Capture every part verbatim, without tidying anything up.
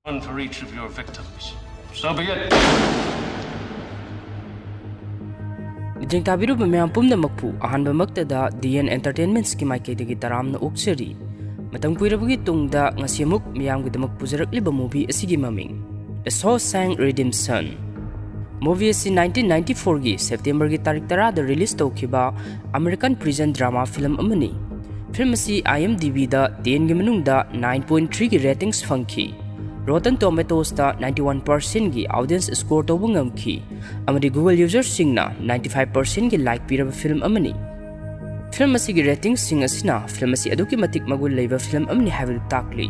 One for each of your victims. So be it. ꯃꯤꯠꯌꯦꯡ ꯇꯥꯕꯤꯔꯤꯕ ꯃꯌꯥꯝ ꯄꯨꯝꯅꯃꯛꯄꯨ ꯑꯍꯥꯟꯕꯃꯛꯇꯗ ꯗꯤ ꯑꯦꯟ ꯑꯦꯟꯇꯔꯇꯦꯟꯃꯦꯟꯠꯁꯀꯤ ꯃꯥꯏꯀꯩꯗꯒꯤ ꯇꯔꯥꯝꯅ ꯑꯣꯛꯆꯔꯤ꯫ ꯃꯇꯝ ꯀꯨꯏꯔꯕꯒꯤ ꯇꯨꯡꯗ ꯉꯁꯤ ꯑꯃꯨꯛ ꯃꯤꯌꯥꯝꯒꯤꯗꯃꯛ ꯄꯨꯖꯔꯛꯂꯤꯕ movie ꯑꯁꯤꯒꯤ ꯃꯃꯤꯡ The Shawshank Redemption꯫ Movie ꯑꯁꯤ nineteen ninety fourꯒꯤ Septemberꯒꯤ ꯇꯥꯔꯤꯛ ꯇꯔꯥꯗ release ꯇꯧꯈꯤꯕ American prison drama film ꯑꯃꯅꯤ꯫ Film ꯑꯁꯤ IMDbꯗ tenꯒꯤ ꯃꯅꯨꯡꯗ nine point threeꯒꯤ ratings ꯐꯪꯈꯤ꯫ Rotten Tomatoesꯇ ninety one percentꯒꯤ audience score ꯇꯧꯕ ꯉꯝꯈꯤ, ꯑꯃꯗꯤ Google userꯁꯤꯡꯅ ninety five percentꯒꯤ like ꯄꯤꯔꯕ film ꯑꯃꯅꯤ꯫ Film ꯑꯁꯤꯒꯤ ratingꯁꯤꯡ ꯑꯁꯤꯅ film ꯑꯁꯤ ꯑꯗꯨꯛꯀꯤ ꯃꯇꯤꯛ ꯃꯒꯨꯟ ꯂꯩꯕ film ꯑꯃꯅꯤ ꯍꯥꯏꯕꯗꯨ ꯇꯥꯛꯂꯤ꯫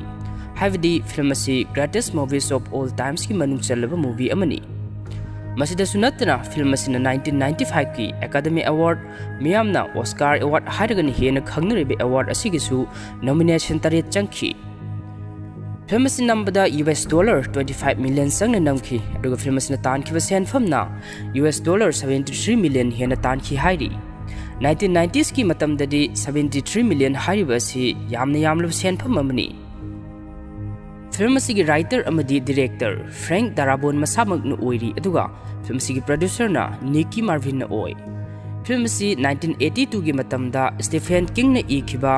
ꯍꯥꯏꯕꯗꯤ film ꯑꯁꯤ greatest movies of all timesꯀꯤ ꯃꯅꯨꯡ ꯆꯜꯂꯕ movie ꯑꯃꯅꯤ꯫ ꯃꯁꯤꯗꯁꯨ ꯅꯠꯇꯅ film ꯑꯁꯤꯅ nineteen ninety fiveꯀꯤ Academy Award, ꯃꯤꯌꯥꯝꯅ Oscar Award ꯍꯥꯏꯔꯒꯅ ꯍꯦꯟꯅ ꯈꯪꯅꯔꯤꯕ award ꯑꯁꯤꯒꯤꯁꯨ nomination ꯇꯔꯦꯠ ꯆꯪꯈꯤ꯫ Film ꯑꯁꯤ ꯅꯝꯕꯗ US dollar twenty five million ꯆꯪꯅ ꯅꯝꯈꯤ, ꯑꯗꯨꯒ film ꯑꯁꯤꯅ ꯇꯥꯟꯈꯤꯕ ꯁꯦꯟꯐꯝꯅ US dollar seventy three million ꯍꯦꯟꯅ ꯇꯥꯟꯈꯤ ꯍꯥꯏꯔꯤ꯫ Nineteen ninetiesꯀꯤ ꯃꯇꯝꯗꯗꯤ seventy three million ꯍꯥꯏꯔꯤꯕ ꯑꯁꯤ ꯌꯥꯝꯅ ꯌꯥꯝꯂꯕ ꯁꯦꯟꯐꯝ ꯑꯃꯅꯤ꯫ Film ꯑꯁꯤꯒꯤ writer ꯑꯃꯗꯤ director Frank Darabont ꯃꯁꯥꯃꯛꯅ ꯑꯣꯏꯔꯤ, ꯑꯗꯨꯒ film ꯑꯁꯤꯒꯤ producerꯅ Nicky Marvinꯅ ꯑꯣꯏ꯫ Film ꯑꯁꯤ nineteen eighty twoꯒꯤ ꯃꯇꯝꯗ Stephen Kingꯅ ꯏꯈꯤꯕ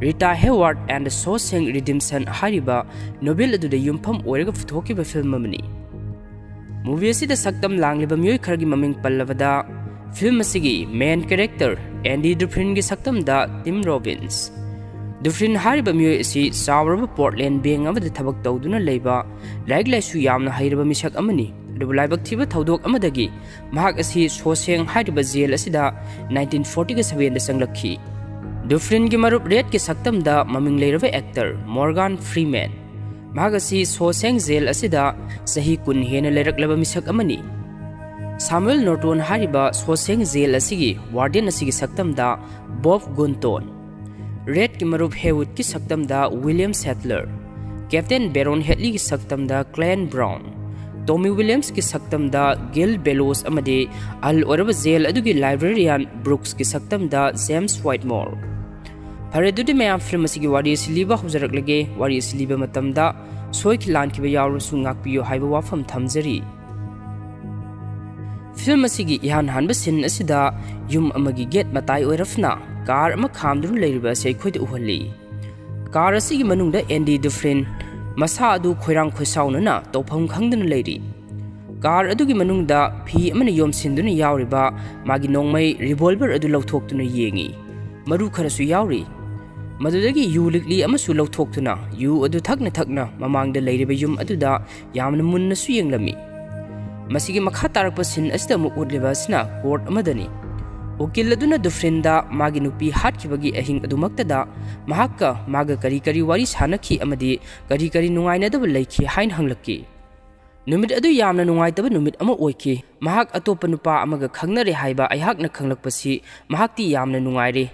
Rita Hayworth and the Shawshank Redemption ꯍꯥꯏꯔꯤꯕ novel ꯑꯗꯨꯗ ꯌꯨꯝꯐꯝ ꯑꯣꯏꯔꯒ ꯄꯨꯊꯣꯛꯈꯤꯕ film ꯑꯃꯅꯤ꯫ Movie ꯑꯁꯤꯗ ꯁꯛꯇꯝ ꯂꯥꯡꯂꯤꯕ ꯃꯤꯑꯣꯏ ꯈꯔꯒꯤ ꯃꯃꯤꯡ ꯄꯜꯂꯕꯗ, film ꯑꯁꯤꯒꯤ main character Andy Dufresneꯒꯤ ꯁꯛꯇꯝꯗ Tim Robbins꯫ Dufresne ꯍꯥꯏꯔꯤꯕ ꯃꯤꯑꯣꯏ ꯑꯁꯤ ꯆꯥꯎꯔꯕ Portland bank ꯑꯃꯗ ꯊꯕꯛ ꯇꯧꯗꯨꯅ ꯂꯩꯕ ꯂꯥꯏꯔꯤꯛ ꯂꯥꯏꯁꯨ ꯌꯥꯝꯅ ꯍꯩꯔꯕ ꯃꯤꯁꯛ ꯑꯃꯅꯤ꯫ ꯑꯗꯨꯕꯨ ꯂꯥꯏꯕꯛ ꯊꯤꯕ ꯊꯧꯗꯣꯛ ꯑꯃꯗꯒꯤ ꯃꯍꯥꯛ ꯑꯁꯤ Shawshank ꯍꯥꯏꯔꯤꯕ jail ꯑꯁꯤꯗ nineteen fortyꯒ sevenꯗ ꯆꯪꯂꯛꯈꯤ꯫ Dufresneꯒꯤ ꯃꯔꯨꯞ Redꯀꯤ ꯁꯛꯇꯝꯗ ꯃꯃꯤꯡ ꯂꯩꯔꯕ actor Morgan Freeman꯫ ꯃꯍꯥꯛ ꯑꯁꯤ Shawshank jail ꯑꯁꯤꯗ ꯆꯍꯤ ꯀꯨꯟ ꯍꯦꯟꯅ ꯂꯩꯔꯛꯂꯕ ꯃꯤꯁꯛ ꯑꯃꯅꯤ꯫ Samuel Norton ꯍꯥꯏꯔꯤꯕ Shawshank jail ꯑꯁꯤꯒꯤ warden ꯑꯁꯤꯒꯤ ꯁꯛꯇꯝꯗ Bob Gunton꯫ Redꯀꯤ ꯃꯔꯨꯞ Haywoodꯀꯤ ꯁꯛꯇꯝꯗ William Sadler꯫ Captain Baron Hadleyꯒꯤ ꯁꯛꯇꯝꯗ Clan Brown꯫ Tommy Williamsꯀꯤ ꯁꯛꯇꯝꯗ Gil Bellows ꯑꯃꯗꯤ ꯑꯍꯜ ꯑꯣꯏꯔꯕ jail ꯑꯗꯨꯒꯤ librarian Brooksꯀꯤ ꯁꯛꯇꯝꯗ James Whitmore꯫ ꯐꯔꯦ, ꯑꯗꯨꯗꯤ ꯃꯌꯥꯝ, film ꯑꯁꯤꯒꯤ ꯋꯥꯔꯤ ꯑꯁꯤ ꯂꯤꯕ ꯍꯧꯖꯔꯛꯂꯒꯦ꯫ ꯋꯥꯔꯤ ꯑꯁꯤ ꯂꯤꯕ ꯃꯇꯝꯗ ꯁꯣꯏꯈꯤ ꯂꯥꯟꯈꯤꯕ ꯌꯥꯎꯔꯁꯨ ꯉꯥꯛꯄꯤꯌꯨ ꯍꯥꯏꯕ ꯋꯥꯐꯝ ꯊꯝꯖꯔꯤ꯫ ꯐꯤꯂꯝ ꯑꯁꯤꯒꯤ ꯏꯍꯥꯟ ꯍꯥꯟꯕ ꯁꯤꯟ ꯑꯁꯤꯗ ꯌꯨꯝ ꯑꯃꯒꯤ ꯒꯦꯠ ꯃꯇꯥꯏ ꯑꯣꯏꯔꯞꯅ ꯀꯥꯔ ꯑꯃ ꯈꯥꯝꯗꯨꯅ ꯂꯩꯔꯤꯕ ꯑꯁꯤ ꯑꯩꯈꯣꯏꯗ ꯎꯍꯜꯂꯤ꯫ ꯀꯥꯔ ꯑꯁꯤꯒꯤ ꯃꯅꯨꯡꯗ ꯑꯦꯟꯗꯤ ꯗꯨꯐ꯭ꯔꯤꯟ ꯃꯁꯥ ꯑꯗꯨ ꯈꯣꯏꯔꯥꯡ ꯈꯣꯏꯁꯥꯎꯅꯅ ꯇꯧꯐꯝ ꯈꯪꯗꯅ ꯂꯩꯔꯤ꯫ ꯀꯥꯔ ꯑꯗꯨꯒꯤ ꯃꯅꯨꯡꯗ ꯐꯤ ꯑꯃꯅ ꯌꯣꯝꯁꯤꯟꯗꯨꯅ ꯌꯥꯎꯔꯤꯕ ꯃꯥꯒꯤ ꯅꯣꯡꯃꯩ ꯔꯤꯚꯣꯜꯚꯔ ꯑꯗꯨ ꯂꯧꯊꯣꯛꯇꯨꯅ ꯌꯦꯡꯏ꯫ ꯃꯔꯨ ꯈꯔꯁꯨ ꯌꯥꯎꯔꯤ꯫ ꯃꯗꯨꯗꯒꯤ ꯌꯨ ꯂꯤꯛꯂꯤ ꯑꯃꯁꯨ ꯂꯧꯊꯣꯛꯇꯨꯅ ꯌꯨ ꯑꯗꯨ ꯊꯛꯅ ꯊꯛꯅ ꯃꯃꯥꯡꯗ ꯂꯩꯔꯤꯕ ꯌꯨꯝ ꯑꯗꯨꯗ ꯌꯥꯝꯅ ꯃꯨꯟꯅꯁꯨ ꯌꯦꯡꯂꯝꯃꯤ꯫ ꯃꯁꯤꯒꯤ ꯃꯈꯥ ꯇꯥꯔꯛꯄ ꯁꯤꯟ ꯑꯁꯤꯗ ꯑꯃꯨꯛ ꯎꯠꯂꯤꯕ ꯑꯁꯤꯅ ꯀꯣꯔꯠ ꯑꯃꯗꯅꯤ꯫ ꯎꯀꯤꯜ ꯑꯗꯨꯅ ꯗꯨꯐ꯭ꯔꯤꯟꯗ ꯃꯥꯒꯤ ꯅꯨꯄꯤ ꯍꯥꯠꯈꯤꯕꯒꯤ ꯑꯍꯤꯡ ꯑꯗꯨꯃꯛꯇꯗ ꯃꯍꯥꯛꯀ ꯃꯥꯒ ꯀꯔꯤ ꯀꯔꯤ ꯋꯥꯔꯤ ꯁꯥꯅꯈꯤ ꯑꯃꯗꯤ ꯀꯔꯤ ꯀꯔꯤ ꯅꯨꯡꯉꯥꯏꯅꯗꯕ ꯂꯩꯈꯤ ꯍꯥꯏꯅ ꯍꯪꯂꯛꯈꯤ꯫ ꯅꯨꯃꯤꯠ ꯑꯗꯨ ꯌꯥꯝꯅ ꯅꯨꯡꯉꯥꯏꯇꯕ ꯅꯨꯃꯤꯠ ꯑꯃ ꯑꯣꯏꯈꯤ꯫ ꯃꯍꯥꯛ ꯑꯇꯣꯞꯄ ꯅꯨꯄꯥ ꯑꯃꯒ ꯈꯪꯅꯔꯦ ꯍꯥꯏꯕ ꯑꯩꯍꯥꯛꯅ ꯈꯪꯂꯛꯄꯁꯤ ꯃꯍꯥꯛꯇꯤ ꯌꯥꯝꯅ ꯅꯨꯡꯉꯥꯏꯔꯦ꯫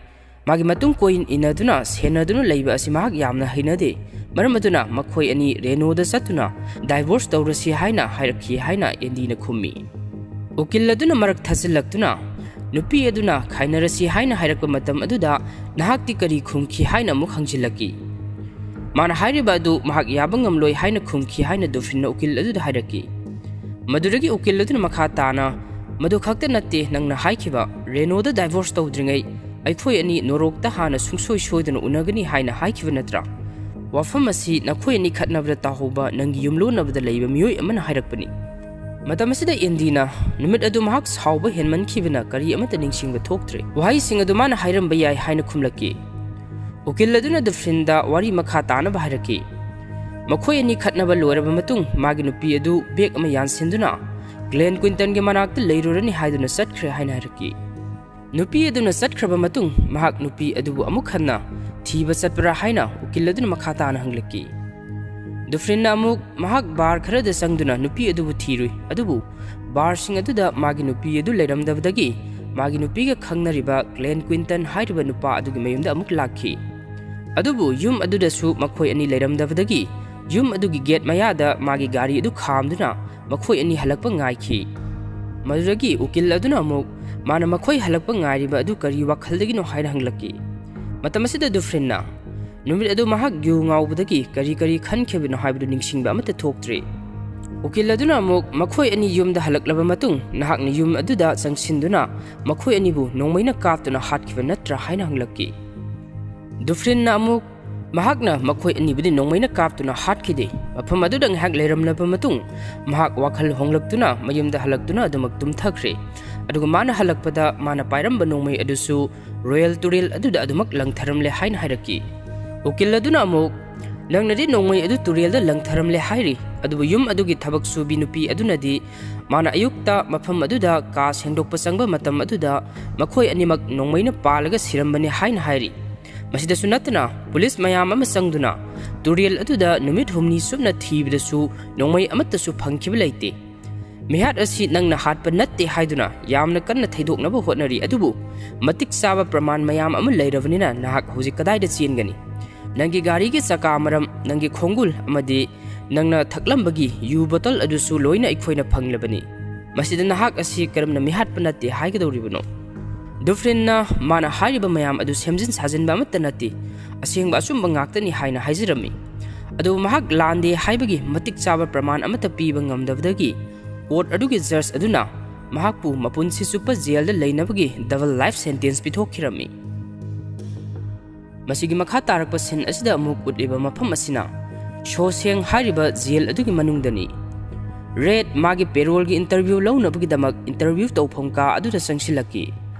ꯃꯥꯒꯤ ꯃꯇꯨꯡ ꯀꯣꯏꯟ ꯏꯟꯅꯗꯨꯅ ꯁꯦꯟꯅꯗꯨꯅ ꯂꯩꯕ ꯑꯁꯤ ꯃꯍꯥꯛ ꯌꯥꯝꯅ ꯍꯩꯅꯗꯦ꯫ ꯃꯔꯝ ꯑꯗꯨꯅ ꯃꯈꯣꯏ ꯑꯅꯤ ꯔꯦꯅꯣꯗ ꯆꯠꯇꯨꯅ ꯗꯥꯏꯚꯣꯔꯁ ꯇꯧꯔꯁꯤ ꯍꯥꯏꯅ ꯍꯥꯏꯔꯛꯈꯤ ꯍꯥꯏꯅ ꯑꯦꯟꯗꯤꯅ ꯈꯨꯝꯃꯤ꯫ ꯎꯀꯤꯜ ꯑꯗꯨꯅ ꯃꯔꯛ ꯊꯠꯆꯤꯜꯂꯛꯇꯨꯅ ꯅꯨꯄꯤ ꯑꯗꯨꯅ ꯈꯥꯏꯅꯔꯁꯤ ꯍꯥꯏꯅ ꯍꯥꯏꯔꯛꯄ ꯃꯇꯝ ꯑꯗꯨꯗ ꯅꯍꯥꯛꯇꯤ ꯀꯔꯤ ꯈꯨꯝꯈꯤ ꯍꯥꯏꯅ ꯑꯃꯨꯛ ꯍꯪꯖꯤꯜꯂꯛꯈꯤ꯫ ꯃꯥꯅ ꯍꯥꯏꯔꯤꯕ ꯑꯗꯨ ꯃꯍꯥꯛ ꯌꯥꯕ ꯉꯝꯂꯣꯏ ꯍꯥꯏꯅ ꯈꯨꯝꯈꯤ ꯍꯥꯏꯅ ꯗꯨꯐ꯭ꯔꯤꯟꯅ ꯎꯀꯤꯜ ꯑꯗꯨꯗ ꯍꯥꯏꯔꯛꯈꯤ꯫ ꯃꯗꯨꯗꯒꯤ ꯎꯀꯤꯜ ꯑꯗꯨꯅ ꯃꯈꯥ ꯇꯥꯅ, "ꯃꯗꯨ ꯈꯛꯇ ꯅꯠꯇꯦ, ꯅꯪꯅ ꯍꯥꯏꯈꯤꯕ ꯔꯦꯅꯣꯗ ꯗꯥꯏꯚꯣꯔꯁ ꯇꯧꯗ꯭ꯔꯤꯉꯩ ꯑꯩꯈꯣꯏ ꯑꯅꯤ ꯅꯣꯔꯣꯛꯇ ꯍꯥꯟꯅ ꯁꯨꯡꯁꯣꯏ ꯁꯣꯏꯗꯅ ꯎꯅꯒꯅꯤ ꯍꯥꯏꯅ ꯍꯥꯏꯈꯤꯕ ꯅꯠꯇ꯭ꯔꯥ? ꯋꯥꯐꯝ ꯑꯁꯤ ꯅꯈꯣꯏ ꯑꯅꯤ ꯈꯠꯅꯕꯗ ꯇꯥꯍꯧꯕ ꯅꯪꯒꯤ ꯌꯨꯝꯂꯣꯟꯅꯕꯗ ꯂꯩꯕ ꯃꯤꯑꯣꯏ ꯑꯃꯅ ꯍꯥꯏꯔꯛꯄꯅꯤ"꯫ ꯃꯇꯝ ꯑꯁꯤꯗ ꯑꯦꯟꯗꯤꯅ ꯅꯨꯃꯤꯠ ꯑꯗꯨ ꯃꯍꯥꯛ ꯁꯥꯎꯕ ꯍꯦꯟꯃꯟꯈꯤꯕꯅ ꯀꯔꯤ ꯑꯃꯠꯇ ꯅꯤꯡꯁꯤꯡꯕ ꯊꯣꯛꯇ꯭ꯔꯦ꯫ ꯋꯥꯍꯩꯁꯤꯡ ꯑꯗꯨ ꯃꯥꯅ ꯍꯥꯏꯔꯝꯕ ꯌꯥꯏ ꯍꯥꯏꯅ ꯈꯨꯝꯂꯛꯈꯤ꯫ ꯎꯀꯤꯜ ꯑꯗꯨꯅ ꯗꯨꯐ꯭ꯔꯤꯟꯗ ꯋꯥꯔꯤ ꯃꯈꯥ ꯇꯥꯅꯕ ꯍꯥꯏꯔꯛꯈꯤ꯫ ꯃꯈꯣꯏ ꯑꯅꯤ ꯈꯠꯅꯕ ꯂꯣꯏꯔꯕ ꯃꯇꯨꯡ ꯃꯥꯒꯤ ꯅꯨꯄꯤ ꯑꯗꯨ ꯕꯦꯒ ꯑꯃ ꯌꯥꯟꯁꯤꯟꯗꯨꯅ ꯒ꯭ꯂꯦꯟ ꯀ꯭ꯋꯤꯟꯇꯟꯒꯤ ꯃꯅꯥꯛꯇ ꯂꯩꯔꯨꯔꯅꯤ ꯍꯥꯏꯗꯨꯅ ꯆꯠꯈ꯭ꯔꯦ ꯍꯥꯏꯅ ꯍꯥꯏꯔꯛꯈꯤ꯫ ꯅꯨꯄꯤ ꯑꯗꯨꯅ ꯆꯠꯈ꯭ꯔꯕ ꯃꯇꯨꯡ ꯃꯍꯥꯛ ꯅꯨꯄꯤ ꯑꯗꯨꯕꯨ ꯑꯃꯨꯛ ꯍꯟꯅ ꯊꯤꯕ ꯆꯠꯄ꯭ꯔꯥ ꯍꯥꯏꯅ ꯎꯀꯤꯜ ꯑꯗꯨꯅ ꯃꯈꯥ ꯇꯥꯅ ꯍꯪꯂꯛꯈꯤ꯫ ꯗꯨꯐ꯭ꯔꯤꯟꯅ ꯑꯃꯨꯛ ꯃꯍꯥꯛ ꯕꯥꯔ ꯈꯔꯗ ꯆꯪꯗꯨꯅ ꯅꯨꯄꯤ ꯑꯗꯨꯕꯨ ꯊꯤꯔꯨꯏ, ꯑꯗꯨꯕꯨ ꯕꯥꯔꯁꯤꯡ ꯑꯗꯨꯗ ꯃꯥꯒꯤ ꯅꯨꯄꯤ ꯑꯗꯨ ꯂꯩꯔꯝꯗꯕꯗꯒꯤ ꯃꯥꯒꯤ ꯅꯨꯄꯤꯒ ꯈꯪꯅꯔꯤꯕ ꯒ꯭ꯂꯦꯟ ꯀ꯭ꯋꯤꯟꯇꯟ ꯍꯥꯏꯔꯤꯕ ꯅꯨꯄꯥ ꯑꯗꯨꯒꯤ ꯃꯌꯨꯝꯗ ꯑꯃꯨꯛ ꯂꯥꯛꯈꯤ꯫ ꯑꯗꯨꯕꯨ ꯌꯨꯝ ꯑꯗꯨꯗꯁꯨ ꯃꯈꯣꯏ ꯑꯅꯤ ꯂꯩꯔꯝꯗꯕꯗꯒꯤ ꯌꯨꯝ ꯑꯗꯨꯒꯤ ꯒꯦꯠ ꯃꯌꯥꯗ ꯃꯥꯒꯤ ꯒꯥꯔꯤ ꯑꯗꯨ ꯈꯥꯝꯗꯨꯅ ꯃꯈꯣꯏ ꯑꯅꯤ ꯍꯜꯂꯛꯄ ꯉꯥꯏꯈꯤ꯫ ꯃꯗꯨꯗꯒꯤ ꯎꯀꯤꯜ ꯑꯗꯨꯅ ꯑꯃꯨꯛ ꯃꯥꯅ ꯃꯈꯣꯏ ꯍꯜꯂꯛꯄ ꯉꯥꯏꯔꯤꯕ ꯑꯗꯨ ꯀꯔꯤ ꯋꯥꯈꯜꯗꯒꯤꯅꯣ ꯍꯥꯏꯅ ꯍꯪꯂꯛꯈꯤ꯫ ꯃꯇꯝ ꯑꯁꯤꯗ ꯗꯨꯐ꯭ꯔꯤꯟꯅ, ꯅꯨꯃꯤꯠ ꯑꯗꯨ ꯃꯍꯥꯛ ꯌꯨ ꯉꯥꯎꯕꯗꯒꯤ ꯀꯔꯤ ꯀꯔꯤ ꯈꯟꯈꯤꯕꯅꯣ ꯍꯥꯏꯕꯗꯨ ꯅꯤꯡꯁꯤꯡꯕ ꯑꯃꯠꯇ ꯊꯣꯛꯇ꯭ꯔꯤ꯫ ꯎꯀꯤꯜ ꯑꯗꯨꯅ ꯑꯃꯨꯛ ꯃꯈꯣꯏ ꯑꯅꯤ ꯌꯨꯝꯗ ꯍꯜꯂꯛꯂꯕ ꯃꯇꯨꯡ ꯅꯍꯥꯛꯅ ꯌꯨꯝ ꯑꯗꯨꯗ ꯆꯪꯁꯤꯟꯗꯨꯅ ꯃꯈꯣꯏ ꯑꯅꯤꯕꯨ ꯅꯣꯡꯃꯩꯅ ꯀꯥꯞꯇꯨꯅ ꯍꯥꯠꯈꯤꯕ ꯅꯠꯇ꯭ꯔꯥ ꯍꯥꯏꯅ ꯍꯪꯂꯛꯈꯤ꯫ ꯗꯨꯐ꯭ꯔꯤꯟꯅ ꯑꯃꯨꯛ ꯃꯍꯥꯛꯅ ꯃꯈꯣꯏ ꯑꯅꯤꯕꯨꯗꯤ ꯅꯣꯡꯃꯩꯅ ꯀꯥꯞꯇꯨꯅ ꯍꯥꯠꯈꯤꯗꯦ꯫ ꯃꯐꯝ ꯑꯗꯨꯗ ꯉꯥꯏꯍꯥꯛ ꯂꯩꯔꯝꯂꯕ ꯃꯇꯨꯡ ꯃꯍꯥꯛ ꯋꯥꯈꯜ ꯍꯣꯡꯂꯛꯇꯨꯅ ꯃꯌꯨꯝꯗ ꯍꯜꯂꯛꯇꯨꯅ ꯑꯗꯨꯃꯛ ꯇꯨꯝꯊꯈ꯭ꯔꯦ꯫ ꯑꯗꯨꯒ ꯃꯥꯅ ꯍꯜꯂꯛꯄꯗ ꯃꯥꯅ ꯄꯥꯏꯔꯝꯕ ꯅꯣꯡꯃꯩ ꯑꯗꯨꯁꯨ ꯔꯣꯌꯦꯜ ꯇꯨꯔꯦꯜ ꯑꯗꯨꯗ ꯑꯗꯨꯃꯛ ꯂꯪꯊꯔꯝꯂꯦ ꯍꯥꯏꯅ ꯍꯥꯏꯔꯛꯈꯤ꯫ ꯎꯀꯤꯜ ꯑꯗꯨꯅ ꯑꯃꯨꯛ, "ꯅꯪꯅꯗꯤ ꯅꯣꯡꯃꯩ ꯑꯗꯨ ꯇꯨꯔꯦꯜꯗ ꯂꯪꯊꯔꯝꯂꯦ ꯍꯥꯏꯔꯤ, ꯑꯗꯨꯕꯨ ꯌꯨꯝ ꯑꯗꯨꯒꯤ ꯊꯕꯛ ꯁꯨꯕꯤ ꯅꯨꯄꯤ ꯑꯗꯨꯅꯗꯤ ꯃꯥꯅ ꯑꯌꯨꯛꯇ ꯃꯐꯝ ꯑꯗꯨꯗ ꯀꯥ ꯁꯦꯡꯗꯣꯛꯄ ꯆꯪꯕ ꯃꯇꯝ ꯑꯗꯨꯗ ꯃꯈꯣꯏ ꯑꯅꯤꯃꯛ ꯅꯣꯡꯃꯩꯅ ꯄꯥꯜꯂꯒ ꯁꯤꯔꯝꯕꯅꯤ ꯍꯥꯏꯅ ꯍꯥꯏꯔꯤ꯫ ꯃꯁꯤꯗꯁꯨ ꯅꯠꯇꯅ ꯄꯨꯂꯤꯁ ꯃꯌꯥꯝ ꯑꯃ ꯆꯪꯗꯨꯅ ꯇꯨꯔꯦꯜ ꯑꯗꯨꯗ ꯅꯨꯃꯤꯠ ꯍꯨꯝꯅꯤ ꯆꯨꯞꯅ ꯊꯤꯕꯗꯁꯨ ꯅꯣꯡꯃꯩ ꯑꯃꯠꯇꯁꯨ ꯐꯪꯈꯤꯕ ꯂꯩꯇꯦ꯫ ꯃꯤꯍꯥꯠ ꯑꯁꯤ ꯅꯪꯅ ꯍꯥꯠꯄ ꯅꯠꯇꯦ ꯍꯥꯏꯗꯨꯅ ꯌꯥꯝꯅ ꯀꯟꯅ ꯊꯩꯗꯣꯛꯅꯕ ꯍꯣꯠꯅꯔꯤ, ꯑꯗꯨꯕꯨ ꯃꯇꯤꯛ ꯆꯥꯕ ꯄ꯭ꯔꯃꯥꯟ ꯃꯌꯥꯝ ꯑꯃ ꯂꯩꯔꯕꯅꯤꯅ ꯅꯍꯥꯛ ꯍꯧꯖꯤꯛ ꯀꯗꯥꯏꯗ ꯆꯦꯟꯒꯅꯤ? ꯅꯪꯒꯤ ꯒꯥꯔꯤꯒꯤ ꯆꯀꯥ ꯃꯔꯝ, ꯅꯪꯒꯤ ꯈꯣꯡꯒꯨꯜ ꯑꯃꯗꯤ ꯅꯪꯅ ꯊꯛꯂꯝꯕꯒꯤ ꯌꯨ ꯕꯣꯇꯜ ꯑꯗꯨꯁꯨ ꯂꯣꯏꯅ ꯑꯩꯈꯣꯏꯅ ꯐꯪꯂꯕꯅꯤ꯫ ꯃꯁꯤꯗ ꯅꯍꯥꯛ ꯑꯁꯤ ꯀꯔꯝꯅ ꯃꯤꯍꯥꯠꯄ ꯅꯠꯇꯦ ꯍꯥꯏꯒꯗꯧꯔꯤꯕꯅꯣ?" ꯗꯨꯐ꯭ꯔꯤꯟꯅ ꯃꯥꯅ ꯍꯥꯏꯔꯤꯕ ꯃꯌꯥꯝ ꯑꯗꯨ ꯁꯦꯝꯖꯤꯟ ꯁꯥꯖꯤꯟꯕ ꯑꯃꯠꯇ ꯅꯠꯇꯦ, ꯑꯁꯦꯡꯕ ꯑꯆꯨꯝꯕ ꯉꯥꯛꯇꯅꯤ ꯍꯥꯏꯅ ꯍꯥꯏꯖꯔꯝꯃꯤ꯫ ꯑꯗꯨꯕꯨ ꯃꯍꯥꯛ ꯂꯥꯟꯗꯦ ꯍꯥꯏꯕꯒꯤ ꯃꯇꯤꯛ ꯆꯥꯕ ꯄ꯭ꯔꯃꯥꯟ ꯑꯃꯠꯇ ꯄꯤꯕ ꯉꯝꯗꯕꯗꯒꯤ ꯀꯣꯔꯠ ꯑꯗꯨꯒꯤ ꯖꯖ ꯑꯗꯨꯅ ꯃꯍꯥꯛꯄꯨ ꯃꯄꯨꯟꯁꯤ ꯆꯨꯞꯄ ꯖꯦꯜꯗ ꯂꯩꯅꯕꯒꯤ ꯗꯕꯜ ꯂꯥꯏꯐ ꯁꯦꯟꯇꯦꯟꯁ ꯄꯤꯊꯣꯛꯈꯤꯔꯝꯃꯤ꯫ ꯃꯁꯤꯒꯤ ꯃꯈꯥ ꯇꯥꯔꯛꯄ ꯁꯤꯟ ꯑꯁꯤꯗ ꯑꯃꯨꯛ ꯎꯠꯂꯤꯕ ꯃꯐꯝ ꯑꯁꯤꯅ ꯁꯣꯁꯦꯡ ꯍꯥꯏꯔꯤꯕ ꯖꯦꯜ ꯑꯗꯨꯒꯤ ꯃꯅꯨꯡꯗꯅꯤ꯫ ꯔꯦꯗ ꯃꯥꯒꯤ ꯄꯦꯔꯣꯜꯒꯤ ꯏꯟꯇꯔꯚ꯭ꯌꯨ ꯂꯧꯅꯕꯒꯤꯗꯃꯛ ꯏꯟꯇꯔꯚ꯭ꯌꯨ ꯇꯧꯐꯝ ꯀꯥ ꯑꯗꯨꯗ ꯆꯪꯁꯤꯜꯂꯛꯈꯤ꯫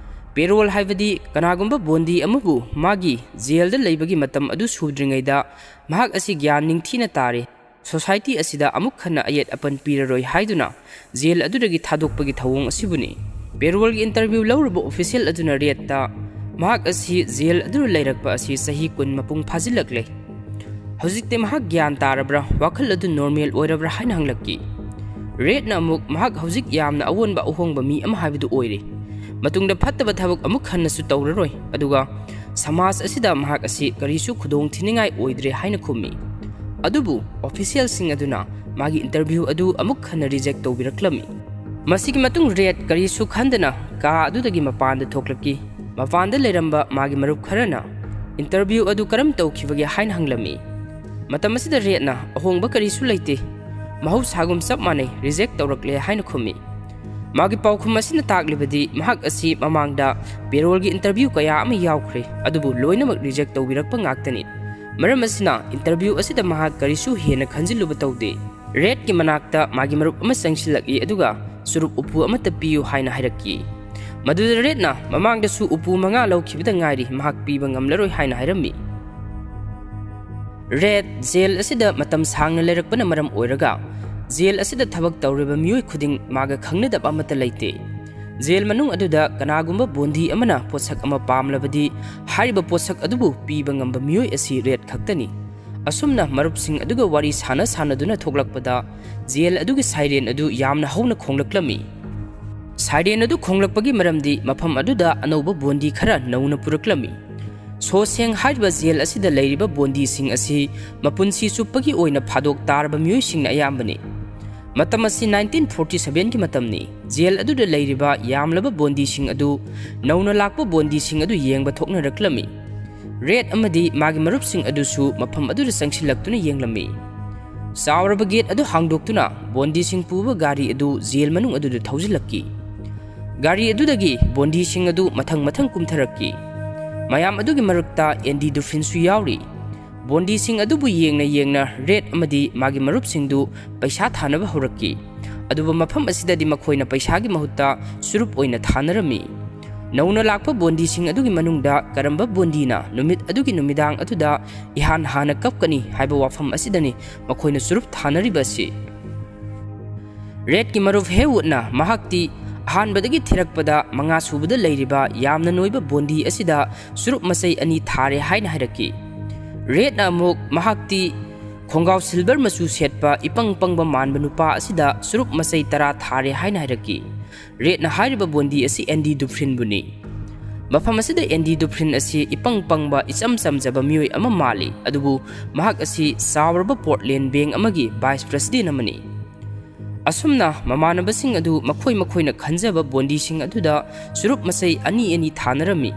ꯄꯦꯔꯣꯜ ꯍꯥꯏꯕꯗꯤ ꯀꯅꯥꯒꯨꯝꯕ ꯕꯣꯟꯗꯤ ꯑꯃꯕꯨ ꯃꯥꯒꯤ ꯖꯦꯜꯗ ꯂꯩꯕꯒꯤ ꯃꯇꯝ ꯑꯗꯨ ꯁꯨꯗ꯭ꯔꯤꯉꯩꯗ ꯃꯍꯥꯛ ꯑꯁꯤ ꯒ꯭ꯌꯥꯟ ꯅꯤꯡꯊꯤꯅ ꯇꯥꯔꯦ, ꯁꯣꯁꯥꯏꯇꯤ ꯑꯁꯤꯗ ꯑꯃꯨꯛ ꯍꯟꯅ ꯑꯌꯦꯠ ꯑꯄꯟ ꯄꯤꯔꯔꯣꯏ ꯍꯥꯏꯗꯨꯅ ꯖꯦꯜ ꯑꯗꯨꯗꯒꯤ ꯊꯥꯗꯣꯛꯄꯒꯤ ꯊꯧꯑꯣꯡ ꯑꯁꯤꯕꯨꯅꯤ꯫ ꯄꯦꯔꯣꯜꯒꯤ ꯏꯟꯇꯔꯚ꯭ꯌꯨ ꯂꯧꯔꯨꯕ ꯑꯣꯐꯤꯁꯤꯌꯦꯜ ꯑꯗꯨꯅ ꯔꯦꯗꯇ ꯃꯍꯥꯛ ꯑꯁꯤ ꯖꯦꯜ ꯑꯗꯨꯗ ꯂꯩꯔꯛꯄ ꯑꯁꯤ ꯆꯍꯤ ꯀꯨꯟ ꯃꯄꯨꯡ ꯐꯥꯖꯤꯜꯂꯛꯂꯦ, ꯍꯧꯖꯤꯛꯇꯤ ꯃꯍꯥꯛ ꯒ꯭ꯌꯥꯟ ꯇꯥꯔꯕ꯭ꯔꯥ, ꯋꯥꯈꯜ ꯑꯗꯨ ꯅꯣꯔꯃꯦꯜ ꯑꯣꯏꯔꯕ꯭ꯔꯥ ꯍꯥꯏꯅ ꯍꯪꯂꯛꯈꯤ꯫ ꯔꯦꯗꯅ ꯑꯃꯨꯛ ꯃꯍꯥꯛ ꯍꯧꯖꯤꯛ ꯌꯥꯝꯅ ꯑꯑꯣꯟꯕ ꯑꯍꯣꯡꯕ ꯃꯤ ꯑꯃ ꯍꯥꯏꯕꯗꯨ ꯑꯣꯏꯔꯦ꯫ ꯃꯇꯨꯡꯗ ꯐꯠꯇꯕ ꯊꯕꯛ ꯑꯃꯨꯛ ꯍꯟꯅꯁꯨ ꯇꯧꯔꯔꯣꯏ, ꯑꯗꯨꯒ ꯁꯃꯥꯖ ꯑꯁꯤꯗ ꯃꯍꯥꯛ ꯑꯁꯤ ꯀꯔꯤꯁꯨ ꯈꯨꯗꯣꯡ ꯊꯤꯅꯤꯡꯉꯥꯏ ꯑꯣꯏꯗ꯭ꯔꯦ ꯍꯥꯏꯅ ꯈꯨꯝꯃꯤ꯫ ꯑꯗꯨꯕꯨ ꯑꯣꯐꯤꯁꯤꯌꯦꯜꯁꯤꯡ ꯑꯗꯨꯅ ꯃꯥꯒꯤ ꯏꯟꯇꯔꯚ꯭ꯌꯨ ꯑꯗꯨ ꯑꯃꯨꯛ ꯍꯟꯅ ꯔꯤꯖꯦꯛ ꯇꯧꯕꯤꯔꯛꯂꯝꯃꯤ꯫ ꯃꯁꯤꯒꯤ ꯃꯇꯨꯡ ꯔꯦꯗ ꯀꯔꯤꯁꯨ ꯈꯟꯗꯅ ꯀꯥ ꯑꯗꯨꯗꯒꯤ ꯃꯄꯥꯟꯗ ꯊꯣꯛꯂꯛꯈꯤ꯫ ꯃꯄꯥꯟꯗ ꯂꯩꯔꯝꯕ ꯃꯥꯒꯤ ꯃꯔꯨꯞ ꯈꯔꯅ "Interview ꯑꯗꯨ ꯀꯔꯝ ꯇꯧꯈꯤꯕꯒꯦ?" ꯍꯥꯏꯅ ꯍꯪꯂꯝꯃꯤ꯫ ꯃꯇꯝ ꯑꯁꯤꯗ ꯔꯦꯗꯅ, "ꯑꯍꯣꯡꯕ ꯀꯔꯤꯁꯨ ꯂꯩꯇꯦ, ꯃꯍꯧꯁꯥꯒꯨꯝ ꯆꯞ ꯃꯥꯟꯅꯩ, reject ꯇꯧꯔꯛꯂꯦ" ꯍꯥꯏꯅ ꯈꯨꯝꯃꯤ꯫ ꯃꯥꯒꯤ ꯄꯥꯎꯈꯨꯝ ꯑꯁꯤꯅ ꯇꯥꯛꯂꯤꯕꯗꯤ ꯃꯍꯥꯛ ꯑꯁꯤ ꯃꯃꯥꯡꯗ payrollꯒꯤ interview ꯀꯌꯥ ꯑꯃ ꯌꯥꯎꯈ꯭ꯔꯦ, ꯑꯗꯨꯕꯨ ꯂꯣꯏꯅꯃꯛ reject ꯇꯧꯕꯤꯔꯛꯄ ꯉꯥꯛꯇꯅꯤ꯫ ꯃꯔꯝ ꯑꯁꯤꯅ interview ꯑꯁꯤꯗ ꯃꯍꯥꯛ ꯀꯔꯤꯁꯨ ꯍꯦꯟꯅ ꯈꯟꯖꯤꯜꯂꯨꯕ ꯇꯧꯗꯦ꯫ ꯔꯦꯗꯀꯤ ꯃꯅꯥꯛꯇ ꯃꯥꯒꯤ ꯃꯔꯨꯞ ꯑꯃ ꯆꯪꯁꯤꯜꯂꯛꯏ, ꯑꯗꯨꯒ "ꯆꯨꯔꯨꯞ ꯎꯄꯨ ꯑꯃꯠꯇ ꯄꯤꯌꯨ" ꯍꯥꯏꯅ ꯍꯥꯏꯔꯛꯈꯤ꯫ ꯃꯗꯨꯗ ꯔꯦꯗꯅ, "ꯃꯃꯥꯡꯗꯁꯨ ꯎꯄꯨ ꯃꯉꯥ ꯂꯧꯈꯤꯕꯗ ꯉꯥꯏꯔꯤ, ꯃꯍꯥꯛ ꯄꯤꯕ ꯉꯝꯂꯔꯣꯏ" ꯍꯥꯏꯅ ꯍꯥꯏꯔꯝꯃꯤ꯫ ꯔꯦꯗ ꯖꯦꯜ ꯑꯁꯤꯗ ꯃꯇꯝ ꯁꯥꯡꯅ ꯂꯩꯔꯛꯄꯅ ꯃꯔꯝ ꯑꯣꯏꯔꯒ, ꯖꯦꯜ ꯑꯁꯤꯗ ꯊꯕꯛ ꯇꯧꯔꯤꯕ ꯃꯤꯑꯣꯏ ꯈꯨꯗꯤꯡ ꯃꯥꯒ ꯈꯪꯅꯗꯕ ꯑꯃꯠꯇ ꯂꯩꯇꯦ꯫ ꯖꯦꯜ ꯃꯅꯨꯡ ꯑꯗꯨꯗ ꯀꯅꯥꯒꯨꯝꯕ ꯕꯣꯟꯗꯤ ꯑꯃꯅ ꯄꯣꯠꯁꯛ ꯑꯃ ꯄꯥꯝꯂꯕꯗꯤ, ꯍꯥꯏꯔꯤꯕ ꯄꯣꯠꯁꯛ ꯑꯗꯨꯕꯨ ꯄꯤꯕ ꯉꯝꯕ ꯃꯤꯑꯣꯏ ꯑꯁꯤ ꯔꯦꯗ ꯈꯛꯇꯅꯤ꯫ ꯑꯁꯨꯝꯅ ꯃꯔꯨꯞꯁꯤꯡ ꯑꯗꯨꯒ ꯋꯥꯔꯤ ꯁꯥꯟꯅ ꯁꯥꯟꯅꯗꯨꯅ ꯊꯣꯛꯂꯛꯄꯗ, ꯖꯦꯜ ꯑꯗꯨꯒꯤ siren ꯑꯗꯨ ꯌꯥꯝꯅ ꯍꯧꯅ ꯈꯣꯡꯂꯛꯂꯝꯃꯤ꯫ Siren ꯑꯗꯨ ꯈꯣꯡꯂꯛꯄꯒꯤ ꯃꯔꯝꯗꯤ ꯃꯐꯝ ꯑꯗꯨꯗ ꯑꯅꯧꯕ ꯕꯣꯟꯗꯤ ꯈꯔ ꯅꯧꯅ ꯄꯨꯔꯛꯂꯝꯃꯤ꯫ ꯁꯣꯁꯦꯡ ꯍꯥꯏꯔꯤꯕ ꯖꯦꯜ ꯑꯁꯤꯗ ꯂꯩꯔꯤꯕ ꯕꯣꯟꯗꯤꯁꯤꯡ ꯑꯁꯤ ꯃꯄꯨꯟꯁꯤ ꯆꯨꯞꯄꯒꯤ ꯑꯣꯏꯅ ꯐꯥꯗꯣꯛ ꯇꯥꯔꯕ ꯃꯤꯑꯣꯏꯁꯤꯡꯅ ꯑꯌꯥꯝꯕꯅꯤ꯫ ꯃꯇꯝ ꯑꯁꯤ nineteen forty sevenꯒꯤ ꯃꯇꯝꯅꯤ꯫ ꯖꯦꯜ ꯑꯗꯨꯗ ꯂꯩꯔꯤꯕ ꯌꯥꯝꯂꯕ ꯕꯣꯟꯗꯤꯁꯤꯡ ꯑꯗꯨ ꯅꯧꯅ ꯂꯥꯛꯄ ꯕꯣꯟꯗꯤꯁꯤꯡ ꯑꯗꯨ ꯌꯦꯡꯕ ꯊꯣꯛꯅꯔꯛꯂꯝꯃꯤ꯫ ꯔꯦꯗ ꯑꯃꯗꯤ ꯃꯥꯒꯤ ꯃꯔꯨꯞꯁꯤꯡ ꯑꯗꯨꯁꯨ ꯃꯐꯝ ꯑꯗꯨꯗ ꯆꯪꯁꯤꯜꯂꯛꯇꯨꯅ ꯌꯦꯡꯂꯝꯃꯤ꯫ ꯆꯥꯎꯔꯕ ꯒꯦꯠ ꯑꯗꯨ ꯍꯥꯡꯗꯣꯛꯇꯨꯅ ꯕꯣꯟꯗꯤꯁꯤꯡ ꯄꯨꯕ ꯒꯥꯔꯤ ꯑꯗꯨ ꯖꯦꯜ ꯃꯅꯨꯡ ꯑꯗꯨꯗ ꯊꯧꯖꯤꯜꯂꯛꯈꯤ꯫ ꯒꯥꯔꯤ ꯑꯗꯨꯗꯒꯤ ꯕꯣꯟꯗꯤꯁꯤꯡ ꯑꯗꯨ ꯃꯊꯪ ꯃꯊꯪ ꯀꯨꯝꯊꯔꯛꯈꯤ꯫ ꯃꯌꯥꯝ ꯑꯗꯨꯒꯤ ꯃꯔꯛꯇ ꯑꯦꯟꯗꯤ ꯗꯨꯐ꯭ꯔꯤꯟꯁꯨ ꯌꯥꯎꯔꯤ꯫ ꯕꯣꯟꯗꯤꯁꯤꯡ ꯑꯗꯨꯕꯨ ꯌꯦꯡꯅ ꯌꯦꯡꯅ ꯔꯦꯗ ꯑꯃꯗꯤ ꯃꯥꯒꯤ ꯃꯔꯨꯞꯁꯤꯡꯗꯨ ꯄꯩꯁꯥ ꯊꯥꯅꯕ ꯍꯧꯔꯛꯈꯤ꯫ ꯑꯗꯨꯕꯨ ꯃꯐꯝ ꯑꯁꯤꯗꯗꯤ ꯃꯈꯣꯏꯅ ꯄꯩꯁꯥꯒꯤ ꯃꯍꯨꯠꯇ ꯆꯨꯔꯨꯞ ꯑꯣꯏꯅ ꯊꯥꯅꯔꯝꯃꯤ꯫ ꯅꯧꯅ ꯂꯥꯛꯄ ꯕꯣꯟꯗꯤꯁꯤꯡ ꯑꯗꯨꯒꯤ ꯃꯅꯨꯡꯗ ꯀꯔꯝꯕ ꯕꯣꯟꯗꯤꯅ ꯅꯨꯃꯤꯠ ꯑꯗꯨꯒꯤ ꯅꯨꯃꯤꯗꯥꯡ ꯑꯗꯨꯗ ꯏꯍꯥꯟ ꯍꯥꯟꯅ ꯀꯞꯀꯅꯤ ꯍꯥꯏꯕ ꯋꯥꯐꯝ ꯑꯁꯤꯗꯅꯤ ꯃꯈꯣꯏꯅ ꯆꯨꯔꯨꯞ ꯊꯥꯅꯔꯤꯕ ꯑꯁꯤ꯫ ꯔꯦꯗꯀꯤ ꯃꯔꯨꯞ ꯍꯦꯋꯨꯗꯅ ꯃꯍꯥꯛꯇꯤ ꯑꯍꯥꯟꯕꯗꯒꯤ ꯊꯤꯔꯛꯄꯗ ꯃꯉꯥ ꯁꯨꯕꯗ ꯂꯩꯔꯤꯕ ꯌꯥꯝꯅ ꯅꯣꯏꯕ ꯕꯣꯟꯗꯤ ꯑꯁꯤꯗ ꯆꯨꯔꯨꯞ ꯃꯆꯩ ꯑꯅꯤ ꯊꯥꯔꯦ ꯍꯥꯏꯅ ꯍꯥꯏꯔꯛꯈꯤ꯫ ꯔꯦꯗꯅ ꯑꯃꯨꯛ ꯃꯍꯥꯛꯇꯤ ꯈꯣꯡꯒ꯭ꯔꯥꯎ silver ꯃꯆꯨ ꯁꯦꯠꯄ ꯏꯄꯪ ꯄꯪꯕ ꯃꯥꯟꯕ ꯅꯨꯄꯥ ꯑꯁꯤꯗ ꯆꯨꯔꯨꯞ ꯃꯆꯩ ꯇꯔꯥ ꯊꯥꯔꯦ ꯍꯥꯏꯅ ꯍꯥꯏꯔꯛꯈꯤ꯫ ꯔꯦꯗꯅ ꯍꯥꯏꯔꯤꯕ ꯕꯣꯟꯗꯤ ꯑꯁꯤ ꯑꯦꯟꯗꯤ ꯗꯨꯐ꯭ꯔꯤꯟꯕꯨꯅꯤ꯫ ꯃꯐꯝ ꯑꯁꯤꯗ ꯑꯦꯟꯗꯤ ꯗꯨꯐ꯭ꯔꯤꯟ ꯑꯁꯤ ꯏꯄꯪ ꯄꯪꯕ, ꯏꯆꯝ ꯆꯝꯖꯕ ꯃꯤꯑꯣꯏ ꯑꯃ ꯃꯥꯜꯂꯤ, ꯑꯗꯨꯕꯨ ꯃꯍꯥꯛ ꯑꯁꯤ ꯆꯥꯎꯔꯕ ꯄꯣꯔꯠꯂꯦꯟ ꯕꯦꯡꯛ ꯑꯃꯒꯤ vice president ꯑꯃꯅꯤ꯫ ꯑꯁꯨꯝꯅ ꯃꯃꯥꯟꯅꯕꯁꯤꯡ ꯑꯗꯨ ꯃꯈꯣꯏ ꯃꯈꯣꯏꯅ ꯈꯟꯖꯕ ꯕꯣꯟꯗꯤꯁꯤꯡ ꯑꯗꯨꯗ ꯆꯨꯔꯨꯞ ꯃꯆꯩ ꯑꯅꯤ ꯑꯅꯤ ꯊꯥꯅꯔꯝꯃꯤ꯫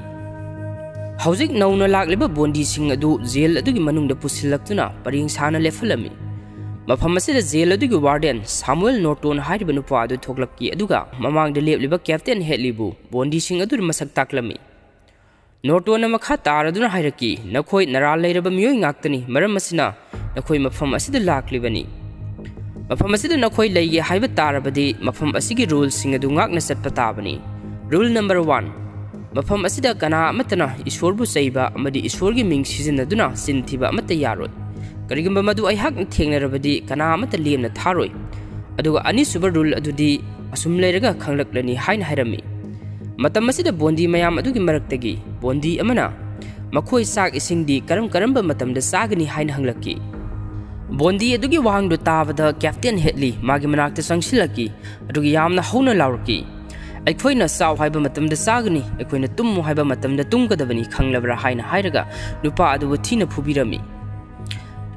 ꯍꯧꯖꯤꯛ ꯅꯧꯅ ꯂꯥꯛꯂꯤꯕ ꯕꯣꯟꯗꯤꯁꯤꯡ ꯑꯗꯨ ꯖꯦꯜ ꯑꯗꯨꯒꯤ ꯃꯅꯨꯡꯗ ꯄꯨꯁꯤꯜꯂꯛꯇꯨꯅ ꯄꯔꯦꯡ ꯁꯥꯅ ꯂꯦꯞꯍꯜꯂꯝꯃꯤ꯫ ꯃꯐꯝ ꯑꯁꯤꯗ ꯖꯦꯜ ꯑꯗꯨꯒꯤ ꯋꯥꯔꯗꯦꯟ ꯁꯥꯃꯨꯑꯦꯜ ꯅꯣꯔꯇꯣꯟ ꯍꯥꯏꯔꯤꯕ ꯅꯨꯄꯥ ꯑꯗꯨ ꯊꯣꯛꯂꯛꯈꯤ, ꯑꯗꯨꯒ ꯃꯃꯥꯡꯗ ꯂꯦꯞꯂꯤꯕ ꯀꯦꯞꯇꯦꯟ ꯍꯦꯗꯂꯤꯕꯨ ꯕꯣꯟꯗꯤꯁꯤꯡ ꯑꯗꯨꯗ ꯃꯁꯛ ꯇꯥꯛꯂꯝꯃꯤ꯫ ꯅꯣꯔꯇꯣꯟꯅ ꯃꯈꯥ ꯇꯥꯔꯗꯨꯅ ꯍꯥꯏꯔꯛꯈꯤ, "ꯅꯈꯣꯏ ꯅꯔꯥꯜ ꯂꯩꯔꯕ ꯃꯤꯑꯣꯏ ꯉꯥꯛꯇꯅꯤ, ꯃꯔꯝ ꯑꯁꯤꯅ ꯅꯈꯣꯏ ꯃꯐꯝ ꯑꯁꯤꯗ ꯂꯥꯛꯂꯤꯕꯅꯤ꯫ ꯃꯐꯝ ꯑꯁꯤꯗ ꯅꯈꯣꯏ ꯂꯩꯒꯦ ꯍꯥꯏꯕ ꯇꯥꯔꯕꯗꯤ ꯃꯐꯝ ꯑꯁꯤꯒꯤ ꯔꯨꯜꯁꯤꯡ ꯑꯗꯨ ꯉꯥꯛꯅ ꯆꯠꯄ ꯇꯥꯕꯅꯤ꯫ ꯔꯨꯜ ꯅꯝꯕꯔ ꯋꯥꯟ, ꯃꯐꯝ ꯑꯁꯤꯗ ꯀꯅꯥ ꯑꯃꯠꯇꯅ ꯏꯁꯣꯔꯕꯨ ꯆꯩꯕ ꯑꯃꯗꯤ ꯏꯁꯣꯔꯒꯤ ꯃꯤꯡ ꯁꯤꯖꯤꯟꯅꯗꯨꯅ ꯆꯤꯟ ꯊꯤꯕ ꯑꯃꯠꯇ ꯌꯥꯔꯣꯏ꯫ ꯀꯔꯤꯒꯨꯝꯕ ꯃꯗꯨ ꯑꯩꯍꯥꯛꯅ ꯊꯦꯡꯅꯔꯕꯗꯤ ꯀꯅꯥ ꯑꯃꯠꯇ ꯂꯦꯝꯅ ꯊꯥꯔꯣꯏ꯫ ꯑꯗꯨꯒ ꯑꯅꯤꯁꯨꯕ ꯔꯨꯜ ꯑꯗꯨꯗꯤ ꯑꯁꯨꯝ ꯂꯩꯔꯒ ꯈꯪꯂꯛꯂꯅꯤ" ꯍꯥꯏꯅ ꯍꯥꯏꯔꯝꯃꯤ꯫ ꯃꯇꯝ ꯑꯁꯤꯗ ꯕꯣꯟꯗꯤ ꯃꯌꯥꯝ ꯑꯗꯨꯒꯤ ꯃꯔꯛꯇꯒꯤ ꯕꯣꯟꯗꯤ ꯑꯃꯅ ꯃꯈꯣꯏ ꯆꯥꯛ ꯏꯁꯤꯡꯗꯤ ꯀꯔꯝ ꯀꯔꯝꯕ ꯃꯇꯝꯗ ꯆꯥꯒꯅꯤ ꯍꯥꯏꯅ ꯍꯪꯂꯛꯈꯤ꯫ ꯕꯣꯟꯗꯤ ꯑꯗꯨꯒꯤ ꯋꯥꯍꯪꯗꯨ ꯇꯥꯕꯗ ꯀꯦꯞꯇꯦꯟ ꯍꯦꯗꯂꯤ ꯃꯥꯒꯤ ꯃꯅꯥꯛꯇ ꯆꯪꯁꯤꯜꯂꯛꯈꯤ, ꯑꯗꯨꯒ ꯌꯥꯝꯅ ꯍꯧꯅ ꯂꯥꯎꯔꯛꯈꯤ, "ꯑꯩꯈꯣꯏꯅ ꯆꯥꯎ ꯍꯥꯏꯕ ꯃꯇꯝꯗ ꯆꯥꯒꯅꯤ, ꯑꯩꯈꯣꯏꯅ ꯇꯨꯝꯃꯨ ꯍꯥꯏꯕ ꯃꯇꯝꯗ ꯇꯨꯝꯒꯗꯕꯅꯤ, ꯈꯪꯂꯕ꯭ꯔꯥ?" ꯍꯥꯏꯅ ꯍꯥꯏꯔꯒ ꯅꯨꯄꯥ ꯑꯗꯨꯕꯨ ꯊꯤꯅ ꯐꯨꯕꯤꯔꯝꯃꯤ꯫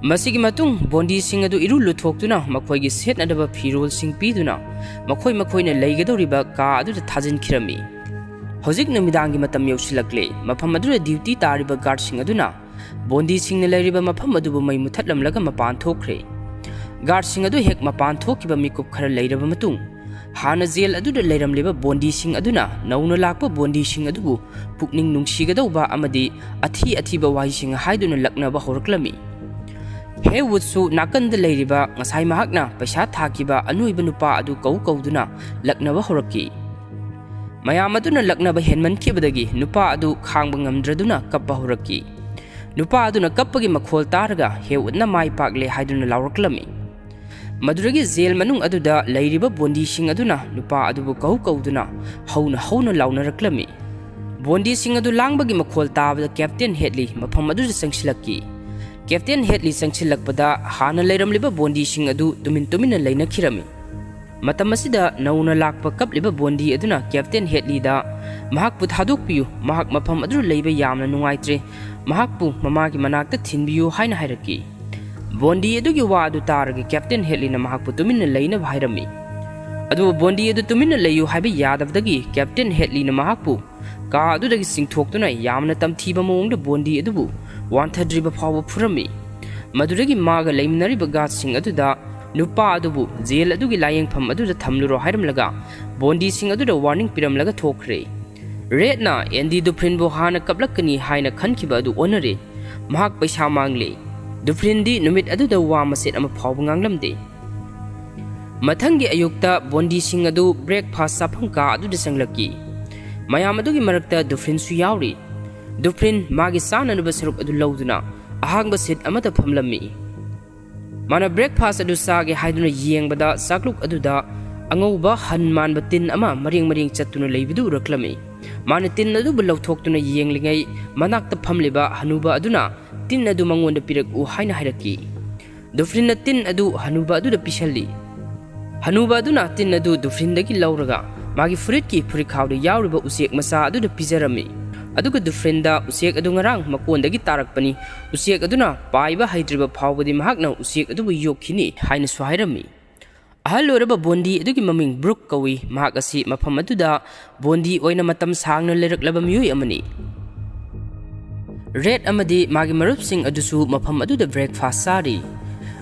ꯃꯁꯤꯒꯤ ꯃꯇꯨꯡ ꯕꯣꯟꯗꯤꯁꯤꯡ ꯑꯗꯨ ꯏꯔꯨ ꯂꯨꯊꯣꯛꯇꯨꯅ ꯃꯈꯣꯏꯒꯤ ꯁꯦꯠꯅꯗꯕ ꯐꯤꯔꯣꯜꯁꯤꯡ ꯄꯤꯗꯨꯅ ꯃꯈꯣꯏ ꯃꯈꯣꯏꯅ ꯂꯩꯒꯗꯧꯔꯤꯕ ꯀꯥ ꯑꯗꯨꯗ ꯊꯥꯖꯤꯟꯈꯤꯔꯝꯃꯤ꯫ ꯍꯧꯖꯤꯛ ꯅꯨꯃꯤꯗꯥꯡꯒꯤ ꯃꯇꯝ ꯌꯧꯁꯤꯜꯂꯛꯂꯦ꯫ ꯃꯐꯝ ꯑꯗꯨꯗ ꯗ꯭ꯌꯨꯇꯤ ꯇꯥꯔꯤꯕ ꯒꯥꯔꯗꯁꯤꯡ ꯑꯗꯨꯅ ꯕꯣꯟꯗꯤꯁꯤꯡꯅ ꯂꯩꯔꯤꯕ ꯃꯐꯝ ꯑꯗꯨꯕꯨ ꯃꯩ ꯃꯨꯊꯠꯂꯝꯂꯒ ꯃꯄꯥꯟ ꯊꯣꯛꯈ꯭ꯔꯦ꯫ ꯒꯥꯔꯗꯁꯤꯡ ꯑꯗꯨ ꯍꯦꯛ ꯃꯄꯥꯟ ꯊꯣꯛꯈꯤꯕ ꯃꯤꯀꯨꯞ ꯈꯔ ꯂꯩꯔꯕ ꯃꯇꯨꯡ, ꯍꯥꯟꯅ ꯖꯦꯜ ꯑꯗꯨꯗ ꯂꯩꯔꯝꯂꯤꯕ ꯕꯣꯟꯗꯤꯁꯤꯡ ꯑꯗꯨꯅ ꯅꯧꯅ ꯂꯥꯛꯄ ꯕꯣꯟꯗꯤꯁꯤꯡ ꯑꯗꯨꯕꯨ ꯄꯨꯛꯅꯤꯡ ꯅꯨꯡꯁꯤꯒꯗꯧꯕ ꯑꯃꯗꯤ ꯑꯊꯤ ꯑꯊꯤꯕ ꯋꯥꯍꯩꯁꯤꯡ ꯍꯥꯏꯗꯨꯅ ꯂꯛꯅꯕ ꯍꯧꯔꯛꯂꯝꯃꯤ꯫ ꯍꯦꯋꯨꯗꯁꯨ ꯅꯥꯀꯟꯗ ꯂꯩꯔꯤꯕ ꯉꯁꯥꯏ ꯃꯍꯥꯛꯅ ꯄꯩꯁꯥ ꯊꯥꯈꯤꯕ ꯑꯅꯣꯏꯕ ꯅꯨꯄꯥ ꯑꯗꯨ ꯀꯧ ꯀꯧꯗꯨꯅ ꯂꯛꯅꯕ ꯍꯧꯔꯛꯈꯤ꯫ ꯃꯌꯥꯝ ꯑꯗꯨꯅ ꯂꯛꯅꯕ ꯍꯦꯟꯃꯟꯈꯤꯕꯗꯒꯤ ꯅꯨꯄꯥ ꯑꯗꯨ ꯈꯥꯡꯕ ꯉꯝꯗ꯭ꯔꯗꯨꯅ ꯀꯞꯄ ꯍꯧꯔꯛꯈꯤ꯫ ꯅꯨꯄꯥ ꯑꯗꯨꯅ ꯀꯞꯄꯒꯤ ꯃꯈꯣꯜ ꯇꯥꯔꯒ ꯍꯦꯋꯨꯗꯅ "ꯃꯥꯏ ꯄꯥꯛꯂꯦ" ꯍꯥꯏꯗꯨꯅ ꯂꯥꯎꯔꯛꯂꯝꯃꯤ꯫ ꯃꯗꯨꯗꯒꯤ ꯖꯦꯜ ꯃꯅꯨꯡ ꯑꯗꯨꯗ ꯂꯩꯔꯤꯕ ꯕꯣꯟꯗꯤꯁꯤꯡ ꯑꯗꯨꯅ ꯅꯨꯄꯥ ꯑꯗꯨꯕꯨ ꯀꯧ ꯀꯧꯗꯨꯅ ꯍꯧꯅ ꯍꯧꯅ ꯂꯥꯎꯅꯔꯛꯂꯝꯃꯤ꯫ ꯕꯣꯟꯗꯤꯁꯤꯡ ꯑꯗꯨ ꯂꯥꯡꯕꯒꯤ ꯃꯈꯣꯜ ꯇꯥꯕꯗ ꯀꯦꯞꯇꯦꯟ ꯍꯦꯗꯂꯤ ꯃꯐꯝ ꯑꯗꯨꯗ ꯆꯪꯁꯤꯜꯂꯛꯈꯤ꯫ ꯀꯦꯞꯇꯦꯟ ꯍꯦꯗꯂꯤ ꯆꯪꯁꯤꯜꯂꯛꯄꯗ ꯍꯥꯟꯅ ꯂꯩꯔꯝꯂꯤꯕ ꯕꯣꯟꯗꯤꯁꯤꯡ ꯑꯗꯨ ꯇꯨꯃꯤꯟ ꯇꯨꯃꯤꯟꯅ ꯂꯩꯅꯈꯤꯔꯝꯃꯤ꯫ ꯃꯇꯝ ꯑꯁꯤꯗ ꯅꯧꯅ ꯂꯥꯛꯄ ꯀꯞꯂꯤꯕ ꯕꯣꯟꯗꯤ ꯑꯗꯨꯅ ꯀꯦꯞꯇꯦꯟ ꯍꯦꯗꯂꯤꯗ "ꯃꯍꯥꯛꯄꯨ ꯊꯥꯗꯣꯛꯄꯤꯌꯨ, ꯃꯍꯥꯛ ꯃꯐꯝ ꯑꯗꯨꯗ ꯂꯩꯕ ꯌꯥꯝꯅ ꯅꯨꯡꯉꯥꯏꯇ꯭ꯔꯦ, ꯃꯍꯥꯛꯄꯨ ꯃꯃꯥꯒꯤ ꯃꯅꯥꯛꯇ ꯊꯤꯟꯕꯤꯌꯨ" ꯍꯥꯏꯅ ꯍꯥꯏꯔꯛꯈꯤ꯫ ꯕꯣꯟꯗꯤ ꯑꯗꯨꯒꯤ ꯋꯥ ꯑꯗꯨ ꯇꯥꯔꯒ ꯀꯦꯞꯇꯦꯟ ꯍꯦꯗꯂꯤꯅ ꯃꯍꯥꯛꯄꯨ ꯇꯨꯃꯤꯟꯅ ꯂꯩꯅꯕ ꯍꯥꯏꯔꯝꯃꯤ꯫ ꯑꯗꯨꯕꯨ ꯕꯣꯟꯗꯤ ꯑꯗꯨ ꯇꯨꯃꯤꯟꯅ ꯂꯩꯌꯨ ꯍꯥꯏꯕ ꯌꯥꯗꯕꯗꯒꯤ ꯀꯦꯞꯇꯦꯟ ꯍꯦꯗꯂꯤꯅ ꯃꯍꯥꯛꯄꯨ ꯀꯥ ꯑꯗꯨꯗꯒꯤ ꯆꯤꯡꯊꯣꯛꯇꯨꯅ ꯌꯥꯝꯅ ꯇꯝꯊꯤꯕ ꯃꯑꯣꯡꯗ ꯕꯣꯟꯗꯤ ꯑꯗꯨꯕꯨ ꯋꯥꯟꯊꯗ꯭ꯔꯤꯕ ꯐꯥꯎꯕ ꯐꯨꯔꯝꯃꯤ꯫ ꯃꯗꯨꯗꯒꯤ ꯃꯥꯒ ꯂꯩꯃꯤꯟꯅꯔꯤꯕ ꯒꯥꯔꯗꯁꯤꯡ ꯑꯗꯨꯗ ꯅꯨꯄꯥ ꯑꯗꯨꯕꯨ ꯖꯦꯜ ꯑꯗꯨꯒꯤ ꯂꯥꯌꯦꯡꯐꯝ ꯑꯗꯨꯗ ꯊꯝꯂꯨꯔꯣ ꯍꯥꯏꯔꯝꯂꯒ ꯕꯣꯟꯗꯤꯁꯤꯡ ꯑꯗꯨꯗ ꯋꯥꯔꯅꯤꯡ ꯄꯤꯔꯝꯂꯒ ꯊꯣꯛꯈ꯭ꯔꯦ꯫ ꯔꯦꯗꯅ ꯑꯦꯟꯗꯤ ꯗꯨꯐ꯭ꯔꯤꯟꯕꯨ ꯍꯥꯟꯅ ꯀꯞꯂꯛꯀꯅꯤ ꯍꯥꯏꯅ ꯈꯟꯈꯤꯕ ꯑꯗꯨ ꯑꯣꯟꯅꯔꯦ꯫ ꯃꯍꯥꯛ ꯄꯩꯁꯥ ꯃꯥꯡꯂꯦ꯫ ꯗꯨꯐ꯭ꯔꯤꯟꯗꯤ ꯅꯨꯃꯤꯠ ꯑꯗꯨꯗ ꯋꯥ ꯃꯆꯦꯠ ꯑꯃ ꯐꯥꯎꯕ ꯉꯥꯡꯂꯝꯗꯦ꯫ ꯃꯊꯪꯒꯤ ꯑꯌꯨꯛꯇ ꯕꯣꯟꯗꯤꯁꯤꯡ ꯑꯗꯨ ꯕ꯭ꯔꯦꯛꯐꯥꯁ ꯆꯥꯐꯝ ꯀꯥ ꯑꯗꯨꯗ ꯆꯪꯂꯛꯈꯤ꯫ ꯃꯌꯥꯝ ꯑꯗꯨꯒꯤ ꯃꯔꯛꯇ ꯗꯨꯐ꯭ꯔꯤꯟꯁꯨ ꯌꯥꯎꯔꯤ꯫ ꯗꯨꯐ꯭ꯔꯤꯟ ꯃꯥꯒꯤ ꯆꯥꯅꯅꯕ ꯁꯔꯨꯛ ꯑꯗꯨ ꯂꯧꯗꯨꯅ ꯑꯍꯥꯡꯕ ꯁꯤꯠ ꯑꯃꯗ ꯐꯝꯂꯝꯃꯤ꯫ ꯃꯥꯅ ꯕ꯭ꯔꯦꯛꯐꯥꯁ ꯑꯗꯨ ꯆꯥꯒꯦ ꯍꯥꯏꯗꯨꯅ ꯌꯦꯡꯕꯗ ꯆꯥꯛꯂꯨꯛ ꯑꯗꯨꯗ ꯑꯉꯧꯕ ꯍꯟ ꯃꯥꯟꯕ ꯇꯤꯟ ꯑꯃ ꯃꯔꯦꯡ ꯃꯔꯦꯡ ꯆꯠꯇꯨꯅ ꯂꯩꯕꯗꯨ ꯎꯔꯛꯂꯝꯃꯤ꯫ ꯃꯥꯅ ꯇꯤꯟ ꯑꯗꯨꯕꯨ ꯂꯧꯊꯣꯛꯇꯨꯅ ꯌꯦꯡꯂꯤꯉꯩ ꯃꯅꯥꯛꯇ ꯐꯝꯂꯤꯕ ꯍꯅꯨꯕ ꯑꯗꯨꯅ ꯇꯤꯟ ꯑꯗꯨ ꯃꯉꯣꯟꯗ ꯄꯤꯔꯛꯎ ꯍꯥꯏꯅ ꯍꯥꯏꯔꯛꯈꯤ꯫ ꯗꯨꯐ꯭ꯔꯤꯟꯅ ꯇꯤꯟ ꯑꯗꯨ ꯍꯅꯨꯕ ꯑꯗꯨꯗ ꯄꯤꯁꯜꯂꯤ꯫ ꯍꯅꯨꯕ ꯑꯗꯨꯅ ꯇꯤꯟ ꯑꯗꯨ ꯗꯨꯐ꯭ꯔꯤꯟꯗꯒꯤ ꯂꯧꯔꯒ ꯃꯥꯒꯤ ꯐꯨꯔꯤꯠꯀꯤ ꯐꯨꯔꯤꯈꯥꯎꯗ ꯌꯥꯎꯔꯤꯕ ꯎꯆꯦꯛ ꯃꯆꯥ ꯑꯗꯨꯗ ꯄꯤꯖꯔꯝꯃꯤ꯫ ꯑꯗꯨꯒ ꯗꯨꯐ꯭ꯔꯤꯟꯗ ꯎꯆꯦꯛ ꯑꯗꯨ ꯉꯔꯥꯡ ꯃꯀꯣꯟꯗꯒꯤ ꯇꯥꯔꯛꯄꯅꯤ, ꯎꯆꯦꯛ ꯑꯗꯨꯅ ꯄꯥꯏꯕ ꯍꯩꯇ꯭ꯔꯤꯕ ꯐꯥꯎꯕꯗꯤ ꯃꯍꯥꯛꯅ ꯎꯆꯦꯛ ꯑꯗꯨꯕꯨ ꯌꯣꯛꯈꯤꯅꯤ ꯍꯥꯏꯅꯁꯨ ꯍꯥꯏꯔꯝꯃꯤ꯫ ꯑꯍꯜ ꯑꯣꯏꯔꯕ ꯕꯣꯟꯗꯤ ꯑꯗꯨꯒꯤ ꯃꯃꯤꯡ ꯕ꯭ꯔꯨꯛ ꯀꯧꯏ꯫ ꯃꯍꯥꯛ ꯑꯁꯤ ꯃꯐꯝ ꯑꯗꯨꯗ ꯕꯣꯟꯗꯤ ꯑꯣꯏꯅ ꯃꯇꯝ ꯁꯥꯡꯅ ꯂꯩꯔꯛꯂꯕ ꯃꯤꯑꯣꯏ ꯑꯃꯅꯤ꯫ ꯔꯦꯗ ꯑꯃꯗꯤ ꯃꯥꯒꯤ ꯃꯔꯨꯞꯁꯤꯡ ꯑꯗꯨꯁꯨ ꯃꯐꯝ ꯑꯗꯨꯗ ꯕ꯭ꯔꯦꯛꯐꯥꯁ ꯆꯥꯔꯤ꯫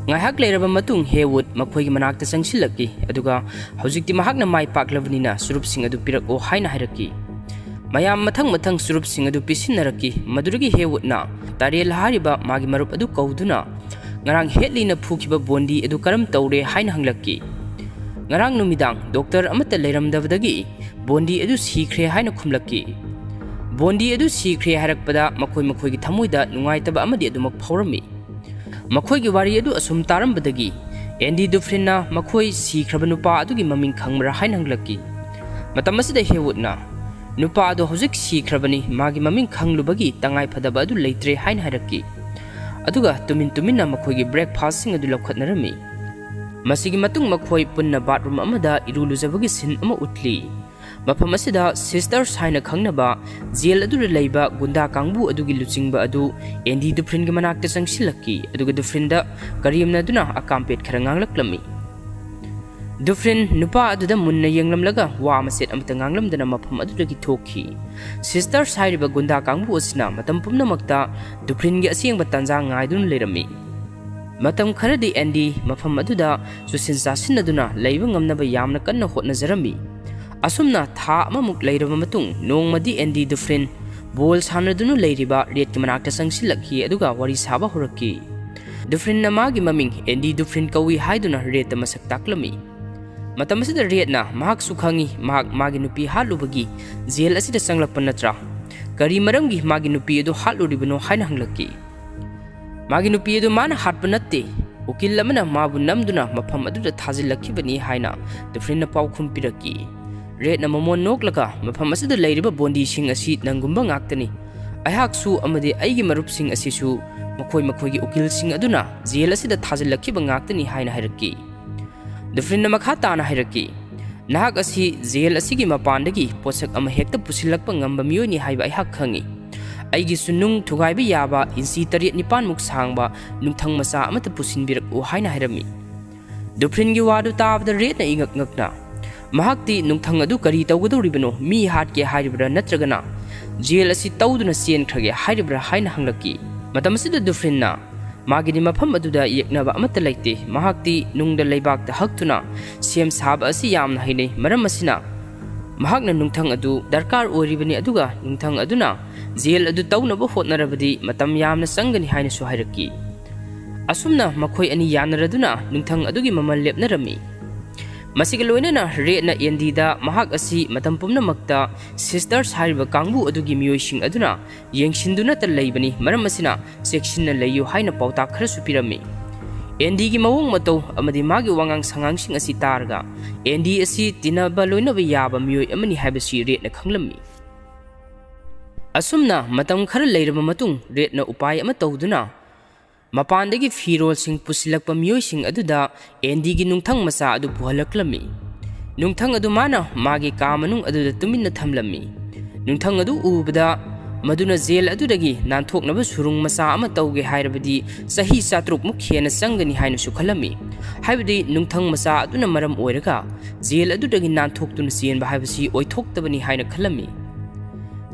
ꯉꯥꯏꯍꯥꯛ ꯂꯩꯔꯕ ꯃꯇꯨꯡ ꯍꯦꯋꯨꯗ ꯃꯈꯣꯏꯒꯤ ꯃꯅꯥꯛꯇ ꯆꯪꯁꯤꯜꯂꯛꯏ, ꯑꯗꯨꯒ ꯍꯧꯖꯤꯛꯇꯤ ꯃꯍꯥꯛꯅ ꯃꯥꯏ ꯄꯥꯛꯂꯕꯅꯤꯅ ꯆꯨꯔꯨꯞꯁꯤꯡ ꯑꯗꯨ ꯄꯤꯔꯛꯑꯣ ꯍꯥꯏꯅ ꯍꯥꯏꯔꯛꯈꯤ꯫ ꯃꯌꯥꯝ ꯃꯊꯪ ꯃꯊꯪ ꯆꯨꯔꯨꯞꯁꯤꯡ ꯑꯗꯨ ꯄꯤꯁꯤꯟꯅꯔꯛꯈꯤ꯫ ꯃꯗꯨꯗꯒꯤ ꯍꯦꯋꯨꯗꯅ ꯇꯥꯔꯦꯜ ꯍꯥꯏꯔꯤꯕ ꯃꯥꯒꯤ ꯃꯔꯨꯞ ꯑꯗꯨ ꯀꯧꯗꯨꯅ ꯉꯔꯥꯡ ꯍꯦꯠꯂꯤꯅ ꯐꯨꯈꯤꯕ ꯕꯣꯟꯗꯤ ꯑꯗꯨ ꯀꯔꯝ ꯇꯧꯔꯦ ꯍꯥꯏꯅ ꯍꯪꯂꯛꯈꯤ꯫ ꯉꯔꯥꯡ ꯅꯨꯃꯤꯗꯥꯡ ꯗꯣꯛꯇꯔ ꯑꯃꯠꯇ ꯂꯩꯔꯝꯗꯕꯗꯒꯤ ꯕꯣꯟꯗꯤ ꯑꯗꯨ ꯁꯤꯈ꯭ꯔꯦ ꯍꯥꯏꯅ ꯈꯨꯝꯂꯛꯈꯤ꯫ ꯕꯣꯟꯗꯤ ꯑꯗꯨ ꯁꯤꯈ꯭ꯔꯦ ꯍꯥꯏꯔꯛꯄꯗ ꯃꯈꯣꯏ ꯃꯈꯣꯏꯒꯤ ꯊꯃꯣꯏꯗ ꯅꯨꯡꯉꯥꯏꯇꯕ ꯑꯃꯗꯤ ꯑꯗꯨꯃꯛ ꯐꯥꯎꯔꯝꯃꯤ꯫ ꯃꯈꯣꯏꯒꯤ ꯋꯥꯔꯤ ꯑꯗꯨ ꯑꯁꯨꯝ ꯇꯥꯔꯝꯕꯗꯒꯤ ꯑꯦꯟꯗꯤ ꯗꯨꯐ꯭ꯔꯤꯟꯅ ꯃꯈꯣꯏ ꯁꯤꯈ꯭ꯔꯕ ꯅꯨꯄꯥ ꯑꯗꯨꯒꯤ ꯃꯃꯤꯡ ꯈꯪꯕ꯭ꯔꯥ ꯍꯥꯏꯅ ꯍꯪꯂꯛꯈꯤ꯫ ꯃꯇꯝ ꯑꯁꯤꯗ ꯍꯦꯋꯨꯗꯅ, "ꯅꯨꯄꯥ ꯑꯗꯨ ꯍꯧꯖꯤꯛ ꯁꯤꯈ꯭ꯔꯕꯅꯤ, ꯃꯥꯒꯤ ꯃꯃꯤꯡ ꯈꯪꯂꯨꯕꯒꯤ ꯇꯉꯥꯏ ꯐꯗꯕ ꯑꯗꯨ ꯂꯩꯇ꯭ꯔꯦ" ꯍꯥꯏꯅ ꯍꯥꯏꯔꯛꯈꯤ꯫ ꯑꯗꯨꯒ ꯇꯨꯃꯤꯟ ꯇꯨꯃꯤꯟꯅ ꯃꯈꯣꯏꯒꯤ ꯕ꯭ꯔꯦꯛꯐꯥꯁꯁꯤꯡ ꯑꯗꯨ ꯂꯧꯈꯠꯅꯔꯝꯃꯤ꯫ ꯃꯁꯤꯒꯤ ꯃꯇꯨꯡ ꯃꯈꯣꯏ ꯄꯨꯟꯅ ꯕꯥꯠꯔꯨꯝ ꯑꯃꯗ ꯏꯔꯨ ꯂꯨꯖꯕꯒꯤ ꯁꯤꯟ ꯑꯃ ꯎꯠꯂꯤ꯫ ꯃꯐꯝ ꯑꯁꯤꯗ ꯁꯤꯁꯇꯔꯁ ꯍꯥꯏꯅ ꯈꯪꯅꯕ ꯖꯦꯜ ꯑꯗꯨꯗ ꯂꯩꯕ ꯒꯨꯟꯗꯥ ꯀꯥꯡꯕꯨ ꯑꯗꯨꯒꯤ ꯂꯨꯆꯤꯡꯕ ꯑꯗꯨ ꯑꯦꯟꯗꯤ ꯗꯨꯐ꯭ꯔꯤꯟꯒꯤ ꯃꯅꯥꯛꯇ ꯆꯪꯁꯤꯜꯂꯛꯈꯤ, ꯑꯗꯨꯒ ꯗꯨꯐ꯭ꯔꯤꯟꯗ ꯀꯔꯦꯝꯅꯗꯨꯅ ꯑꯀꯥꯝꯄꯦꯠ ꯈꯔ ꯉꯥꯡꯂꯛꯂꯝꯃꯤ꯫ ꯗꯨꯐ꯭ꯔꯤꯟ ꯅꯨꯄꯥ ꯑꯗꯨꯗ ꯃꯨꯟꯅ ꯌꯦꯡꯂꯝꯂꯒ ꯋꯥ ꯃꯆꯦꯠ ꯑꯃꯠꯇ ꯉꯥꯡꯂꯝꯗꯅ ꯃꯐꯝ ꯑꯗꯨꯗꯒꯤ ꯊꯣꯛꯈꯤ꯫ ꯁꯤꯁꯇꯔꯁ ꯍꯥꯏꯔꯤꯕ ꯒꯨꯟꯗꯥ ꯀꯥꯡꯕꯨ ꯑꯁꯤꯅ ꯃꯇꯝ ꯄꯨꯝꯅꯃꯛꯇ ꯗꯨꯐ꯭ꯔꯤꯟꯒꯤ ꯑꯁꯦꯡꯕ ꯇꯥꯟꯖꯥ ꯉꯥꯏꯗꯨꯅ ꯂꯩꯔꯝꯃꯤ꯫ ꯃꯇꯝ ꯈꯔꯗꯤ ꯑꯦꯟꯗꯤ ꯃꯐꯝ ꯑꯗꯨꯗ ꯆꯨꯁꯤꯟ ꯆꯥꯁꯤꯟꯅꯗꯨꯅ ꯂꯩꯕ ꯉꯝꯅꯕ ꯌꯥꯝꯅ ꯀꯟꯅ ꯍꯣꯠꯅꯖꯔꯝꯃꯤ꯫ ꯑꯁꯨꯝꯅ ꯊꯥ ꯑꯃꯃꯨꯛ ꯂꯩꯔꯕ ꯃꯇꯨꯡ, ꯅꯣꯡꯃꯗꯤ ꯑꯦꯟꯗꯤ ꯗꯨꯐ꯭ꯔꯤꯟ ꯕꯣꯜ ꯁꯥꯟꯅꯗꯨꯅ ꯂꯩꯔꯤꯕ ꯔꯦꯠꯀꯤ ꯃꯅꯥꯛꯇ ꯆꯪꯁꯤꯜꯂꯛꯈꯤ, ꯑꯗꯨꯒ ꯋꯥꯔꯤ ꯁꯥꯕ ꯍꯧꯔꯛꯈꯤ꯫ ꯗꯨꯐ꯭ꯔꯤꯟꯅ ꯃꯥꯒꯤ ꯃꯃꯤꯡ ꯑꯦꯟꯗꯤ ꯗꯨꯐ꯭ꯔꯤꯟ ꯀꯧꯏ ꯍꯥꯏꯗꯨꯅ ꯔꯦꯠꯇ ꯃꯁꯛ ꯇꯥꯛꯂꯝꯃꯤ꯫ ꯃꯇꯝ ꯑꯁꯤꯗ ꯔꯦꯠꯅ ꯃꯍꯥꯛꯁꯨ ꯈꯪꯏ, ꯃꯍꯥꯛ ꯃꯥꯒꯤ ꯅꯨꯄꯤ ꯍꯥꯠꯂꯨꯕꯒꯤ ꯖꯦꯜ ꯑꯁꯤꯗ ꯆꯪꯂꯛꯄ ꯅꯠꯇ꯭ꯔꯥ? ꯀꯔꯤ ꯃꯔꯝꯒꯤ ꯃꯥꯒꯤ ꯅꯨꯄꯤ ꯑꯗꯨ ꯍꯥꯠꯂꯨꯔꯤꯕꯅꯣ ꯍꯥꯏꯅ ꯍꯪꯂꯛꯈꯤ꯫ ꯃꯥꯒꯤ ꯅꯨꯄꯤ ꯑꯗꯨ ꯃꯥꯅ ꯍꯥꯠꯄ ꯅꯠꯇꯦ, ꯎꯀꯤꯜ ꯑꯃꯅ ꯃꯥꯕꯨ ꯅꯝꯗꯨꯅ ꯃꯐꯝ ꯑꯗꯨꯗ ꯊꯥꯖꯤꯜꯂꯛꯈꯤꯕꯅꯤ ꯍꯥꯏꯅ ꯗꯨꯐ꯭ꯔꯤꯟꯅ ꯄꯥꯎꯈꯨꯝ ꯄꯤꯔꯛꯈꯤ꯫ ꯔꯦꯠꯅ ꯃꯃꯣꯟ ꯅꯣꯛꯂꯒ ꯃꯐꯝ ꯑꯁꯤꯗ ꯂꯩꯔꯤꯕ ꯕꯣꯟꯗꯤꯁꯤꯡ ꯑꯁꯤ ꯅꯪꯒꯨꯝꯕ ꯉꯥꯛꯇꯅꯤ꯫ ꯑꯩꯍꯥꯛꯁꯨ ꯑꯃꯗꯤ ꯑꯩꯒꯤ ꯃꯔꯨꯞꯁꯤꯡ ꯑꯁꯤꯁꯨ ꯃꯈꯣꯏ ꯃꯈꯣꯏꯒꯤ ꯎꯀꯤꯜꯁꯤꯡ ꯑꯗꯨꯅ ꯖꯦꯜ ꯑꯁꯤꯗ ꯊꯥꯖꯤꯜꯂꯛꯈꯤꯕ ꯉꯥꯛꯇꯅꯤ ꯍꯥꯏꯅ ꯍꯥꯏꯔꯛꯈꯤ꯫ ꯗꯨꯐ꯭ꯔꯤꯟꯅ ꯃꯈꯥ ꯇꯥꯅ ꯍꯥꯏꯔꯛꯈꯤ, "ꯅꯍꯥꯛ ꯑꯁꯤ ꯖꯦꯜ ꯑꯁꯤꯒꯤ ꯃꯄꯥꯟꯗꯒꯤ ꯄꯣꯠꯁꯛ ꯑꯃ ꯍꯦꯛꯇ ꯄꯨꯁꯤꯜꯂꯛꯄ ꯉꯝꯕ ꯃꯤꯑꯣꯏꯅꯤ ꯍꯥꯏꯕ ꯑꯩꯍꯥꯛ ꯈꯪꯏ꯫ ꯑꯩꯒꯤꯁꯨ ꯅꯨꯡ ꯊꯨꯒꯥꯏꯕ ꯌꯥꯕ ꯏꯟꯆꯤ ꯇꯔꯦꯠ ꯅꯤꯄꯥꯟꯃꯨꯛ ꯁꯥꯡꯕ ꯅꯨꯡꯊꯪ ꯃꯆꯥ ꯑꯃꯠꯇ ꯄꯨꯁꯤꯟꯕꯤꯔꯛꯎ" ꯍꯥꯏꯅ ꯍꯥꯏꯔꯝꯃꯤ꯫ ꯗꯨꯐ꯭ꯔꯤꯟꯒꯤ ꯋꯥꯗꯨ ꯇꯥꯕꯗ ꯔꯦꯠꯅ ꯏꯉꯛ ꯉꯛꯅ, ꯃꯍꯥꯛꯇꯤ ꯅꯨꯡꯊꯪ ꯑꯗꯨ ꯀꯔꯤ ꯇꯧꯒꯗꯧꯔꯤꯕꯅꯣ? ꯃꯤ ꯍꯥꯠꯀꯦ ꯍꯥꯏꯔꯤꯕ꯭ꯔꯥ ꯅꯠꯇ꯭ꯔꯒꯅ ꯖꯦꯜ ꯑꯁꯤ ꯇꯧꯗꯨꯅ ꯆꯦꯟꯈ꯭ꯔꯒꯦ ꯍꯥꯏꯔꯤꯕ꯭ꯔꯥ ꯍꯥꯏꯅ ꯍꯪꯂꯛꯈꯤ꯫ ꯃꯇꯝ ꯑꯁꯤꯗ ꯗꯨꯐ꯭ꯔꯤꯟꯅ, ꯃꯥꯒꯤꯗꯤ ꯃꯐꯝ ꯑꯗꯨꯗ ꯌꯦꯛꯅꯕ ꯑꯃꯠꯇ ꯂꯩꯇꯦ, ꯃꯍꯥꯛꯇꯤ ꯅꯨꯡꯗ ꯂꯩꯕꯥꯛꯇ ꯍꯛꯇꯨꯅ ꯁꯦꯝ ꯁꯥꯕ ꯑꯁꯤ ꯌꯥꯝꯅ ꯍꯩꯅꯩ꯫ ꯃꯔꯝ ꯑꯁꯤꯅ ꯃꯍꯥꯛꯅ ꯅꯨꯡꯊꯪ ꯑꯗꯨ ꯗꯔꯀꯥꯔ ꯑꯣꯏꯔꯤꯕꯅꯤ, ꯑꯗꯨꯒ ꯅꯨꯡꯊꯪ ꯑꯗꯨꯅ ꯖꯦꯜ ꯑꯗꯨ ꯇꯧꯅꯕ ꯍꯣꯠꯅꯔꯕꯗꯤ ꯃꯇꯝ ꯌꯥꯝꯅ ꯆꯪꯒꯅꯤ ꯍꯥꯏꯅꯁꯨ ꯍꯥꯏꯔꯛꯈꯤ꯫ ꯑꯁꯨꯝꯅ ꯃꯈꯣꯏ ꯑꯅꯤ ꯌꯥꯅꯔꯗꯨꯅ ꯅꯨꯡꯊꯪ ꯑꯗꯨꯒꯤ ꯃꯃꯜ ꯂꯦꯞꯅꯔꯝꯃꯤ꯫ ꯃꯁꯤꯒ ꯂꯣꯏꯅꯅ ꯔꯦꯠꯅ ꯑꯦꯟꯗꯤꯗ ꯃꯍꯥꯛ ꯑꯁꯤ ꯃꯇꯝ ꯄꯨꯝꯅꯃꯛꯇ ꯁꯤꯁꯇꯔꯁ ꯍꯥꯏꯔꯤꯕ ꯀꯥꯡꯕꯨ ꯑꯗꯨꯒꯤ ꯃꯤꯑꯣꯏꯁꯤꯡ ꯑꯗꯨꯅ ꯌꯦꯡꯁꯤꯟꯗꯨꯅꯇ ꯂꯩꯕꯅꯤ, ꯃꯔꯝ ꯑꯁꯤꯅ ꯆꯦꯛꯁꯤꯟꯅ ꯂꯩꯌꯨ ꯍꯥꯏꯅ ꯄꯥꯎꯇꯥꯛ ꯈꯔꯁꯨ ꯄꯤꯔꯝꯃꯤ꯫ ꯑꯦꯟꯗꯤꯒꯤ ꯃꯑꯣꯡ ꯃꯇꯧ ꯑꯃꯗꯤ ꯃꯥꯒꯤ ꯋꯥꯉꯥꯡ ꯁꯉꯥꯡꯁꯤꯡ ꯑꯁꯤ ꯇꯥꯔꯒ ꯑꯦꯟꯗꯤ ꯑꯁꯤ ꯇꯤꯟꯅꯕ ꯂꯣꯏꯅꯕ ꯌꯥꯕ ꯃꯤꯑꯣꯏ ꯑꯃꯅꯤ ꯍꯥꯏꯕꯁꯤ ꯔꯦꯠꯅ ꯈꯪꯂꯝꯃꯤ꯫ ꯑꯁꯨꯝꯅ ꯃꯇꯝ ꯈꯔ ꯂꯩꯔꯕ ꯃꯇꯨꯡ, ꯔꯦꯠꯅ ꯎꯄꯥꯏ ꯑꯃ ꯇꯧꯗꯨꯅ ꯃꯄꯥꯟꯗꯒꯤ ꯐꯤꯔꯣꯜꯁꯤꯡ ꯄꯨꯁꯤꯜꯂꯛꯄ ꯃꯤꯑꯣꯏꯁꯤꯡ ꯑꯗꯨꯗ ꯑꯦꯟꯗꯤꯒꯤ ꯅꯨꯡꯊꯪ ꯃꯆꯥ ꯑꯗꯨ ꯄꯨꯍꯜꯂꯛꯂꯝꯃꯤ꯫ ꯅꯨꯡꯊꯪ ꯑꯗꯨ ꯃꯥꯅ ꯃꯥꯒꯤ ꯀꯥ ꯃꯅꯨꯡ ꯑꯗꯨꯗ ꯇꯨꯃꯤꯟꯅ ꯊꯝꯂꯝꯃꯤ꯫ ꯅꯨꯡꯊꯪ ꯑꯗꯨ ꯎꯕꯗ ꯃꯗꯨꯅ ꯖꯦꯜ ꯑꯗꯨꯗꯒꯤ ꯅꯥꯟꯊꯣꯛꯅꯕ ꯁꯨꯔꯨꯡ ꯃꯆꯥ ꯑꯃ ꯇꯧꯒꯦ ꯍꯥꯏꯔꯕꯗꯤ ꯆꯍꯤ ꯆꯥꯇ꯭ꯔꯨꯛꯃꯨꯛ ꯍꯦꯟꯅ ꯆꯪꯒꯅꯤ ꯍꯥꯏꯅꯁꯨ ꯈꯜꯂꯝꯃꯤ꯫ ꯍꯥꯏꯕꯗꯤ ꯅꯨꯡꯊꯪ ꯃꯆꯥ ꯑꯗꯨꯅ ꯃꯔꯝ ꯑꯣꯏꯔꯒ ꯖꯦꯜ ꯑꯗꯨꯗꯒꯤ ꯅꯥꯟꯊꯣꯛꯇꯨꯅ ꯆꯦꯟꯕ ꯍꯥꯏꯕꯁꯤ ꯑꯣꯏꯊꯣꯛꯇꯕꯅꯤ ꯍꯥꯏꯅ ꯈꯜꯂꯝꯃꯤ꯫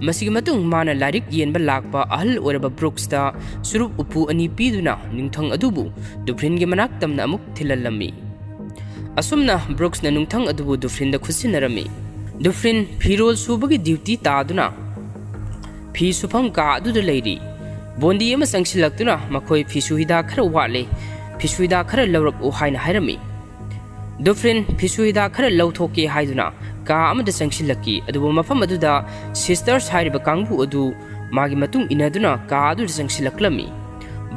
ꯃꯁꯤꯒꯤ ꯃꯇꯨꯡ ꯃꯥꯅ ꯂꯥꯏꯔꯤꯛ ꯌꯦꯟꯕ ꯂꯥꯛꯄ ꯑꯍꯜ ꯑꯣꯏꯔꯕ ꯕ꯭ꯔꯨꯛꯁꯇ ꯆꯨꯔꯨꯞ ꯎꯄꯨ ꯑꯅꯤ ꯄꯤꯗꯨꯅ ꯅꯨꯡꯊꯪ ꯑꯗꯨꯕꯨ ꯗꯨꯐ꯭ꯔꯤꯟꯒꯤ ꯃꯅꯥꯛ ꯇꯝꯅ ꯑꯃꯨꯛ ꯊꯤꯜꯍꯜꯂꯝꯃꯤ꯫ ꯑꯁꯨꯝꯅ ꯕ꯭ꯔꯨꯛꯁꯅ ꯅꯨꯡꯊꯪ ꯑꯗꯨꯕꯨ ꯗꯨꯐ꯭ꯔꯤꯟꯗ ꯈꯨꯠꯁꯤꯟꯅꯔꯝꯃꯤ꯫ ꯗꯨꯐ꯭ꯔꯤꯟ ꯐꯤꯔꯣꯜ ꯁꯨꯕꯒꯤ ꯗ꯭ꯌꯨꯇꯤ ꯇꯥꯗꯨꯅ ꯐꯤ ꯁꯨꯐꯝ ꯀꯥ ꯑꯗꯨꯗ ꯂꯩꯔꯤ꯫ ꯕꯣꯟꯗꯤ ꯑꯃ ꯆꯪꯁꯤꯜꯂꯛꯇꯨꯅ ꯃꯈꯣꯏ ꯐꯤꯁꯨ ꯍꯤꯗꯥꯛ ꯈꯔ ꯋꯥꯠꯂꯦ, ꯐꯤꯁꯨ ꯍꯤꯗꯥꯛ ꯈꯔ ꯂꯧꯔꯛꯎ ꯍꯥꯏꯅ ꯍꯥꯏꯔꯝꯃꯤ꯫ ꯗꯨꯐ꯭ꯔꯤꯟ ꯐꯤꯁꯨ ꯍꯤꯗꯥꯛ ꯈꯔ ꯂꯧꯊꯣꯛꯀꯦ ꯍꯥꯏꯗꯨꯅ ꯀꯥ ꯑꯃꯗ ꯆꯪꯁꯤꯜꯂꯛꯈꯤ꯫ ꯑꯗꯨꯕꯨ ꯃꯐꯝ ꯑꯗꯨꯗ ꯁꯤꯁꯇꯔꯁ ꯍꯥꯏꯔꯤꯕ ꯀꯥꯡꯕꯨ ꯑꯗꯨ ꯃꯥꯒꯤ ꯃꯇꯨꯡ ꯏꯟꯅꯗꯨꯅ ꯀꯥ ꯑꯗꯨꯗ ꯆꯪꯁꯤꯜꯂꯛꯂꯝꯃꯤ꯫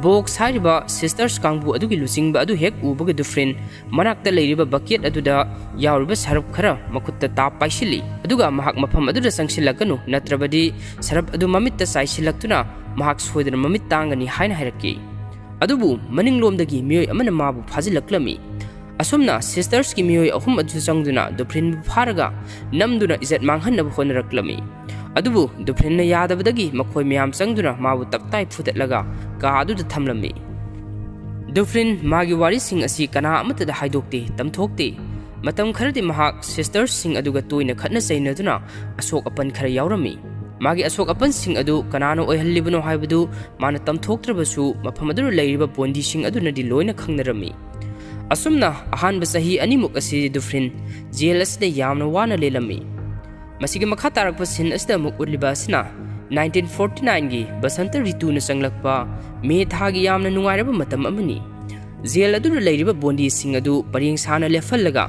ꯕꯣꯛꯁ ꯍꯥꯏꯔꯤꯕ ꯁꯤꯁꯇꯔꯁ ꯀꯥꯡꯕꯨ ꯑꯗꯨꯒꯤ ꯂꯨꯆꯤꯡꯕ ꯑꯗꯨ ꯍꯦꯛ ꯎꯕꯒ ꯗꯨꯐ꯭ꯔꯤꯟ ꯃꯅꯥꯛꯇ ꯂꯩꯔꯤꯕ ꯕꯀꯦꯠ ꯑꯗꯨꯗ ꯌꯥꯎꯔꯤꯕ ꯁꯔꯞ ꯈꯔ ꯃꯈꯨꯠꯇ ꯇꯥꯞ ꯄꯥꯏꯁꯤꯜꯂꯤ꯫ ꯑꯗꯨꯒ ꯃꯍꯥꯛ ꯃꯐꯝ ꯑꯗꯨꯗ ꯆꯪꯁꯤꯜꯂꯛꯀꯅꯨ, ꯅꯠꯇ꯭ꯔꯕꯗꯤ ꯁꯔꯞ ꯑꯗꯨ ꯃꯃꯤꯠꯇ ꯆꯥꯏꯁꯤꯜꯂꯛꯇꯨꯅ ꯃꯍꯥꯛ ꯁꯣꯏꯗꯅ ꯃꯃꯤꯠ ꯇꯥꯡꯒꯅꯤ ꯍꯥꯏꯅ ꯍꯥꯏꯔꯛꯈꯤ꯫ ꯑꯗꯨꯕꯨ ꯃꯅꯤꯡꯂꯣꯝꯗꯒꯤ ꯃꯤꯑꯣꯏ ꯑꯃꯅ ꯃꯥꯕꯨ ꯐꯥꯖꯤꯜꯂꯛꯂꯝꯃꯤ꯫ ꯑꯁꯨꯝꯅ ꯁꯤꯁꯇꯔꯁꯀꯤ ꯃꯤꯑꯣꯏ ꯑꯍꯨꯝ ꯑꯗꯨ ꯆꯪꯗꯨꯅ ꯗꯨꯐ꯭ꯔꯤꯟꯕꯨ ꯐꯥꯔꯒ ꯅꯝꯗꯨꯅ ꯏꯖꯠ ꯃꯥꯡꯍꯟꯅꯕ ꯍꯣꯠꯅꯔꯛꯂꯝꯃꯤ꯫ ꯑꯗꯨꯕꯨ ꯗꯨꯐ꯭ꯔꯤꯟꯅ ꯌꯥꯗꯕꯗꯒꯤ ꯃꯈꯣꯏ ꯃꯌꯥꯝ ꯆꯪꯗꯨꯅ ꯃꯥꯕꯨ ꯇꯞꯇꯥꯏ ꯐꯨꯗꯠꯂꯒ ꯀꯥ ꯑꯗꯨꯗ ꯊꯝꯂꯝꯃꯤ꯫ ꯗꯨꯐ꯭ꯔꯤꯟ ꯃꯥꯒꯤ ꯋꯥꯔꯤꯁꯤꯡ ꯑꯁꯤ ꯀꯅꯥ ꯑꯃꯠꯇꯗ ꯍꯥꯏꯗꯣꯛꯇꯦ, ꯇꯝꯊꯣꯛꯇꯦ꯫ ꯃꯇꯝ ꯈꯔꯗꯤ ꯃꯍꯥꯛ ꯁꯤꯁꯇꯔꯁꯤꯡ ꯑꯗꯨꯒ ꯇꯣꯏꯅ ꯈꯠꯅ ꯆꯩꯅꯗꯨꯅ ꯑꯁꯣꯛ ꯑꯄꯟ ꯈꯔ ꯌꯥꯎꯔꯝꯃꯤ꯫ ꯃꯥꯒꯤ ꯑꯁꯣꯛ ꯑꯄꯟꯁꯤꯡ ꯑꯗꯨ ꯀꯅꯥꯅ ꯑꯣꯏꯍꯜꯂꯤꯕꯅꯣ ꯍꯥꯏꯕꯗꯨ ꯃꯥꯅ ꯇꯝꯊꯣꯛꯇ꯭ꯔꯕꯁꯨ, ꯃꯐꯝ ꯑꯗꯨꯗ ꯂꯩꯔꯤꯕ ꯕꯣꯟꯗꯤꯁꯤꯡ ꯑꯗꯨꯅꯗꯤ ꯂꯣꯏꯅ ꯈꯪꯅꯔꯝꯃꯤ꯫ ꯑꯁꯨꯝꯅ ꯑꯍꯥꯟꯕ ꯆꯍꯤ ꯑꯅꯤꯃꯨꯛ ꯑꯁꯤ ꯗꯨꯐ꯭ꯔꯤꯟ ꯖꯦꯜ ꯑꯁꯤꯗ ꯌꯥꯝꯅ ꯋꯥꯅ ꯂꯦꯜꯂꯝꯃꯤ꯫ ꯃꯁꯤꯒꯤ ꯃꯈꯥ ꯇꯥꯔꯛꯄ ꯁꯤꯟ ꯑꯁꯤꯗ ꯑꯃꯨꯛ ꯎꯠꯂꯤꯕ ꯑꯁꯤꯅ ꯅꯥꯏꯟꯇꯤꯟ ꯐꯣꯔꯇꯤ ꯅꯥꯏꯟꯒꯤ ꯕꯁꯟꯇ ꯔꯤꯇꯨꯅ ꯆꯪꯂꯛꯄ ꯃꯦ ꯊꯥꯒꯤ ꯌꯥꯝꯅ ꯅꯨꯡꯉꯥꯏꯔꯕ ꯃꯇꯝ ꯑꯃꯅꯤ꯫ ꯖꯦꯜ ꯑꯗꯨꯗ ꯂꯩꯔꯤꯕ ꯕꯣꯟꯗꯤꯁꯤꯡ ꯑꯗꯨ ꯄꯔꯦꯡ ꯁꯥꯅ ꯂꯦꯞꯍꯜꯂꯒ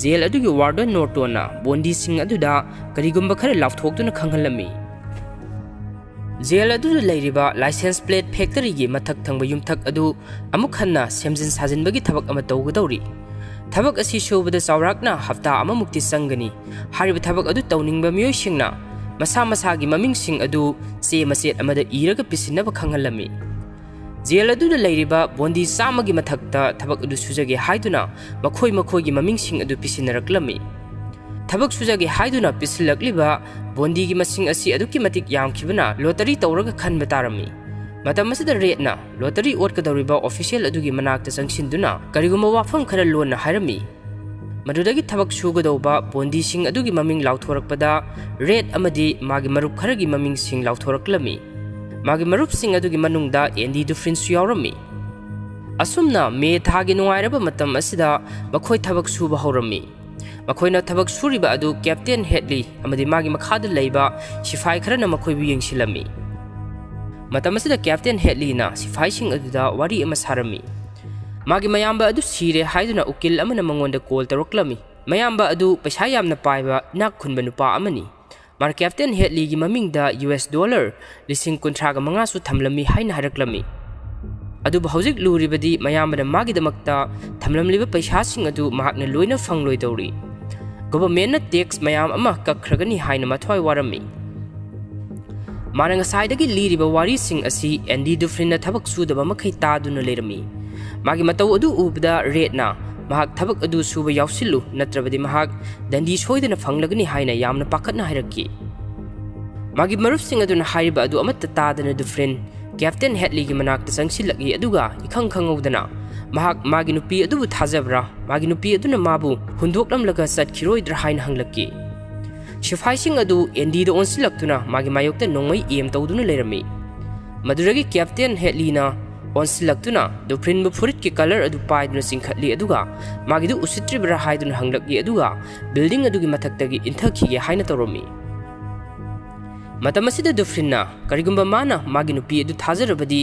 ꯖꯦꯜ ꯑꯗꯨꯒꯤ ꯋꯥꯔꯗꯟ ꯅꯣꯔꯇꯣꯟꯅ ꯕꯣꯟꯗꯤꯁꯤꯡ ꯑꯗꯨꯗ ꯀꯔꯤꯒꯨꯝꯕ ꯈꯔ ꯂꯥꯎꯊꯣꯛꯇꯨꯅ ꯈꯪꯍꯜꯂꯝꯃꯤ꯫ ꯖꯦꯜ ꯑꯗꯨꯗ ꯂꯩꯔꯤꯕ ꯂꯥꯏꯁꯦꯟꯁ ꯄ꯭ꯂꯦꯠ ꯐꯦꯛꯇꯔꯤꯒꯤ ꯃꯊꯛ ꯊꯪꯕ ꯌꯨꯝꯊꯛ ꯑꯗꯨ ꯑꯃꯨꯛ ꯍꯟꯅ ꯁꯦꯝꯖꯤꯟ ꯁꯥꯖꯤꯟꯕꯒꯤ ꯊꯕꯛ ꯑꯃ ꯇꯧꯒꯗꯧꯔꯤ꯫ ꯊꯕꯛ ꯑꯁꯤ ꯁꯨꯕꯗ ꯆꯥꯎꯔꯥꯛꯅ ꯍꯞꯇꯥ ꯑꯃꯃꯨꯛꯇꯤ ꯆꯪꯒꯅꯤ꯫ ꯍꯥꯏꯔꯤꯕ ꯊꯕꯛ ꯑꯗꯨ ꯇꯧꯅꯤꯡꯕ ꯃꯤꯑꯣꯏꯁꯤꯡꯅ ꯃꯁꯥ ꯃꯁꯥꯒꯤ ꯃꯃꯤꯡꯁꯤꯡ ꯑꯗꯨ ꯆꯦ ꯃꯆꯦꯠ ꯑꯃꯗ ꯏꯔꯒ ꯄꯤꯁꯤꯟꯅꯕ ꯈꯪꯍꯜꯂꯝꯃꯤ꯫ ꯖꯦꯜ ꯑꯗꯨꯗ ꯂꯩꯔꯤꯕ ꯕꯣꯟꯗꯤ ꯆꯥꯝꯃꯒꯤ ꯃꯊꯛꯇ ꯊꯕꯛ ꯑꯗꯨ ꯁꯨꯖꯒꯦ ꯍꯥꯏꯗꯨꯅ ꯃꯈꯣꯏ ꯃꯈꯣꯏꯒꯤ ꯃꯃꯤꯡꯁꯤꯡ ꯑꯗꯨ ꯄꯤꯁꯤꯟꯅꯔꯛꯂꯝꯃꯤ꯫ ꯊꯕꯛ ꯁꯨꯖꯒꯦ ꯍꯥꯏꯗꯨꯅ ꯄꯤꯁꯤꯜꯂꯛꯂꯤꯕ ꯕꯣꯟꯗꯤꯒꯤ ꯃꯁꯤꯡ ꯑꯁꯤ ꯑꯗꯨꯛꯀꯤ ꯃꯇꯤꯛ ꯌꯥꯝꯈꯤꯕꯅ ꯂꯣꯇꯔꯤ ꯇꯧꯔꯒ ꯈꯟꯕ ꯇꯥꯔꯝꯃꯤ꯫ ꯃꯇꯝ ꯑꯁꯤꯗ ꯔꯦꯗꯅ ꯂꯣꯇꯔꯤ ꯑꯣꯠꯀꯗꯧꯔꯤꯕ ꯑꯣꯐꯤꯁꯤꯌꯦꯜ ꯑꯗꯨꯒꯤ ꯃꯅꯥꯛꯇ ꯆꯪꯁꯤꯟꯗꯨꯅ ꯀꯔꯤꯒꯨꯝꯕ ꯋꯥꯐꯝ ꯈꯔ ꯂꯣꯟꯅ ꯍꯥꯏꯔꯝꯃꯤ꯫ ꯃꯗꯨꯗꯒꯤ ꯊꯕꯛ ꯁꯨꯒꯗꯧꯕ ꯕꯣꯟꯗꯤꯁꯤꯡ ꯑꯗꯨꯒꯤ ꯃꯃꯤꯡ ꯂꯥꯎꯊꯣꯔꯛꯄꯗ ꯔꯦꯗ ꯑꯃꯗꯤ ꯃꯥꯒꯤ ꯃꯔꯨꯞ ꯈꯔꯒꯤ ꯃꯃꯤꯡꯁꯤꯡ ꯂꯥꯎꯊꯣꯔꯛꯂꯝꯃꯤ꯫ ꯃꯥꯒꯤ ꯃꯔꯨꯞꯁꯤꯡ ꯑꯗꯨꯒꯤ ꯃꯅꯨꯡꯗ ꯑꯦꯟꯗꯤ ꯗꯨꯐ꯭ꯔꯤꯟꯁꯨ ꯌꯥꯎꯔꯝꯃꯤ꯫ ꯑꯁꯨꯝꯅ ꯃꯦ ꯊꯥꯒꯤ ꯅꯨꯡꯉꯥꯏꯔꯕ ꯃꯇꯝ ꯑꯁꯤꯗ ꯃꯈꯣꯏ ꯊꯕꯛ ꯁꯨꯕ ꯍꯧꯔꯝꯃꯤ꯫ ꯃꯈꯣꯏꯅ ꯊꯕꯛ ꯁꯨꯔꯤꯕ ꯑꯗꯨ ꯀꯦꯞꯇꯦꯟ ꯍꯦꯗꯂꯤ ꯑꯃꯗꯤ ꯃꯥꯒꯤ ꯃꯈꯥꯗ ꯂꯩꯕ ꯁꯤꯐꯥꯏ ꯈꯔꯅ ꯃꯈꯣꯏꯕꯨ ꯌꯦꯡꯁꯤꯜꯂꯝꯃꯤ꯫ ꯃꯇꯝ ꯑꯁꯤꯗ ꯀꯦꯞꯇꯦꯟ ꯍꯦꯗꯂꯤꯅ ꯁꯤꯐꯥꯏꯁꯤꯡ ꯑꯗꯨꯗ ꯋꯥꯔꯤ ꯑꯃ ꯁꯥꯔꯝꯃꯤ꯫ ꯃꯥꯒꯤ ꯃꯌꯥꯝꯕ ꯑꯗꯨ ꯁꯤꯔꯦ ꯍꯥꯏꯗꯨꯅ ꯎꯀꯤꯜ ꯑꯃꯅ ꯃꯉꯣꯟꯗ ꯀꯣꯜ ꯇꯧꯔꯛꯂꯝꯃꯤ꯫ ꯃꯌꯥꯝꯕ ꯑꯗꯨ ꯄꯩꯁꯥ ꯌꯥꯝꯅ ꯄꯥꯏꯕ ꯏꯅꯥꯛ ꯈꯨꯟꯕ ꯅꯨꯄꯥ ꯑꯃꯅꯤ꯫ ꯃꯥꯅ ꯀꯦꯞꯇꯦꯟ ꯍꯦꯗꯂꯤꯒꯤ ꯃꯃꯤꯡꯗ ꯌꯨ ꯑꯦꯁ ꯗꯣꯂꯔ ꯂꯤꯁꯤꯡ ꯀꯨꯟꯊ꯭ꯔꯥꯒ ꯃꯉꯥꯁꯨ ꯊꯝꯂꯝꯃꯤ ꯍꯥꯏꯅ ꯍꯥꯏꯔꯛꯂꯝꯃꯤ꯫ ꯑꯗꯨꯕꯨ ꯍꯧꯖꯤꯛ ꯂꯨꯔꯤꯕꯗꯤ ꯃꯌꯥꯝꯕꯅ ꯃꯥꯒꯤꯗꯃꯛꯇ ꯊꯝꯂꯝꯂꯤꯕ ꯄꯩꯁꯥꯁꯤꯡ ꯑꯗꯨ ꯃꯍꯥꯛꯅ ꯂꯣꯏꯅ ꯐꯪꯂꯣꯏꯗꯧꯔꯤ꯫ ꯒꯣꯚꯔꯟꯃꯦꯟꯠꯅ ꯇꯦꯛꯁ ꯃꯌꯥꯝ ꯑꯃ ꯀꯛꯈ꯭ꯔꯒꯅꯤ ꯍꯥꯏꯅ ꯃꯊ꯭ꯋꯥꯏ ꯋꯥꯔꯝꯃꯤ꯫ ꯃꯥꯅ ꯉꯁꯥꯏꯗꯒꯤ ꯂꯤꯔꯤꯕ ꯋꯥꯔꯤꯁꯤꯡ ꯑꯁꯤ ꯑꯦꯟꯗꯤ ꯗꯨꯐ꯭ꯔꯤꯟꯅ ꯊꯕꯛ ꯁꯨꯗꯕ ꯃꯈꯩ ꯇꯥꯗꯨꯅ ꯂꯩꯔꯝꯃꯤ꯫ ꯃꯥꯒꯤ ꯃꯇꯧ ꯑꯗꯨ ꯎꯕꯗ ꯔꯦꯗꯅ "ꯃꯍꯥꯛ ꯊꯕꯛ ꯑꯗꯨ ꯁꯨꯕ ꯌꯥꯎꯁꯤꯜꯂꯨ, ꯅꯠꯇ꯭ꯔꯕꯗꯤ ꯃꯍꯥꯛ ꯗꯟꯗꯤ ꯁꯣꯏꯗꯅ ꯐꯪꯂꯒꯅꯤ" ꯍꯥꯏꯅ ꯌꯥꯝꯅ ꯄꯥꯈꯠꯅ ꯍꯥꯏꯔꯛꯈꯤ꯫ ꯃꯥꯒꯤ ꯃꯔꯨꯞꯁꯤꯡ ꯑꯗꯨꯅ ꯍꯥꯏꯔꯤꯕ ꯑꯗꯨ ꯑꯃꯠꯇ ꯇꯥꯗꯅ ꯗꯨꯐ꯭ꯔꯤꯟ ꯀꯦꯞꯇꯦꯟ ꯍꯦꯗꯂꯤꯒꯤ ꯃꯅꯥꯛꯇ ꯆꯪꯁꯤꯜꯂꯛꯏ, ꯑꯗꯨꯒ ꯏꯈꯪ ꯈꯪꯍꯧꯗꯅ ꯃꯍꯥꯛ ꯃꯥꯒꯤ ꯅꯨꯄꯤ ꯑꯗꯨꯕꯨ ꯊꯥꯖꯕ꯭ꯔꯥ, ꯃꯥꯒꯤ ꯅꯨꯄꯤ ꯑꯗꯨꯅ ꯃꯥꯕꯨ ꯍꯨꯟꯗꯣꯛꯂꯝꯂꯒ ꯆꯠꯈꯤꯔꯣꯏꯗ꯭ꯔꯥ ꯍꯥꯏꯅ ꯍꯪꯂꯛꯈꯤ꯫ ꯁꯤꯐꯥꯏꯁꯤꯡ ꯑꯗꯨ ꯑꯦꯟꯗꯤꯗ ꯑꯣꯟꯁꯤꯜꯂꯛꯇꯨꯅ ꯃꯥꯒꯤ ꯃꯥꯌꯣꯛꯇ ꯅꯣꯡꯃꯩ ꯑꯦꯝ ꯇꯧꯗꯨꯅ ꯂꯩꯔꯝꯃꯤ꯫ ꯃꯗꯨꯗꯒꯤ ꯀꯦꯞꯇꯦꯟ ꯍꯦꯗꯂꯤꯅ ꯑꯣꯟꯁꯤꯜꯂꯛꯇꯨꯅ ꯗꯨꯐ꯭ꯔꯤꯟꯕꯨ ꯐꯨꯔꯤꯠꯀꯤ ꯀꯂꯔ ꯑꯗꯨ ꯄꯥꯏꯗꯨꯅ ꯆꯤꯡꯈꯠꯂꯤ, ꯑꯗꯨꯒ ꯃꯥꯒꯤꯗꯨ ꯎꯁꯤꯠꯇ꯭ꯔꯤꯕ꯭ꯔꯥ ꯍꯥꯏꯗꯨꯅ ꯍꯪꯂꯛꯏ, ꯑꯗꯨꯒ ꯕꯤꯜꯗꯤꯡ ꯑꯗꯨꯒꯤ ꯃꯊꯛꯇꯒꯤ ꯏꯟꯊꯈꯤꯒꯦ ꯍꯥꯏꯅ ꯇꯧꯔꯝꯃꯤ꯫ ꯃꯇꯝ ꯑꯁꯤꯗ ꯗꯨꯐ꯭ꯔꯤꯟꯅ ꯀꯔꯤꯒꯨꯝꯕ ꯃꯥꯅ ꯃꯥꯒꯤ ꯅꯨꯄꯤ ꯑꯗꯨ ꯊꯥꯖꯔꯕꯗꯤ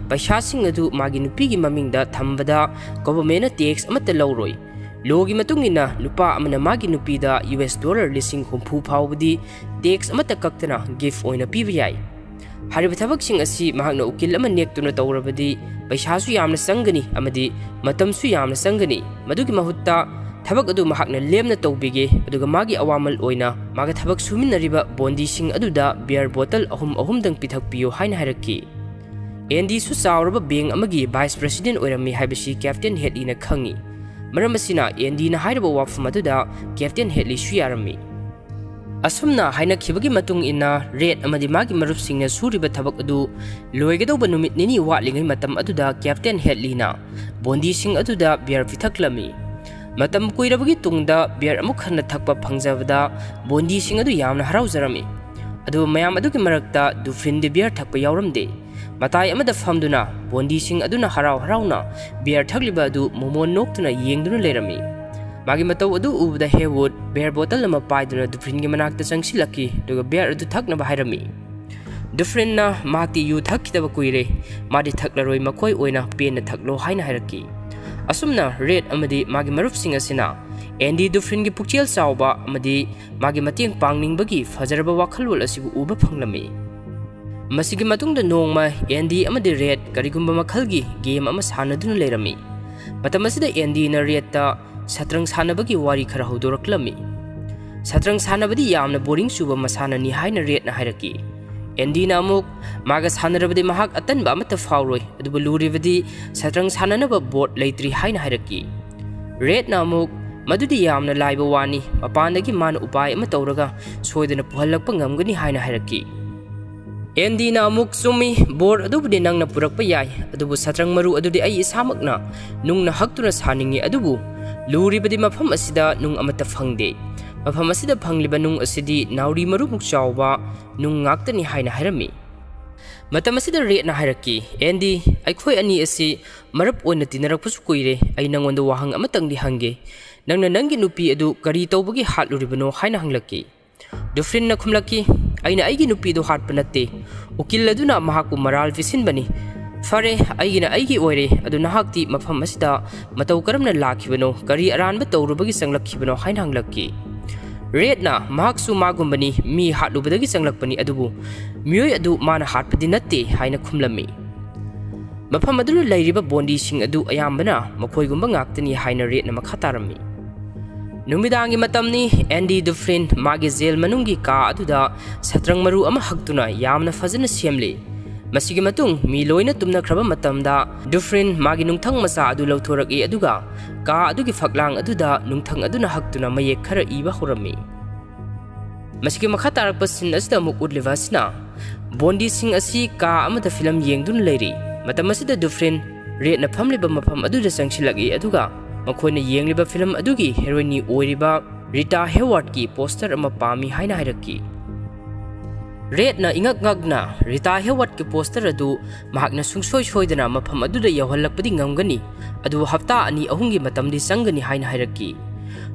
ꯄꯩꯁꯥꯁꯤꯡ ꯑꯗꯨ ꯃꯥꯒꯤ ꯅꯨꯄꯤꯒꯤ ꯃꯃꯤꯡꯗ ꯊꯝꯕꯗ ꯒꯣꯚꯔꯟꯃꯦꯟꯠꯅ ꯇꯦꯛꯁ ꯑꯃꯠꯇ ꯂꯧꯔꯣꯏ꯫ ꯂꯣꯒꯤ ꯃꯇꯨꯡ ꯏꯟꯅ ꯅꯨꯄꯥ ꯑꯃꯅ ꯃꯥꯒꯤ ꯅꯨꯄꯤꯗ ꯌꯨ ꯑꯦꯁ ꯗꯣꯂꯔ ꯂꯤꯁꯤꯡ ꯍꯨꯝꯐꯨ ꯐꯥꯎꯕꯗꯤ ꯇꯦꯛꯁ ꯑꯃꯠꯇ ꯀꯛꯇꯅ ꯒꯤꯐ ꯑꯣꯏꯅ ꯄꯤꯕ ꯌꯥꯏ꯫ ꯍꯥꯏꯔꯤꯕ ꯊꯕꯛꯁꯤꯡ ꯑꯁꯤ ꯃꯍꯥꯛꯅ ꯎꯀꯤꯜ ꯑꯃ ꯅꯦꯛꯇꯨꯅ ꯇꯧꯔꯕꯗꯤ ꯄꯩꯁꯥꯁꯨ ꯌꯥꯝꯅ ꯆꯪꯒꯅꯤ ꯑꯃꯗꯤ ꯃꯇꯝꯁꯨ ꯌꯥꯝꯅ ꯆꯪꯒꯅꯤ꯫ ꯃꯗꯨꯒꯤ ꯃꯍꯨꯠꯇ ꯊꯕꯛ ꯑꯗꯨ ꯃꯍꯥꯛꯅ ꯂꯦꯝꯅ ꯇꯧꯕꯤꯒꯦ, ꯑꯗꯨꯒ ꯃꯥꯒꯤ ꯑꯋꯥꯃꯜ ꯑꯣꯏꯅ ꯃꯥꯒ ꯊꯕꯛ ꯁꯨꯃꯤꯟꯅꯔꯤꯕ ꯕꯣꯟꯗꯤꯁꯤꯡ ꯑꯗꯨꯗ ꯕꯤꯌꯔ ꯕꯣꯇꯜ ꯑꯍꯨꯝ ꯑꯍꯨꯝꯗꯪ ꯄꯤꯊꯛꯄꯤꯌꯨ ꯍꯥꯏꯅ ꯍꯥꯏꯔꯛꯈꯤ꯫ ꯑꯦꯟꯗꯤꯁꯨ ꯆꯥꯎꯔꯕ ꯕꯦꯡꯛ ꯑꯃꯒꯤ ꯚꯥꯏꯁ ꯄ꯭ꯔꯦꯁꯤꯗꯦꯟꯠ ꯑꯣꯏꯔꯝꯃꯤ ꯍꯥꯏꯕꯁꯤ ꯀꯦꯞꯇꯦꯟ ꯍꯦꯗꯂꯤꯅ ꯈꯪꯉꯤ꯫ ꯃꯔꯝ ꯑꯁꯤꯅ ꯑꯦꯟꯗꯤꯅ ꯍꯥꯏꯔꯤꯕ ꯋꯥꯐꯝ ꯑꯗꯨꯗ ꯀꯦꯞꯇꯦꯟ ꯍꯦꯗꯂꯤꯁꯨ ꯌꯥꯔꯝꯃꯤ꯫ ꯑꯁꯨꯝꯅ ꯍꯥꯏꯅꯈꯤꯕꯒꯤ ꯃꯇꯨꯡ ꯏꯟꯅ, ꯔꯦꯗ ꯑꯃꯗꯤ ꯃꯥꯒꯤ ꯃꯔꯨꯞꯁꯤꯡꯅ ꯁꯨꯔꯤꯕ ꯊꯕꯛ ꯑꯗꯨ ꯂꯣꯏꯒꯗꯧꯕ ꯅꯨꯃꯤꯠ ꯅꯤꯅꯤ ꯋꯥꯠꯂꯤꯉꯩ ꯃꯇꯝ ꯑꯗꯨꯗ ꯀꯦꯞꯇꯦꯟ ꯍꯦꯗꯂꯤꯅ ꯕꯣꯟꯗꯤꯁꯤꯡ ꯑꯗꯨꯗ ꯕꯤꯌꯔ ꯄꯤꯊꯛꯂꯝꯃꯤ꯫ ꯃꯇꯝ ꯀꯨꯏꯔꯕꯒꯤ ꯇꯨꯡꯗ ꯕꯤꯌꯔ ꯑꯃꯨꯛ ꯍꯟꯅ ꯊꯛꯄ ꯐꯪꯖꯕꯗ ꯕꯣꯟꯗꯤꯁꯤꯡ ꯑꯗꯨ ꯌꯥꯝꯅ ꯍꯔꯥꯎꯖꯔꯝꯃꯤ꯫ ꯑꯗꯨꯕꯨ ꯃꯌꯥꯝ ꯑꯗꯨꯒꯤ ꯃꯔꯛꯇ ꯗꯨꯐ꯭ꯔꯤꯟꯗꯤ ꯕꯤꯌꯔ ꯊꯛꯄ ꯌꯥꯎꯔꯝꯗꯦ꯫ ꯃꯇꯥꯏ ꯑꯃꯗ ꯐꯝꯗꯨꯅ ꯕꯣꯟꯗꯤꯁꯤꯡ ꯑꯗꯨꯅ ꯍꯔꯥꯎ ꯍꯔꯥꯎꯅ ꯕꯤꯌꯔ ꯊꯛꯂꯤꯕ ꯑꯗꯨ ꯃꯣꯃꯣꯟ ꯅꯣꯛꯇꯨꯅ ꯌꯦꯡꯗꯨꯅ ꯂꯩꯔꯝꯃꯤ꯫ ꯃꯥꯒꯤ ꯃꯇꯧ ꯑꯗꯨ ꯎꯕꯗ ꯍꯦꯋꯨꯗ ꯕꯤꯌꯔ ꯕꯣꯇꯜ ꯑꯃ ꯄꯥꯏꯗꯨꯅ ꯗꯨꯐ꯭ꯔꯤꯟꯒꯤ ꯃꯅꯥꯛꯇ ꯆꯪꯁꯤꯜꯂꯛꯈꯤ, ꯑꯗꯨꯒ ꯕꯤꯌꯔ ꯑꯗꯨ ꯊꯛꯅꯕ ꯍꯥꯏꯔꯝꯃꯤ꯫ ꯗꯨꯐ꯭ꯔꯤꯟꯅ ꯃꯍꯥꯛꯇꯤ ꯌꯨ ꯊꯛꯈꯤꯗꯕ ꯀꯨꯏꯔꯦ, ꯃꯥꯗꯤ ꯊꯛꯂꯔꯣꯏ, ꯃꯈꯣꯏ ꯑꯣꯏꯅ ꯄꯦꯟꯅ ꯊꯛꯂꯣ ꯍꯥꯏꯅ ꯍꯥꯏꯔꯛꯈꯤ꯫ ꯑꯁꯨꯝꯅ ꯔꯦꯗ ꯑꯃꯗꯤ ꯃꯥꯒꯤ ꯃꯔꯨꯞꯁꯤꯡ ꯑꯁꯤꯅ ꯑꯦꯟꯗꯤ ꯗꯨꯐ꯭ꯔꯤꯟꯒꯤ ꯄꯨꯛꯆꯦꯜ ꯆꯥꯎꯕ ꯑꯃꯗꯤ ꯃꯥꯒꯤ ꯃꯇꯦꯡ ꯄꯥꯡꯅꯤꯡꯕꯒꯤ ꯐꯖꯔꯕ ꯋꯥꯈꯜꯂꯣꯟ ꯑꯁꯤꯕꯨ ꯎꯕ ꯐꯪꯂꯝꯃꯤ꯫ ꯃꯁꯤꯒꯤ ꯃꯇꯨꯡꯗ ꯅꯣꯡꯃ ꯑꯦꯟꯗꯤ ꯑꯃꯗꯤ ꯔꯦꯗ ꯀꯔꯤꯒꯨꯝꯕ ꯃꯈꯜꯒꯤ ꯒꯦꯝ ꯑꯃ ꯁꯥꯟꯅꯗꯨꯅ ꯂꯩꯔꯝꯃꯤ꯫ ꯃꯇꯝ ꯑꯁꯤꯗ ꯑꯦꯟꯗꯤꯅ ꯔꯦꯗꯇ ꯁꯇ꯭ꯔꯪ ꯁꯥꯟꯅꯕꯒꯤ ꯋꯥꯔꯤ ꯈꯔ ꯍꯧꯗꯣꯔꯛꯂꯝꯃꯤ꯫ ꯁꯇ꯭ꯔꯪ ꯁꯥꯟꯅꯕꯗꯤ ꯌꯥꯝꯅ ꯕꯣꯔꯤꯡ ꯆꯨꯕ ꯃꯁꯥꯟꯅꯅꯤ ꯍꯥꯏꯅ ꯔꯦꯗꯅ ꯍꯥꯏꯔꯛꯈꯤ꯫ ꯑꯦꯟꯗꯤꯅ ꯑꯃꯨꯛ, ꯃꯥꯒ ꯁꯥꯟꯅꯔꯕꯗꯤ ꯃꯍꯥꯛ ꯑꯇꯟꯕ ꯑꯃꯠꯇ ꯐꯥꯎꯔꯣꯏ, ꯑꯗꯨꯕꯨ ꯂꯨꯔꯤꯕꯗꯤ ꯁꯇ꯭ꯔꯪ ꯁꯥꯟꯅꯅꯕ ꯕꯣꯔꯗ ꯂꯩꯇ꯭ꯔꯤ ꯍꯥꯏꯅ ꯍꯥꯏꯔꯛꯈꯤ꯫ ꯔꯦꯗꯅ ꯑꯃꯨꯛ, ꯃꯗꯨꯗꯤ ꯌꯥꯝꯅ ꯂꯥꯏꯕ ꯋꯥꯅꯤ, ꯃꯄꯥꯟꯗꯒꯤ ꯃꯥꯅ ꯎꯄꯥꯏ ꯑꯃ ꯇꯧꯔꯒ ꯁꯣꯏꯗꯅ ꯄꯨꯍꯜꯂꯛꯄ ꯉꯝꯒꯅꯤ ꯍꯥꯏꯅ ꯍꯥꯏꯔꯛꯈꯤ꯫ ꯑꯦꯟꯗꯤꯅ ꯑꯃꯨꯛ, ꯆꯨꯝꯃꯤ, ꯕꯣꯔꯗ ꯑꯗꯨꯕꯨꯗꯤ ꯅꯪꯅ ꯄꯨꯔꯛꯄ ꯌꯥꯏ, ꯑꯗꯨꯕꯨ ꯁꯇ꯭ꯔꯪ ꯃꯔꯨ ꯑꯗꯨꯗꯤ ꯑꯩ ꯏꯁꯥꯃꯛꯅ ꯅꯨꯡꯅ ꯍꯛꯇꯨꯅ ꯁꯥꯅꯤꯡꯏ, ꯑꯗꯨꯕꯨ ꯂꯨꯔꯤꯕꯗꯤ ꯃꯐꯝ ꯑꯁꯤꯗ ꯅꯨꯡ ꯑꯃꯠꯇ ꯐꯪꯗꯦ꯫ ꯃꯐꯝ ꯑꯁꯤꯗ ꯐꯪꯂꯤꯕ ꯅꯨꯡ ꯑꯁꯤꯗꯤ ꯅꯥꯎꯔꯤ ꯃꯔꯨꯃꯨꯛ ꯆꯥꯎꯕ ꯅꯨꯡ ꯉꯥꯛꯇꯅꯤ ꯍꯥꯏꯅ ꯍꯥꯏꯔꯝꯃꯤ꯫ ꯃꯇꯝ ꯑꯁꯤꯗ ꯔꯦꯗꯅ ꯍꯥꯏꯔꯛꯈꯤ, "ꯑꯦꯟꯗꯤ, ꯑꯩꯈꯣꯏ ꯑꯅꯤ ꯑꯁꯤ ꯃꯔꯨꯞ ꯑꯣꯏꯅ ꯇꯤꯟꯅꯔꯛꯄꯁꯨ ꯀꯨꯏꯔꯦ, ꯑꯩ ꯅꯉꯣꯟꯗ ꯋꯥꯍꯪ ꯑꯃꯇꯪꯗꯤ ꯍꯪꯒꯦ꯫ ꯅꯪꯅ ꯅꯪꯒꯤ ꯅꯨꯄꯤ ꯑꯗꯨ ꯀꯔꯤ ꯇꯧꯕꯒꯤ ꯍꯥꯠꯂꯨꯔꯤꯕꯅꯣ?" ꯍꯥꯏꯅ ꯍꯪꯂꯛꯈꯤ꯫ ꯗꯨꯐ꯭ꯔꯤꯟꯅ ꯈꯨꯝꯂꯛꯈꯤ, "ꯑꯩꯅ ꯑꯩꯒꯤ ꯅꯨꯄꯤꯗꯨ ꯍꯥꯠꯄ ꯅꯠꯇꯦ꯫ ꯎꯀꯤꯜ ꯑꯗꯨꯅ ꯃꯍꯥꯛꯄꯨ ꯃꯔꯥꯜ ꯄꯤꯁꯤꯟꯕꯅꯤ꯫ ꯐꯔꯦ, ꯑꯩꯒꯤꯅ ꯑꯩꯒꯤ ꯑꯣꯏꯔꯦ, ꯑꯗꯨ ꯅꯍꯥꯛꯇꯤ ꯃꯐꯝ ꯑꯁꯤꯗ ꯃꯇꯧ ꯀꯔꯝꯅ ꯂꯥꯛꯈꯤꯕꯅꯣ, ꯀꯔꯤ ꯑꯔꯥꯟꯕ ꯇꯧꯔꯨꯕꯒꯤ ꯆꯪꯂꯛꯈꯤꯕꯅꯣ?" ꯍꯥꯏꯅ ꯍꯪꯂꯛꯈꯤ꯫ ꯔꯦꯗꯅ, "ꯃꯍꯥꯛꯁꯨ ꯃꯥꯒꯨꯝꯕꯅꯤ, ꯃꯤ ꯍꯥꯠꯂꯨꯕꯗꯒꯤ ꯆꯪꯂꯛꯄꯅꯤ, ꯑꯗꯨꯕꯨ ꯃꯤꯑꯣꯏ ꯑꯗꯨ ꯃꯥꯅ ꯍꯥꯠꯄꯗꯤ ꯅꯠꯇꯦ" ꯍꯥꯏꯅ ꯈꯨꯝꯂꯝꯃꯤ꯫ ꯃꯐꯝ ꯑꯗꯨꯗ ꯂꯩꯔꯤꯕ ꯕꯣꯟꯗꯤꯁꯤꯡ ꯑꯗꯨ ꯑꯌꯥꯝꯕꯅ ꯃꯈꯣꯏꯒꯨꯝꯕ ꯉꯥꯛꯇꯅꯤ ꯍꯥꯏꯅ ꯔꯦꯗꯅ ꯃꯈꯥ ꯇꯥꯔꯝꯃꯤ꯫ ꯅꯨꯃꯤꯗꯥꯡꯒꯤ ꯃꯇꯝꯅꯤ, ꯑꯦꯟꯗꯤ ꯗꯨꯐ꯭ꯔꯤꯟ ꯃꯥꯒꯤ ꯖꯦꯜ ꯃꯅꯨꯡꯒꯤ ꯀꯥ ꯑꯗꯨꯗ ꯁꯇ꯭ꯔꯪ ꯃꯔꯨ ꯑꯃ ꯍꯛꯇꯨꯅ ꯌꯥꯝꯅ ꯐꯖꯅ ꯁꯦꯝꯂꯤ꯫ ꯃꯁꯤꯒꯤ ꯃꯇꯨꯡ ꯃꯤ ꯂꯣꯏꯅ ꯇꯨꯝꯅꯈ꯭ꯔꯕ ꯃꯇꯝꯗ ꯗꯨꯐ꯭ꯔꯤꯟ ꯃꯥꯒꯤ ꯅꯨꯡꯊꯪ ꯃꯆꯥ ꯑꯗꯨ ꯂꯧꯊꯣꯔꯛꯏ, ꯑꯗꯨꯒ ꯀꯥ ꯑꯗꯨꯒꯤ ꯐꯛꯂꯥꯡ ꯑꯗꯨꯗ ꯅꯨꯡꯊꯪ ꯑꯗꯨꯅ ꯍꯛꯇꯨꯅ ꯃꯌꯦꯛ ꯈꯔ ꯏꯕ ꯍꯧꯔꯝꯃꯤ꯫ ꯃꯁꯤꯒꯤ ꯃꯈꯥ ꯇꯥꯔꯛꯄ scene ꯑꯁꯤꯗ ꯑꯃꯨꯛ ꯎꯠꯂꯤꯕ ꯑꯁꯤꯅ ꯕꯣꯟꯗꯤꯁꯤꯡ ꯑꯁꯤ ꯀꯥ ꯑꯃꯗ ꯐꯤꯂꯝ ꯌꯦꯡꯗꯨꯅ ꯂꯩꯔꯤ꯫ ꯃꯇꯝ ꯑꯁꯤꯗ ꯗꯨꯐ꯭ꯔꯤꯟ ꯔꯦꯗꯅ ꯐꯝꯂꯤꯕ ꯃꯐꯝ ꯑꯗꯨꯗ ꯆꯪꯁꯤꯜꯂꯛꯏ, ꯑꯗꯨꯒ ꯃꯈꯣꯏꯅ ꯌꯦꯡꯂꯤꯕ ꯐꯤꯂꯝ ꯑꯗꯨꯒꯤ ꯍꯦꯔꯣꯏꯟꯅꯤ ꯑꯣꯏꯔꯤꯕ ꯔꯤꯇꯥ ꯍꯦꯋꯥꯔꯗꯀꯤ ꯄꯣꯁꯇꯔ ꯑꯃ ꯄꯥꯝꯃꯤ ꯍꯥꯏꯅ ꯍꯥꯏꯔꯛꯈꯤ꯫ ꯔꯦꯗꯅ ꯏꯉꯛ ꯉꯛꯅ ꯔꯤꯇꯥ ꯍꯦꯋꯥꯔꯗꯀꯤ ꯄꯣꯁꯇꯔ ꯑꯗꯨ ꯃꯍꯥꯛꯅ ꯁꯨꯡꯁꯣꯏ ꯁꯣꯏꯗꯅ ꯃꯐꯝ ꯑꯗꯨꯗ ꯌꯧꯍꯜꯂꯛꯄꯗꯤ ꯉꯝꯒꯅꯤ, ꯑꯗꯨꯕꯨ ꯍꯞꯇꯥ ꯑꯅꯤ ꯑꯍꯨꯝꯒꯤ ꯃꯇꯝꯗꯤ ꯆꯪꯒꯅꯤ ꯍꯥꯏꯅ ꯍꯥꯏꯔꯛꯈꯤ꯫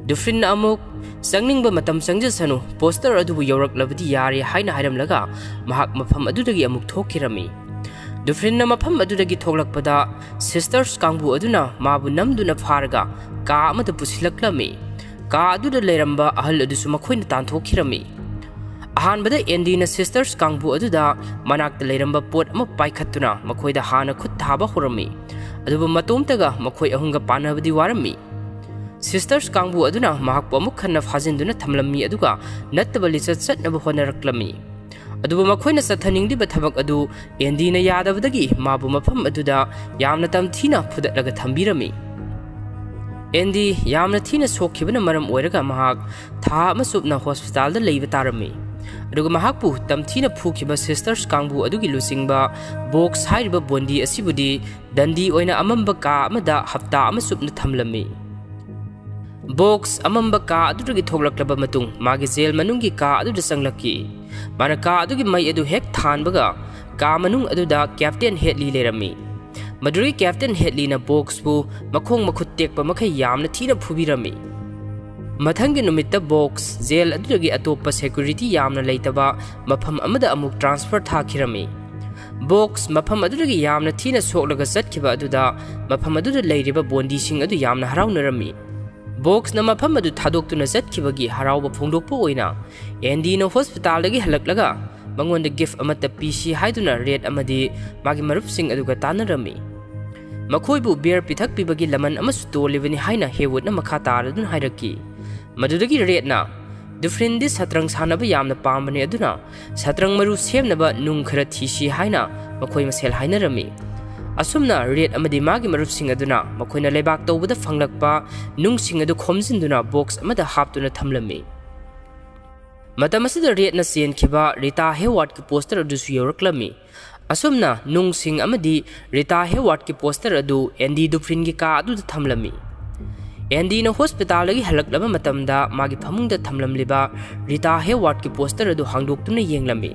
ꯗꯨꯐ꯭ꯔꯤꯟꯅ ꯑꯃꯨꯛ, "ꯆꯪꯅꯤꯡꯕ ꯃꯇꯝ ꯆꯪꯖꯁꯅꯨ, ꯄꯣꯁꯇꯔ ꯑꯗꯨꯕꯨ ꯌꯧꯔꯛꯂꯕꯗꯤ ꯌꯥꯔꯦ" ꯍꯥꯏꯅ ꯍꯥꯏꯔꯝꯂꯒ ꯃꯍꯥꯛ ꯃꯐꯝ ꯑꯗꯨꯗꯒꯤ ꯑꯃꯨꯛ ꯊꯣꯛꯈꯤꯔꯝꯃꯤ꯫ ꯗꯨꯐ꯭ꯔꯤꯟꯅ ꯃꯐꯝ ꯑꯗꯨꯗꯒꯤ ꯊꯣꯛꯂꯛꯄꯗ ꯁꯤꯁꯇꯔꯁ ꯀꯥꯡꯕꯨ ꯑꯗꯨꯅ ꯃꯥꯕꯨ ꯅꯝꯗꯨꯅ ꯐꯥꯔꯒ ꯀꯥ ꯑꯃꯗ ꯄꯨꯁꯤꯜꯂꯛꯂꯝꯃꯤ꯫ ꯀꯥ ꯑꯗꯨꯗ ꯂꯩꯔꯝꯕ ꯑꯍꯜ ꯑꯗꯨꯁꯨ ꯃꯈꯣꯏꯅ ꯇꯥꯟꯊꯣꯛꯈꯤꯔꯝꯃꯤ꯫ ꯑꯍꯥꯟꯕꯗ ꯑꯦꯟꯗꯤꯅ ꯁꯤꯁꯇꯔꯁ ꯀꯥꯡꯕꯨ ꯑꯗꯨꯗ ꯃꯅꯥꯛꯇ ꯂꯩꯔꯝꯕ ꯄꯣꯠ ꯑꯃ ꯄꯥꯏꯈꯠꯇꯨꯅ ꯃꯈꯣꯏꯗ ꯍꯥꯟꯅ ꯈꯨꯠ ꯊꯥꯕ ꯍꯧꯔꯝꯃꯤ, ꯑꯗꯨꯕꯨ ꯃꯇꯣꯝꯇꯒ ꯃꯈꯣꯏ ꯑꯍꯨꯝꯒ ꯄꯥꯟꯅꯕꯗꯤ ꯋꯥꯔꯝꯃꯤ꯫ ꯁꯤꯁꯇꯔꯁ ꯀꯥꯡꯕꯨ ꯑꯗꯨꯅ ꯃꯍꯥꯛꯄꯨ ꯑꯃꯨꯛ ꯍꯟꯅ ꯐꯥꯖꯤꯟꯗꯨꯅ ꯊꯝꯂꯝꯃꯤ, ꯑꯗꯨꯒ ꯅꯠꯇꯕ ꯂꯤꯆꯠ ꯆꯠꯅꯕ ꯍꯣꯠꯅꯔꯛꯂꯝꯃꯤ꯫ ꯑꯗꯨꯕꯨ ꯃꯈꯣꯏꯅ ꯆꯠꯊꯅꯤꯡꯂꯤꯕ ꯊꯕꯛ ꯑꯗꯨ ꯑꯦꯟꯗꯤꯅ ꯌꯥꯗꯕꯗꯒꯤ ꯃꯥꯕꯨ ꯃꯐꯝ ꯑꯗꯨꯗ ꯌꯥꯝꯅ ꯇꯝꯊꯤꯅ ꯐꯨꯗꯠꯂꯒ ꯊꯝꯕꯤꯔꯝꯃꯤ꯫ ꯑꯦꯟꯗꯤ ꯌꯥꯝꯅ ꯊꯤꯅ ꯁꯣꯛꯈꯤꯕꯅ ꯃꯔꯝ ꯑꯣꯏꯔꯒ ꯃꯍꯥꯛ ꯊꯥ ꯑꯃ ꯆꯨꯞꯅ ꯍꯣꯁꯄꯤꯇꯥꯜꯗ ꯂꯩꯕ ꯇꯥꯔꯝꯃꯤ꯫ ꯑꯗꯨꯒ ꯃꯍꯥꯛꯄꯨ ꯇꯝꯊꯤꯅ ꯐꯨꯈꯤꯕ ꯁꯤꯁꯇꯔꯁ ꯀꯥꯡꯕꯨ ꯑꯗꯨꯒꯤ ꯂꯨꯆꯤꯡꯕ ꯕꯣꯛꯁ ꯍꯥꯏꯔꯤꯕ ꯕꯣꯟꯗꯤ ꯑꯁꯤꯕꯨꯗꯤ ꯗꯟꯗꯤ ꯑꯣꯏꯅ ꯑꯃꯝꯕ ꯀꯥ ꯑꯃꯗ ꯍꯞꯇꯥ ꯑꯃ ꯆꯨꯞꯅ ꯊꯝꯂꯝꯃꯤ꯫ ꯕꯣꯛꯁ ꯑꯃꯝꯕ ꯀꯥ ꯑꯗꯨꯗꯒꯤ ꯊꯣꯛꯂꯛꯂꯕ ꯃꯇꯨꯡ ꯃꯥꯒꯤ ꯖꯦꯜ ꯃꯅꯨꯡꯒꯤ ꯀꯥ ꯑꯗꯨꯗ ꯆꯪꯂꯛꯈꯤ꯫ ꯃꯥꯅ ꯀꯥ ꯑꯗꯨꯒꯤ ꯃꯩ ꯑꯗꯨ ꯍꯦꯛ ꯊꯥꯟꯕꯒ ꯀꯥ ꯃꯅꯨꯡ ꯑꯗꯨꯗ ꯀꯦꯞꯇꯦꯟ ꯍꯦꯗꯂꯤ ꯂꯩꯔꯝꯃꯤ꯫ ꯃꯗꯨꯗꯒꯤ ꯀꯦꯞꯇꯦꯟ ꯍꯦꯗꯂꯤꯅ ꯕꯣꯛꯁꯄꯨ ꯃꯈꯣꯡ ꯃꯈꯨꯠ ꯇꯦꯛꯄ ꯃꯈꯩ ꯌꯥꯝꯅ ꯊꯤꯅ ꯐꯨꯕꯤꯔꯝꯃꯤ꯫ ꯃꯊꯪꯒꯤ ꯅꯨꯃꯤꯠꯇ ꯕꯣꯛꯁ ꯖꯦꯜ ꯑꯗꯨꯗꯒꯤ ꯑꯇꯣꯞꯄ ꯁꯦꯀ꯭ꯌꯨꯔꯤꯇꯤ ꯌꯥꯝꯅ ꯂꯩꯇꯕ ꯃꯐꯝ ꯑꯃꯗ ꯑꯃꯨꯛ ꯇ꯭ꯔꯥꯟꯁꯐꯔ ꯊꯥꯈꯤꯔꯝꯃꯤ꯫ ꯕꯣꯛꯁ ꯃꯐꯝ ꯑꯗꯨꯗꯒꯤ ꯌꯥꯝꯅ ꯊꯤꯅ ꯁꯣꯛꯂꯒ ꯆꯠꯈꯤꯕ ꯑꯗꯨꯗ ꯃꯐꯝ ꯑꯗꯨꯗ ꯂꯩꯔꯤꯕ ꯕꯣꯟꯗꯤꯁꯤꯡ ꯑꯗꯨ ꯌꯥꯝꯅ ꯍꯔꯥꯎꯅꯔꯝꯃꯤ꯫ ꯕꯣꯛꯁꯅ ꯃꯐꯝ ꯑꯗꯨ ꯊꯥꯗꯣꯛꯇꯨꯅ ꯆꯠꯈꯤꯕꯒꯤ ꯍꯔꯥꯎꯕ ꯐꯣꯡꯗꯣꯛꯄ ꯑꯣꯏꯅ ꯑꯦꯟꯗꯤꯅ ꯍꯣꯁꯄꯤꯇꯥꯜꯗꯒꯤ ꯍꯜꯂꯛꯂꯒ ꯃꯉꯣꯟꯗ ꯒꯤꯐ ꯑꯃꯠꯇ ꯄꯤꯁꯤ ꯍꯥꯏꯗꯨꯅ ꯔꯦꯗ ꯑꯃꯗꯤ ꯃꯥꯒꯤ ꯃꯔꯨꯞꯁꯤꯡ ꯑꯗꯨꯒ ꯇꯥꯟꯅꯔꯝꯃꯤ꯫ ꯃꯈꯣꯏꯕꯨ ꯕꯤꯌꯔ ꯄꯤꯊꯛꯄꯤꯕꯒꯤ ꯂꯃꯟ ꯑꯃꯁꯨ ꯇꯣꯜꯂꯤꯕꯅꯤ ꯍꯥꯏꯅ ꯍꯦꯋꯨꯗꯅ ꯃꯈꯥ ꯇꯥꯔꯗꯨꯅ ꯍꯥꯏꯔꯛꯈꯤ꯫ ꯃꯗꯨꯗꯒꯤ ꯔꯦꯗꯅ, "ꯗꯨꯐ꯭ꯔꯤꯟꯗꯤ ꯁꯇ꯭ꯔꯪ ꯁꯥꯟꯅꯕ ꯌꯥꯝꯅ ꯄꯥꯝꯕꯅꯤ, ꯑꯗꯨꯅ ꯁꯇ꯭ꯔꯪ ꯃꯔꯨ ꯁꯦꯝꯅꯕ ꯅꯨꯡ ꯈꯔ ꯊꯤꯁꯤ" ꯍꯥꯏꯅ ꯃꯈꯣꯏ ꯃꯁꯦꯜ ꯍꯥꯏꯅꯔꯝꯃꯤ꯫ ꯑꯁꯨꯝꯅ ꯔꯦꯗ ꯑꯃꯗꯤ ꯃꯥꯒꯤ ꯃꯔꯨꯞꯁꯤꯡ ꯑꯗꯨꯅ ꯃꯈꯣꯏꯅ ꯂꯩꯕꯥꯛ ꯇꯧꯕꯗ ꯐꯪꯂꯛꯄ ꯅꯨꯡꯁꯤꯡ ꯑꯗꯨ ꯈꯣꯝꯖꯤꯟꯗꯨꯅ ꯕꯣꯛꯁ ꯑꯃꯗ ꯍꯥꯞꯇꯨꯅ ꯊꯝꯂꯝꯃꯤ꯫ ꯃꯇꯝ ꯑꯁꯤꯗ ꯔꯦꯠꯅ ꯆꯦꯟꯈꯤꯕ ꯔꯤꯇꯥ ꯍꯦꯋꯥꯔꯗꯀꯤ ꯄꯣꯁꯇꯔ ꯑꯗꯨꯁꯨ ꯌꯧꯔꯛꯂꯝꯃꯤ꯫ ꯑꯁꯨꯝꯅ ꯅꯨꯡꯁꯤꯡ ꯑꯃꯗꯤ ꯔꯤꯇꯥ ꯍꯦꯋꯥꯔꯗꯀꯤ ꯄꯣꯁꯇꯔ ꯑꯗꯨ ꯑꯦꯟꯗꯤ ꯗꯨꯐ꯭ꯔꯤꯟꯒꯤ ꯀꯥ ꯑꯗꯨꯗ ꯊꯝꯂꯝꯃꯤ꯫ ꯑꯦꯟꯗꯤꯅ ꯍꯣꯁꯄꯤꯇꯥꯜꯗꯒꯤ ꯍꯜꯂꯛꯂꯕ ꯃꯇꯝꯗ ꯃꯥꯒꯤ ꯐꯃꯨꯡꯗ ꯊꯝꯂꯝꯂꯤꯕ ꯔꯤꯇꯥ ꯍꯦꯋꯥꯔꯗꯀꯤ ꯄꯣꯁꯇꯔ ꯑꯗꯨ ꯍꯥꯡꯗꯣꯛꯇꯨꯅ ꯌꯦꯡꯂꯝꯃꯤ꯫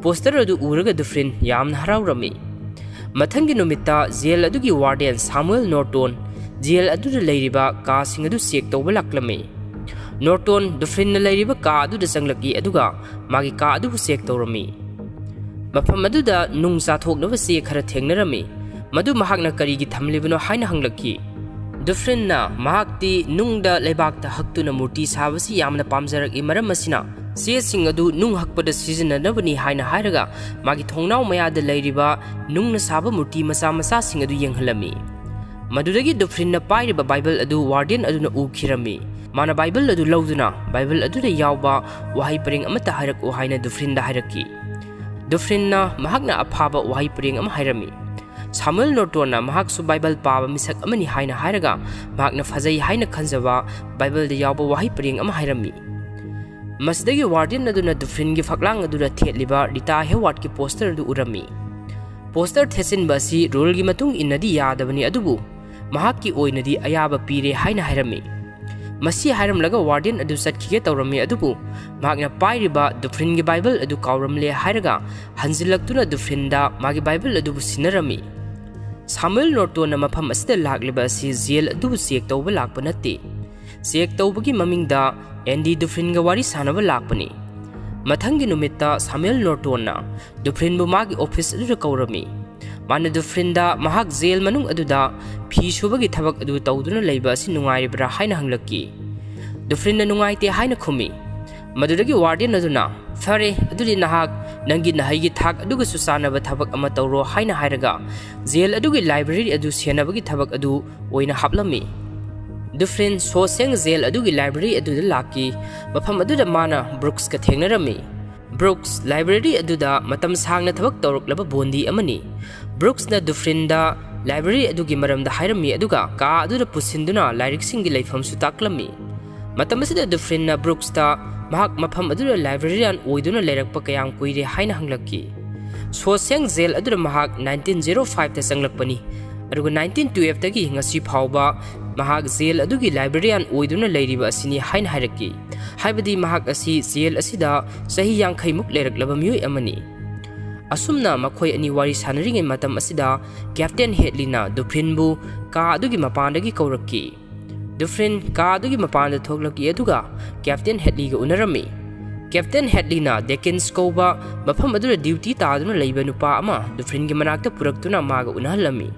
ꯄꯣꯁꯇꯔ ꯑꯗꯨ ꯎꯔꯒ ꯗꯨꯐ꯭ꯔꯤꯟ ꯌꯥꯝꯅ ꯍꯔꯥꯎꯔꯝꯃꯤ꯫ ꯃꯊꯪꯒꯤ ꯅꯨꯃꯤꯠꯇ ꯖꯦꯜ ꯑꯗꯨꯒꯤ ꯋꯥꯔꯗꯦꯟ ꯁꯥꯃꯨꯑꯦꯜ ꯅꯣꯔꯇꯣꯟ ꯖꯦꯜ ꯑꯗꯨꯗ ꯂꯩꯔꯤꯕ ꯀꯥꯁꯤꯡ ꯑꯗꯨ ꯆꯦꯛ ꯇꯧꯕ ꯂꯥꯛꯂꯝꯃꯤ꯫ ꯅꯣꯔꯇꯣꯟ ꯗꯨꯐ꯭ꯔꯤꯟꯅ ꯂꯩꯔꯤꯕ ꯀꯥ ꯑꯗꯨꯗ ꯆꯪꯂꯛꯏ, ꯑꯗꯨꯒ ꯃꯥꯒꯤ ꯀꯥ ꯑꯗꯨꯕꯨ ꯆꯦꯛ ꯇꯧꯔꯝꯃꯤ꯫ ꯃꯐꯝ ꯑꯗꯨꯗ ꯅꯨꯡ ꯆꯥꯊꯣꯛꯅꯕ ꯆꯦ ꯈꯔ ꯊꯦꯡꯅꯔꯝꯃꯤ꯫ ꯃꯗꯨ ꯃꯍꯥꯛꯅ ꯀꯔꯤꯒꯤ ꯊꯝꯂꯤꯕꯅꯣ ꯍꯥꯏꯅ ꯍꯪꯂꯛꯈꯤ꯫ ꯗꯨꯐ꯭ꯔꯤꯟꯅ ꯃꯍꯥꯛꯇꯤ ꯅꯨꯡꯗ ꯂꯩꯕꯥꯛꯇ ꯍꯛꯇꯨꯅ ꯃꯨꯔꯇꯤ ꯁꯥꯕꯁꯤ ꯌꯥꯝꯅ ꯄꯥꯝꯖꯔꯛꯏ, ꯃꯔꯝ ꯑꯁꯤꯅ ꯆꯦꯁꯤꯡ ꯑꯗꯨ ꯅꯨꯡ ꯍꯛꯄꯗ ꯁꯤꯖꯤꯟꯅꯅꯕꯅꯤ ꯍꯥꯏꯅ ꯍꯥꯏꯔꯒ, ꯃꯥꯒꯤ ꯊꯣꯡꯅꯥꯎ ꯃꯌꯥꯗ ꯂꯩꯔꯤꯕ ꯅꯨꯡꯅ ꯁꯥꯕ ꯃꯨꯔꯇꯤ ꯃꯆꯥ ꯃꯆꯥꯁꯤꯡ ꯑꯗꯨ ꯌꯦꯡꯍꯜꯂꯝꯃꯤ꯫ ꯃꯗꯨꯗꯒꯤ ꯗꯨꯐ꯭ꯔꯤꯟꯅ ꯄꯥꯏꯔꯤꯕ ꯕꯥꯏꯕꯜ ꯑꯗꯨ ꯋꯥꯔꯗꯦꯟ ꯑꯗꯨꯅ ꯎꯈꯤꯔꯝꯃꯤ꯫ ꯃꯥꯅ ꯕꯥꯏꯕꯜ ꯑꯗꯨ ꯂꯧꯗꯨꯅ ꯕꯥꯏꯕꯜ ꯑꯗꯨꯗ ꯌꯥꯎꯕ ꯋꯥꯍꯩ ꯄꯔꯦꯡ ꯑꯃꯠꯇ ꯍꯥꯏꯔꯛꯎ ꯍꯥꯏꯅ ꯗꯨꯐ꯭ꯔꯤꯟꯗ ꯍꯥꯏꯔꯛꯈꯤ꯫ ꯗꯨꯐ꯭ꯔꯤꯟꯅ ꯃꯍꯥꯛꯅ ꯑꯐꯥꯕ ꯋꯥꯍꯩ ꯄꯔꯦꯡ ꯑꯃ ꯍꯥꯏꯔꯝꯃꯤ꯫ ꯁꯥꯃꯨꯑꯦꯜ ꯅꯣꯔꯇꯣꯟꯅ ꯃꯍꯥꯛꯁꯨ ꯕꯥꯏꯕꯜ ꯄꯥꯕ ꯃꯤꯁꯛ ꯑꯃꯅꯤ ꯍꯥꯏꯅ ꯍꯥꯏꯔꯒ, ꯃꯍꯥꯛꯅ ꯐꯖꯩ ꯍꯥꯏꯅ ꯈꯟꯖꯕ ꯕꯥꯏꯕꯜꯗ ꯌꯥꯎꯕ ꯋꯥꯍꯩ ꯄꯔꯦꯡ ꯑꯃ ꯍꯥꯏꯔꯝꯃꯤ꯫ ꯃꯁꯤꯗꯒꯤ ꯋꯥꯔꯗꯦꯟ ꯑꯗꯨꯅ ꯗꯨꯐ꯭ꯔꯤꯟꯒꯤ ꯐꯛꯂꯥꯡ ꯑꯗꯨꯗ ꯊꯦꯠꯂꯤꯕ ꯔꯤꯇꯥ ꯍꯦꯋꯥꯔꯗꯀꯤ ꯄꯣꯁꯇꯔ ꯑꯗꯨ ꯎꯔꯝꯃꯤ꯫ ꯄꯣꯁꯇꯔ ꯊꯦꯠꯆꯤꯟꯕ ꯑꯁꯤ ꯔꯨꯜꯒꯤ ꯃꯇꯨꯡ ꯏꯟꯅꯗꯤ ꯌꯥꯗꯕꯅꯤ, ꯑꯗꯨꯕꯨ ꯃꯍꯥꯛꯀꯤ ꯑꯣꯏꯅꯗꯤ ꯑꯌꯥꯕ ꯄꯤꯔꯦ ꯍꯥꯏꯅ ꯍꯥꯏꯔꯝꯃꯤ꯫ ꯃꯁꯤ ꯍꯥꯏꯔꯝꯂꯒ ꯋꯥꯔꯗꯦꯟ ꯑꯗꯨ ꯆꯠꯈꯤꯒꯦ ꯇꯧꯔꯝꯃꯤ, ꯑꯗꯨꯕꯨ ꯃꯍꯥꯛꯅ ꯄꯥꯏꯔꯤꯕ ꯗꯨꯐ꯭ꯔꯤꯟꯒꯤ ꯕꯥꯏꯕꯜ ꯑꯗꯨ ꯀꯥꯎꯔꯝꯂꯦ ꯍꯥꯏꯔꯒ ꯍꯟꯖꯤꯜꯂꯛꯇꯨꯅ ꯗꯨꯐ꯭ꯔꯤꯟꯗ ꯃꯥꯒꯤ ꯕꯥꯏꯕꯜ ꯑꯗꯨꯕꯨ ꯁꯤꯟꯅꯔꯝꯃꯤ꯫ ꯁꯥꯃꯨꯑꯦꯜ ꯅꯣꯔꯇꯣꯟꯅ ꯃꯐꯝ ꯑꯁꯤꯗ ꯂꯥꯛꯂꯤꯕ ꯑꯁꯤ ꯖꯦꯜ ꯑꯗꯨꯕꯨ ꯆꯦꯛ ꯇꯧꯕ ꯂꯥꯛꯄ ꯅꯠꯇꯦ꯫ ꯆꯦꯛ ꯇꯧꯕꯒꯤ ꯃꯃꯤꯡꯗ ꯑꯦꯟꯗꯤ ꯗꯨꯐ꯭ꯔꯤꯟꯒ ꯋꯥꯔꯤ ꯁꯥꯟꯅꯕ ꯂꯥꯛꯄꯅꯤ꯫ ꯃꯊꯪꯒꯤ ꯅꯨꯃꯤꯠꯇ ꯁꯥꯃꯨꯑꯦꯜ ꯅꯣꯔꯇꯣꯟꯅ ꯗꯨꯐ꯭ꯔꯤꯟꯕꯨ ꯃꯥꯒꯤ ꯑꯣꯐꯤꯁ ꯑꯗꯨꯗ ꯀꯧꯔꯝꯃꯤ꯫ ꯃꯥꯅ ꯗꯨꯐ꯭ꯔꯤꯟꯗ ꯃꯍꯥꯛ ꯖꯦꯜ ꯃꯅꯨꯡ ꯑꯗꯨꯗ ꯐꯤ ꯁꯨꯕꯒꯤ ꯊꯕꯛ ꯑꯗꯨ ꯇꯧꯗꯨꯅ ꯂꯩꯕ ꯑꯁꯤ ꯅꯨꯡꯉꯥꯏꯔꯤꯕ꯭ꯔꯥ ꯍꯥꯏꯅ ꯍꯪꯂꯛꯈꯤ꯫ ꯗꯨꯐ꯭ꯔꯤꯟꯅ ꯅꯨꯡꯉꯥꯏꯇꯦ ꯍꯥꯏꯅ ꯈꯨꯝꯃꯤ꯫ ꯃꯗꯨꯗꯒꯤ ꯋꯥꯔꯗꯦꯟ ꯑꯗꯨꯅ, "ꯐꯔꯦ, ꯑꯗꯨꯗꯤ ꯅꯍꯥꯛ ꯅꯪꯒꯤ ꯅꯍꯩꯒꯤ ꯊꯥꯛ ꯑꯗꯨꯒꯁꯨ ꯆꯥꯟꯅꯕ ꯊꯕꯛ ꯑꯃ ꯇꯧꯔꯣ" ꯍꯥꯏꯅ ꯍꯥꯏꯔꯒ ꯖꯦꯜ ꯑꯗꯨꯒꯤ ꯂꯥꯏꯕ꯭ꯔꯦꯔꯤ ꯑꯗꯨ ꯁꯦꯟꯅꯕꯒꯤ ꯊꯕꯛ ꯑꯗꯨ ꯑꯣꯏꯅ ꯍꯥꯞꯂꯝꯃꯤ꯫ ꯗꯨꯐ꯭ꯔꯤꯟ ꯁꯣꯁꯦꯡ ꯖꯦꯜ ꯑꯗꯨꯒꯤ ꯂꯥꯏꯕ꯭ꯔꯦꯔꯤ ꯑꯗꯨꯗ ꯂꯥꯛꯈꯤ꯫ ꯃꯐꯝ ꯑꯗꯨꯗ ꯃꯥꯅ ꯕ꯭ꯔꯨꯛꯁꯀ ꯊꯦꯡꯅꯔꯝꯃꯤ꯫ ꯕ꯭ꯔꯨꯛꯁ ꯂꯥꯏꯕ꯭ꯔꯦꯔꯤ ꯑꯗꯨꯗ ꯃꯇꯝ ꯁꯥꯡꯅ ꯊꯕꯛ ꯇꯧꯔꯛꯂꯕ ꯕꯣꯟꯗꯤ ꯑꯃꯅꯤ꯫ ꯕ꯭ꯔꯨꯛꯁꯅ ꯗꯨꯐ꯭ꯔꯤꯟꯗ ꯂꯥꯏꯕ꯭ꯔꯦꯔꯤ ꯑꯗꯨꯒꯤ ꯃꯔꯝꯗ ꯍꯥꯏꯔꯝꯃꯤ, ꯑꯗꯨꯒ ꯀꯥ ꯑꯗꯨꯗ ꯄꯨꯁꯤꯟꯗꯨꯅ ꯂꯥꯏꯔꯤꯛꯁꯤꯡꯒꯤ ꯂꯩꯐꯝꯁꯨ ꯇꯥꯛꯂꯝꯃꯤ꯫ ꯃꯇꯝ ꯑꯁꯤꯗ ꯗꯨꯐ꯭ꯔꯤꯟꯅ ꯕ꯭ꯔꯨꯛꯁꯇ ꯃꯍꯥꯛ ꯃꯐꯝ ꯑꯗꯨꯗ librarian ꯑꯣꯏꯗꯨꯅ ꯂꯩꯔꯛꯄ ꯀꯌꯥꯝ ꯀꯨꯏꯔꯦ ꯍꯥꯏꯅ ꯍꯪꯂꯛꯈꯤ꯫ ꯁꯣꯁꯦꯡ ꯖꯦꯜ ꯑꯗꯨꯗ ꯃꯍꯥꯛ nineteen zero five ꯇ ꯆꯪꯂꯛꯄꯅꯤ, ꯑꯗꯨꯒ nineteen twelve ꯇꯒꯤ ꯉꯁꯤ ꯐꯥꯎꯕ ꯃꯍꯥꯛ ꯖꯦꯜ ꯑꯗꯨꯒꯤ librarian ꯑꯣꯏꯗꯨꯅ ꯂꯩꯔꯤꯕ ꯑꯁꯤꯅꯤ ꯍꯥꯏꯅ ꯍꯥꯏꯔꯛꯈꯤ꯫ ꯍꯥꯏꯕꯗꯤ ꯃꯍꯥꯛ ꯑꯁꯤ ꯖꯦꯜ ꯑꯁꯤꯗ ꯆꯍꯤ ꯌꯥꯡꯈꯩ ꯃꯨꯛ ꯂꯩꯔꯛꯂꯕ ꯃꯤꯑꯣꯏ ꯑꯃꯅꯤ꯫ ꯑꯁꯨꯝꯅ ꯃꯈꯣꯏ ꯑꯅꯤ ꯋꯥꯔꯤ ꯁꯥꯟꯅꯔꯤꯉꯩ ꯃꯇꯝ ꯑꯁꯤꯗ Captain Hadley ꯅ Dufresne ꯕꯨ ꯀꯥ ꯑꯗꯨꯒꯤ ꯃꯄꯥꯟꯗꯒꯤ ꯀꯧꯔꯛꯈꯤ꯫ Dufresne ꯀꯥ ꯑꯗꯨꯒꯤ ꯃꯄꯥꯟꯗ ꯊꯣꯛꯂꯛꯏ, ꯑꯗꯨꯒ Captain Hadley ꯒ ꯎꯅꯔꯝꯃꯤ꯫ Captain Hadley ꯅ Dickens ꯀꯧꯕ ꯃꯐꯝ ꯑꯗꯨꯗ duty ꯇꯥꯗꯨꯅ ꯂꯩꯕ ꯅꯨꯄꯥ ꯑꯃ Dufresne ꯒꯤ ꯃꯅꯥꯛꯇ ꯄꯨꯔꯛꯇꯨꯅ ꯃꯥꯒ ꯎꯅꯍꯜꯂꯝꯃꯤ꯫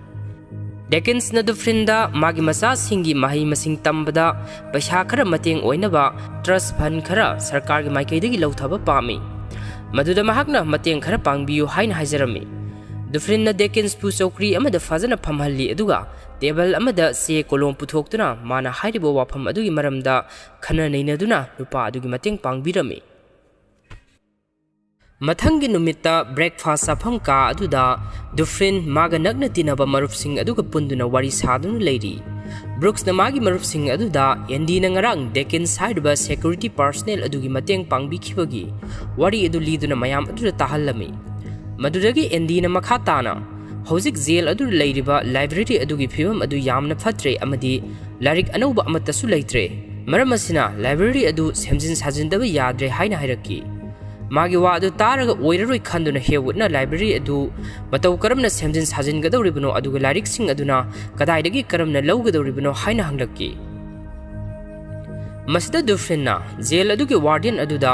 Dickens ꯅ Dufresne ꯗ ꯃꯥꯒꯤ ꯃꯆꯥꯁꯤꯡꯒꯤ ꯃꯍꯩ ꯃꯁꯤꯡ ꯇꯝꯕꯗ ꯄꯩꯁꯥ ꯈꯔ ꯃꯇꯦꯡ ꯑꯣꯏꯅꯕ trust fund ꯈꯔ ꯁꯔꯀꯥꯔꯒꯤ ꯃꯥꯏꯀꯩꯗꯒꯤ ꯂꯧꯊꯕ ꯄꯥꯝꯃꯤ꯫ ꯃꯗꯨꯗ ꯃꯍꯥꯛꯅ ꯃꯇꯦꯡ ꯈꯔ ꯄꯥꯡꯕꯤꯌꯨ ꯍꯥꯏꯅ ꯍꯥꯏꯖꯔꯝꯃꯤ꯫ Dufresne ꯅ Dickens ꯄꯨ ꯆꯧꯀ꯭ꯔꯤ ꯑꯃꯗ ꯐꯖꯅ ꯐꯝꯍꯜꯂꯤ, ꯑꯗꯨꯒ table ꯑꯃꯗ ꯆꯦ ꯀꯣꯂꯣꯝ ꯄꯨꯊꯣꯛꯇꯨꯅ ꯃꯥꯅ ꯍꯥꯏꯔꯤꯕ ꯋꯥꯐꯝ ꯑꯗꯨꯒꯤ ꯃꯔꯝꯗ ꯈꯟꯅ ꯅꯩꯅꯗꯨꯅ ꯅꯨꯄꯥ ꯑꯗꯨꯒꯤ ꯃꯇꯦꯡ ꯄꯥꯡꯕꯤꯔꯝꯃꯤ꯫ ꯃꯊꯪꯒꯤ ꯅꯨꯃꯤꯠꯇ breakfast ꯆꯥꯐꯝ ꯀꯥ ꯑꯗꯨꯗ Dufresne ꯃꯥꯒ ꯅꯛꯅ ꯇꯤꯟꯅꯕ ꯃꯔꯨꯞꯁꯤꯡ ꯑꯗꯨꯒ ꯄꯨꯟꯗꯨꯅ ꯋꯥꯔꯤ ꯁꯥꯗꯨꯅ ꯂꯩꯔꯤ꯫ Brooks ꯅ ꯃꯥꯒꯤ ꯃꯔꯨꯞꯁꯤꯡ ꯑꯗꯨꯗ Andy ꯅ ꯉꯔꯥꯡ Dickens ꯍꯥꯏꯔꯤꯕ security personnel ꯑꯗꯨꯒꯤ ꯃꯇꯦꯡ ꯄꯥꯡꯕꯤꯈꯤꯕꯒꯤ ꯋꯥꯔꯤ ꯑꯗꯨ ꯂꯤꯗꯨꯅ ꯃꯌꯥꯝ ꯑꯗꯨꯗ ꯇꯥꯍꯜꯂꯝꯃꯤ꯫ ꯃꯗꯨꯗꯒꯤ Andy ꯅ ꯃꯈꯥ ꯇꯥꯅ, "ꯍꯧꯖꯤꯛ ꯖꯦꯜ ꯑꯗꯨꯗ ꯂꯩꯔꯤꯕ library ꯑꯗꯨꯒꯤ ꯐꯤꯕꯝ ꯑꯗꯨ ꯌꯥꯝꯅ ꯐꯠꯇ꯭ꯔꯦ ꯑꯃꯗꯤ ꯂꯥꯏꯔꯤꯛ ꯑꯅꯧꯕ ꯑꯃꯠꯇꯁꯨ ꯂꯩꯇ꯭ꯔꯦ꯫ ꯃꯔꯝ ꯑꯁꯤꯅ library ꯑꯗꯨ ꯁꯦꯝꯖꯤꯟ ꯁꯥꯖꯤꯟꯗꯕ ꯌꯥꯗ꯭ꯔꯦ" ꯍꯥꯏꯅ ꯍꯥꯏꯔꯛꯈꯤ꯫ ꯃꯥꯒꯤ ꯋꯥ ꯑꯗꯨ ꯇꯥꯔꯒ ꯑꯣꯏꯔꯔꯣꯏ ꯈꯟꯗꯨꯅ Haywood ꯅ library ꯑꯗꯨ ꯃꯇꯧ ꯀꯔꯝꯅ ꯁꯦꯝꯖꯤꯟ ꯁꯥꯖꯤꯟꯒꯗꯧꯔꯤꯕꯅꯣ, ꯑꯗꯨꯒ ꯂꯥꯏꯔꯤꯛꯁꯤꯡ ꯑꯗꯨꯅ ꯀꯗꯥꯏꯗꯒꯤ ꯀꯔꯝꯅ ꯂꯧꯒꯗꯧꯔꯤꯕꯅꯣ ꯍꯥꯏꯅ ꯍꯪꯂꯛꯈꯤ꯫ ꯃꯁꯤꯗ Dufresne ꯅ ꯖꯦꯜ ꯑꯗꯨꯒꯤ warden ꯑꯗꯨꯗ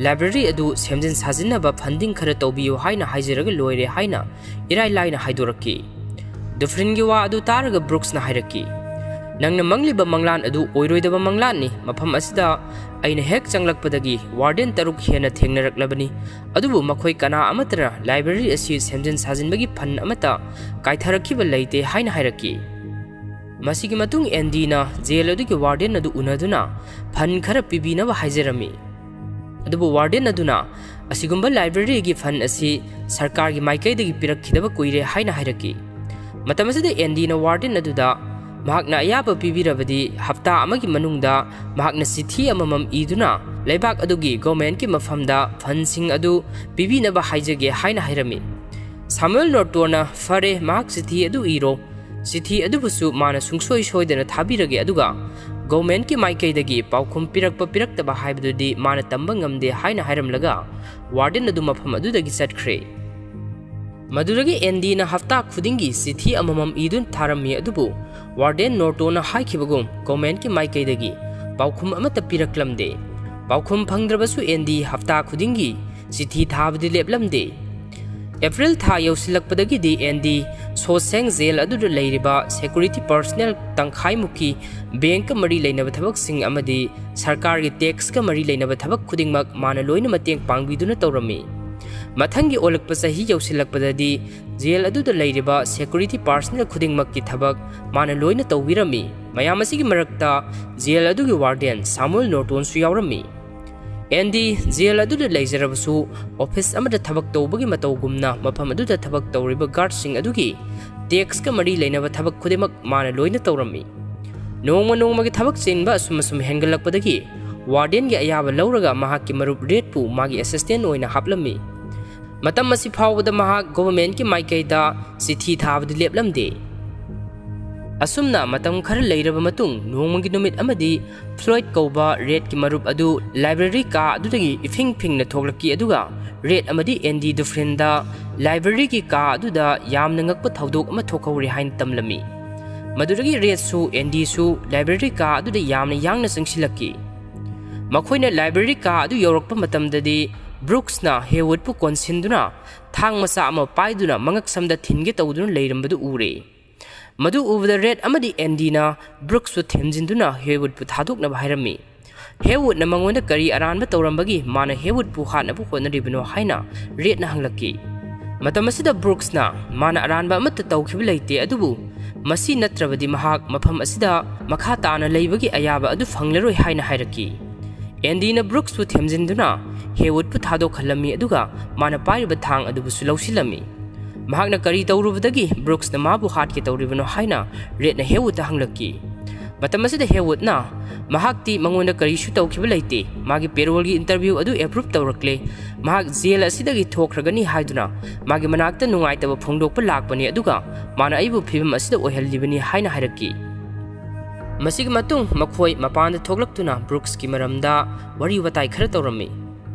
library ꯑꯗꯨ ꯁꯦꯝꯖꯤꯟ ꯁꯥꯖꯤꯟꯅꯕ funding ꯈꯔ ꯇꯧꯕꯤꯌꯨ ꯍꯥꯏꯅ ꯍꯥꯏꯖꯔꯒ ꯂꯣꯏꯔꯦ ꯍꯥꯏꯅ ꯏꯔꯥꯏ ꯂꯥꯏꯅ ꯍꯥꯏꯗꯣꯔꯛꯈꯤ꯫ Dufresne ꯒꯤ ꯋꯥ ꯑꯗꯨ ꯇꯥꯔꯒ Brooks ꯅ ꯍꯥꯏꯔꯛꯈꯤ, "ꯅꯪꯅ ꯃꯪꯂꯤꯕ ꯃꯪꯂꯥꯟ ꯑꯗꯨ ꯑꯣꯏꯔꯣꯏꯗꯕ ꯃꯪꯂꯥꯟꯅꯤ꯫ ꯃꯐꯝ ꯑꯁꯤꯗ ꯑꯩꯅ ꯍꯦꯛ ꯆꯪꯂꯛꯄꯗꯒꯤ warden ꯇꯔꯨꯛ ꯍꯦꯟꯅ ꯊꯦꯡꯅꯔꯛꯂꯕꯅꯤ, ꯑꯗꯨꯕꯨ ꯃꯈꯣꯏ ꯀꯅꯥ ꯑꯃꯠꯇꯅ library ꯑꯁꯤ ꯁꯦꯝꯖꯤꯟ ꯁꯥꯖꯤꯟꯕꯒꯤ fund ꯑꯃꯠꯇ ꯀꯥꯏꯊꯔꯛꯈꯤꯕ ꯂꯩꯇꯦ" ꯍꯥꯏꯅ ꯍꯥꯏꯔꯛꯈꯤ꯫ ꯃꯁꯤꯒꯤ ꯃꯇꯨꯡ Andy ꯅ ꯖꯦꯜ ꯑꯗꯨꯒꯤ warden ꯑꯗꯨ ꯎꯅꯗꯨꯅ fund ꯈꯔ ꯄꯤꯕꯤꯅꯕ ꯍꯥꯏꯖꯔꯝꯃꯤ꯫ ꯑꯗꯨꯕꯨ warden ꯑꯗꯨꯅ ꯑꯁꯤꯒꯨꯝꯕ library ꯒꯤ fund ꯑꯁꯤ ꯁꯔꯀꯥꯔꯒꯤ ꯃꯥꯏꯀꯩꯗꯒꯤ ꯄꯤꯔꯛꯈꯤꯗꯕ ꯀꯨꯏꯔꯦ ꯍꯥꯏꯅ ꯍꯥꯏꯔꯛꯈꯤ꯫ ꯃꯇꯝ ꯑꯁꯤꯗ Andy ꯅ warden ꯑꯗꯨꯗ, ꯃꯍꯥꯛꯅ ꯑꯌꯥꯕ ꯄꯤꯕꯤꯔꯕꯗꯤ ꯍꯞꯇꯥ ꯑꯃꯒꯤ ꯃꯅꯨꯡꯗ ꯃꯍꯥꯛꯅ ꯆꯤꯊꯤ ꯑꯃꯃꯝ ꯏꯗꯨꯅ ꯂꯩꯕꯥꯛ ꯑꯗꯨꯒꯤ ꯒꯣꯃꯦꯟꯒꯤ ꯃꯐꯝꯗ ꯐꯟꯁꯤꯡ ꯑꯗꯨ ꯄꯤꯕꯤꯅꯕ ꯍꯥꯏꯖꯒꯦ ꯍꯥꯏꯅ ꯍꯥꯏꯔꯝꯃꯤ꯫ ꯁꯥꯃꯨꯑꯦꯜ ꯅꯣꯔꯇꯣꯟꯅ, "ꯐꯔꯦ, ꯃꯍꯥꯛ ꯆꯤꯊꯤ ꯑꯗꯨ ꯏꯔꯣ, ꯆꯤꯊꯤ ꯑꯗꯨꯕꯨꯁꯨ ꯃꯥꯅ ꯁꯨꯡꯁꯣꯏ ꯁꯣꯏꯗꯅ ꯊꯥꯕꯤꯔꯒꯦ, ꯑꯗꯨꯒ ꯒꯣꯃꯦꯟꯒꯤ ꯃꯥꯏꯀꯩꯗꯒꯤ ꯄꯥꯎꯈꯨꯝ ꯄꯤꯔꯛꯄ ꯄꯤꯔꯛꯇꯕ ꯍꯥꯏꯕꯗꯨꯗꯤ ꯃꯥꯅ ꯇꯝꯕ ꯉꯝꯗꯦ" ꯍꯥꯏꯅ ꯍꯥꯏꯔꯝꯂꯒ ꯋꯥꯔꯗꯦꯟ ꯑꯗꯨ ꯃꯐꯝ ꯑꯗꯨꯗꯒꯤ ꯆꯠꯈ꯭ꯔꯦ꯫ ꯃꯗꯨꯗꯒꯤ ꯑꯦꯟꯗꯤꯅ ꯍꯞꯇꯥ ꯈꯨꯗꯤꯡꯒꯤ ꯆꯤꯊꯤ ꯑꯃꯃꯝ ꯏꯗꯨꯅ ꯊꯥꯔꯝꯃꯤ, ꯑꯗꯨꯕꯨ ꯋꯥꯔꯗꯦꯟ ꯅꯣꯔꯇꯣꯟꯅ ꯍꯥꯏꯈꯤꯕꯒꯨꯝ ꯒꯣꯃꯦꯟꯒꯤ ꯃꯥꯏꯀꯩꯗꯒꯤ ꯄꯥꯎꯈꯨꯝ ꯑꯃꯠꯇ ꯄꯤꯔꯛꯂꯝꯗꯦ꯫ ꯄꯥꯎꯈꯨꯝ ꯐꯪꯗ꯭ꯔꯕꯁꯨ ꯑꯦꯟꯗꯤ ꯍꯞꯇꯥ ꯈꯨꯗꯤꯡꯒꯤ ꯆꯤꯊꯤ ꯊꯥꯕꯗꯤ ꯂꯦꯞꯂꯝꯗꯦ꯫ ꯑꯦꯄ꯭ꯔꯤꯜ ꯊꯥ ꯌꯧꯁꯤꯜꯂꯛꯄꯗꯒꯤꯗꯤ ꯑꯦꯟꯗꯤ ꯁꯣꯁꯦꯡ ꯖꯦꯜ ꯑꯗꯨꯗ ꯂꯩꯔꯤꯕ ꯁꯦꯀ꯭ꯌꯨꯔꯤꯇꯤ ꯄꯔꯁꯅꯦꯜ ꯇꯪꯈꯥꯏꯃꯨꯛꯀꯤ ꯕꯦꯡꯛꯀ ꯃꯔꯤ ꯂꯩꯅꯕ ꯊꯕꯛꯁꯤꯡ ꯑꯃꯗꯤ ꯁꯔꯀꯥꯔꯒꯤ ꯇꯦꯛꯁꯀ ꯃꯔꯤ ꯂꯩꯅꯕ ꯊꯕꯛ ꯈꯨꯗꯤꯡꯃꯛ ꯃꯥꯅ ꯂꯣꯏꯅ ꯃꯇꯦꯡ ꯄꯥꯡꯕꯤꯗꯨꯅ ꯇꯧꯔꯝꯃꯤ꯫ ꯃꯊꯪꯒꯤ ꯑꯣꯜꯂꯛꯄ ꯆꯍꯤ ꯌꯧꯁꯤꯜꯂꯛꯄꯗꯗꯤ ꯖꯦꯜ ꯑꯗꯨꯗ ꯂꯩꯔꯤꯕ ꯁꯦꯀ꯭ꯌꯨꯔꯤꯇꯤ ꯄꯔꯁꯅꯦꯜ ꯈꯨꯗꯤꯡꯃꯛꯀꯤ ꯊꯕꯛ ꯃꯥꯅ ꯂꯣꯏꯅ ꯇꯧꯕꯤꯔꯝꯃꯤ꯫ ꯃꯌꯥꯝ ꯑꯁꯤꯒꯤ ꯃꯔꯛꯇ ꯖꯦꯜ ꯑꯗꯨꯒꯤ ꯋꯥꯔꯗꯦꯟ ꯁꯥꯃꯨꯑꯦꯜ ꯅꯣꯔꯇꯣꯟꯁꯨ ꯌꯥꯎꯔꯝꯃꯤ꯫ ꯑꯦꯟꯗꯤ ꯖꯦꯜ ꯑꯗꯨꯗ ꯂꯩꯖꯔꯕꯁꯨ, ꯑꯣꯐꯤꯁ ꯑꯃꯗ ꯊꯕꯛ ꯇꯧꯕꯒꯤ ꯃꯇꯧꯒꯨꯝꯅ, ꯃꯐꯝ ꯑꯗꯨꯗ ꯊꯕꯛ ꯇꯧꯔꯤꯕ ꯒꯥꯔꯗꯁꯤꯡ ꯑꯗꯨꯒꯤ ꯇꯦꯛꯁꯀ ꯃꯔꯤ ꯂꯩꯅꯕ ꯊꯕꯛ ꯈꯨꯗꯤꯡꯃꯛ ꯃꯥꯅ ꯂꯣꯏꯅ ꯇꯧꯔꯝꯃꯤ꯫ ꯅꯣꯡꯃ ꯅꯣꯡꯃꯒꯤ ꯊꯕꯛ ꯆꯤꯟꯕ ꯑꯁꯨꯝ ꯑꯁꯨꯝ ꯍꯦꯟꯒꯠꯂꯛꯄꯗꯒꯤ ꯋꯥꯔꯗꯦꯟꯒꯤ ꯑꯌꯥꯕ ꯂꯧꯔꯒ ꯃꯍꯥꯛꯀꯤ ꯃꯔꯨꯞ ꯔꯦꯗꯄꯨ ꯃꯥꯒꯤ ꯑꯦꯁꯤꯁꯇꯦꯟ ꯑꯣꯏꯅ ꯍꯥꯞꯂꯝꯃꯤ꯫ ꯃꯇꯝ ꯑꯁꯤ ꯐꯥꯎꯕꯗ ꯃꯍꯥꯛ ꯒꯣꯚꯔꯟꯃꯦꯟꯠꯀꯤ ꯃꯥꯏꯀꯩꯗ ꯆꯤꯊꯤ ꯊꯥꯕꯗꯤ ꯂꯦꯞꯂꯝꯗꯦ꯫ ꯑꯁꯨꯝꯅ ꯃꯇꯝ ꯈꯔ ꯂꯩꯔꯕ ꯃꯇꯨꯡ, ꯅꯣꯡꯃꯒꯤ ꯅꯨꯃꯤꯠ ꯑꯃꯗꯤ ꯐ꯭ꯂꯣꯏꯗ ꯀꯧꯕ ꯔꯦꯗꯀꯤ ꯃꯔꯨꯞ ꯑꯗꯨ ꯂꯥꯏꯕ꯭ꯔꯦꯔꯤ ꯀꯥ ꯑꯗꯨꯗꯒꯤ ꯏꯐꯤꯡ ꯐꯤꯡꯅ ꯊꯣꯛꯂꯛꯈꯤ, ꯑꯗꯨꯒ ꯔꯦꯗ ꯑꯃꯗꯤ ꯑꯦꯟꯗꯤ ꯗꯨꯐ꯭ꯔꯤꯟꯗ ꯂꯥꯏꯕ꯭ꯔꯦꯔꯤꯒꯤ ꯀꯥ ꯑꯗꯨꯗ ꯌꯥꯝꯅ ꯉꯛꯄ ꯊꯧꯗꯣꯛ ꯑꯃ ꯊꯣꯛꯍꯧꯔꯦ ꯍꯥꯏꯅ ꯇꯝꯂꯝꯃꯤ꯫ ꯃꯗꯨꯗꯒꯤ ꯔꯦꯗꯁꯨ ꯑꯦꯟꯗꯤꯁꯨ ꯂꯥꯏꯕ꯭ꯔꯦꯔꯤ ꯀꯥ ꯑꯗꯨꯗ ꯌꯥꯝꯅ ꯌꯥꯡꯅ ꯆꯪꯁꯤꯜꯂꯛꯈꯤ꯫ ꯃꯈꯣꯏꯅ ꯂꯥꯏꯕ꯭ꯔꯦꯔꯤ ꯀꯥ ꯑꯗꯨ ꯌꯧꯔꯛꯄ ꯃꯇꯝꯗꯗꯤ, ꯕ꯭ꯔꯨꯛꯁꯅ ꯍꯦꯋꯨꯗꯄꯨ ꯀꯣꯟꯁꯤꯟꯗꯨꯅ ꯊꯥꯡ ꯃꯆꯥ ꯑꯃ ꯄꯥꯏꯗꯨꯅ ꯃꯉꯛꯁꯝꯗ ꯊꯤꯟꯒꯦ ꯇꯧꯗꯨꯅ ꯂꯩꯔꯝꯕꯗꯨ ꯎꯔꯦ꯫ ꯃꯗꯨ ꯎꯕꯗ ꯔꯦꯗ ꯑꯃꯗꯤ ꯑꯦꯟꯗꯤꯅ ꯕ꯭ꯔꯨꯛꯁꯄꯨ ꯊꯦꯝꯖꯤꯟꯗꯨꯅ ꯍꯦꯋꯨꯗꯄꯨ ꯊꯥꯗꯣꯛꯅꯕ ꯍꯥꯏꯔꯝꯃꯤ꯫ ꯍꯦꯋꯨꯗꯅ ꯃꯉꯣꯟꯗ ꯀꯔꯤ ꯑꯔꯥꯟꯕ ꯇꯧꯔꯝꯕꯒꯤ ꯃꯥꯅ ꯍꯦꯋꯨꯗꯄꯨ ꯍꯥꯠꯅꯕ ꯍꯣꯠꯅꯔꯤꯕꯅꯣ ꯍꯥꯏꯅ ꯔꯦꯗꯅ ꯍꯪꯂꯛꯈꯤ꯫ ꯃꯇꯝ ꯑꯁꯤꯗ ꯕ꯭ꯔꯨꯛꯁꯅ, "ꯃꯥꯅ ꯑꯔꯥꯟꯕ ꯑꯃꯠꯇ ꯇꯧꯈꯤꯕ ꯂꯩꯇꯦ, ꯑꯗꯨꯕꯨ ꯃꯁꯤ ꯅꯠꯇ꯭ꯔꯕꯗꯤ ꯃꯍꯥꯛ ꯃꯐꯝ ꯑꯁꯤꯗ ꯃꯈꯥ ꯇꯥꯅ ꯂꯩꯕꯒꯤ ꯑꯌꯥꯕ ꯑꯗꯨ ꯐꯪꯂꯔꯣꯏ" ꯍꯥꯏꯅ ꯍꯥꯏꯔꯛꯈꯤ꯫ ꯑꯦꯟꯗꯤꯅ ꯕ꯭ꯔꯨꯛꯁꯄꯨ ꯊꯦꯝꯖꯤꯟꯗꯨꯅ ꯍꯦꯋꯨꯗꯄꯨ ꯊꯥꯗꯣꯛꯍꯜꯂꯝꯃꯤ, ꯑꯗꯨꯒ ꯃꯥꯅ ꯄꯥꯏꯔꯤꯕ ꯊꯥꯡ ꯑꯗꯨꯕꯨꯁꯨ ꯂꯧꯁꯤꯜꯂꯝꯃꯤ꯫ ꯃꯍꯥꯛꯅ ꯀꯔꯤ ꯇꯧꯔꯨꯕꯗꯒꯤ ꯕ꯭ꯔꯨꯛꯁꯅ ꯃꯥꯕꯨ ꯍꯥꯠꯀꯦ ꯇꯧꯔꯤꯕꯅꯣ ꯍꯥꯏꯅ ꯔꯦꯗꯅ ꯍꯦꯋꯨꯗꯇ ꯍꯪꯂꯛꯈꯤ꯫ ꯃꯇꯝ ꯑꯁꯤꯗ ꯍꯦꯋꯨꯗꯅ, "ꯃꯍꯥꯛꯇꯤ ꯃꯉꯣꯟꯗ ꯀꯔꯤꯁꯨ ꯇꯧꯈꯤꯕ ꯂꯩꯇꯦ, ꯃꯥꯒꯤ ꯄꯦꯔꯣꯜꯒꯤ ꯏꯟꯇꯔꯚ꯭ꯌꯨ ꯑꯗꯨ ꯑꯦꯄ꯭ꯔꯨꯞ ꯇꯧꯔꯛꯂꯦ, ꯃꯍꯥꯛ ꯖꯦꯜ ꯑꯁꯤꯗꯒꯤ ꯊꯣꯛꯈ꯭ꯔꯒꯅꯤ ꯍꯥꯏꯗꯨꯅ ꯃꯥꯒꯤ ꯃꯅꯥꯛꯇ ꯅꯨꯡꯉꯥꯏꯇꯕ ꯐꯣꯡꯗꯣꯛꯄ ꯂꯥꯛꯄꯅꯤ, ꯑꯗꯨꯒ ꯃꯥꯅ ꯑꯩꯕꯨ ꯐꯤꯕꯝ ꯑꯁꯤꯗ ꯑꯣꯏꯍꯜꯂꯤꯕꯅꯤ" ꯍꯥꯏꯅ ꯍꯥꯏꯔꯛꯈꯤ꯫ ꯃꯁꯤꯒꯤ ꯃꯇꯨꯡ ꯃꯈꯣꯏ ꯃꯄꯥꯟꯗ ꯊꯣꯛꯂꯛꯇꯨꯅ ꯕ꯭ꯔꯨꯛꯁꯀꯤ ꯃꯔꯝꯗ ꯋꯥꯔꯤ ꯋꯥꯇꯥꯏ ꯈꯔ ꯇꯧꯔꯝꯃꯤ꯫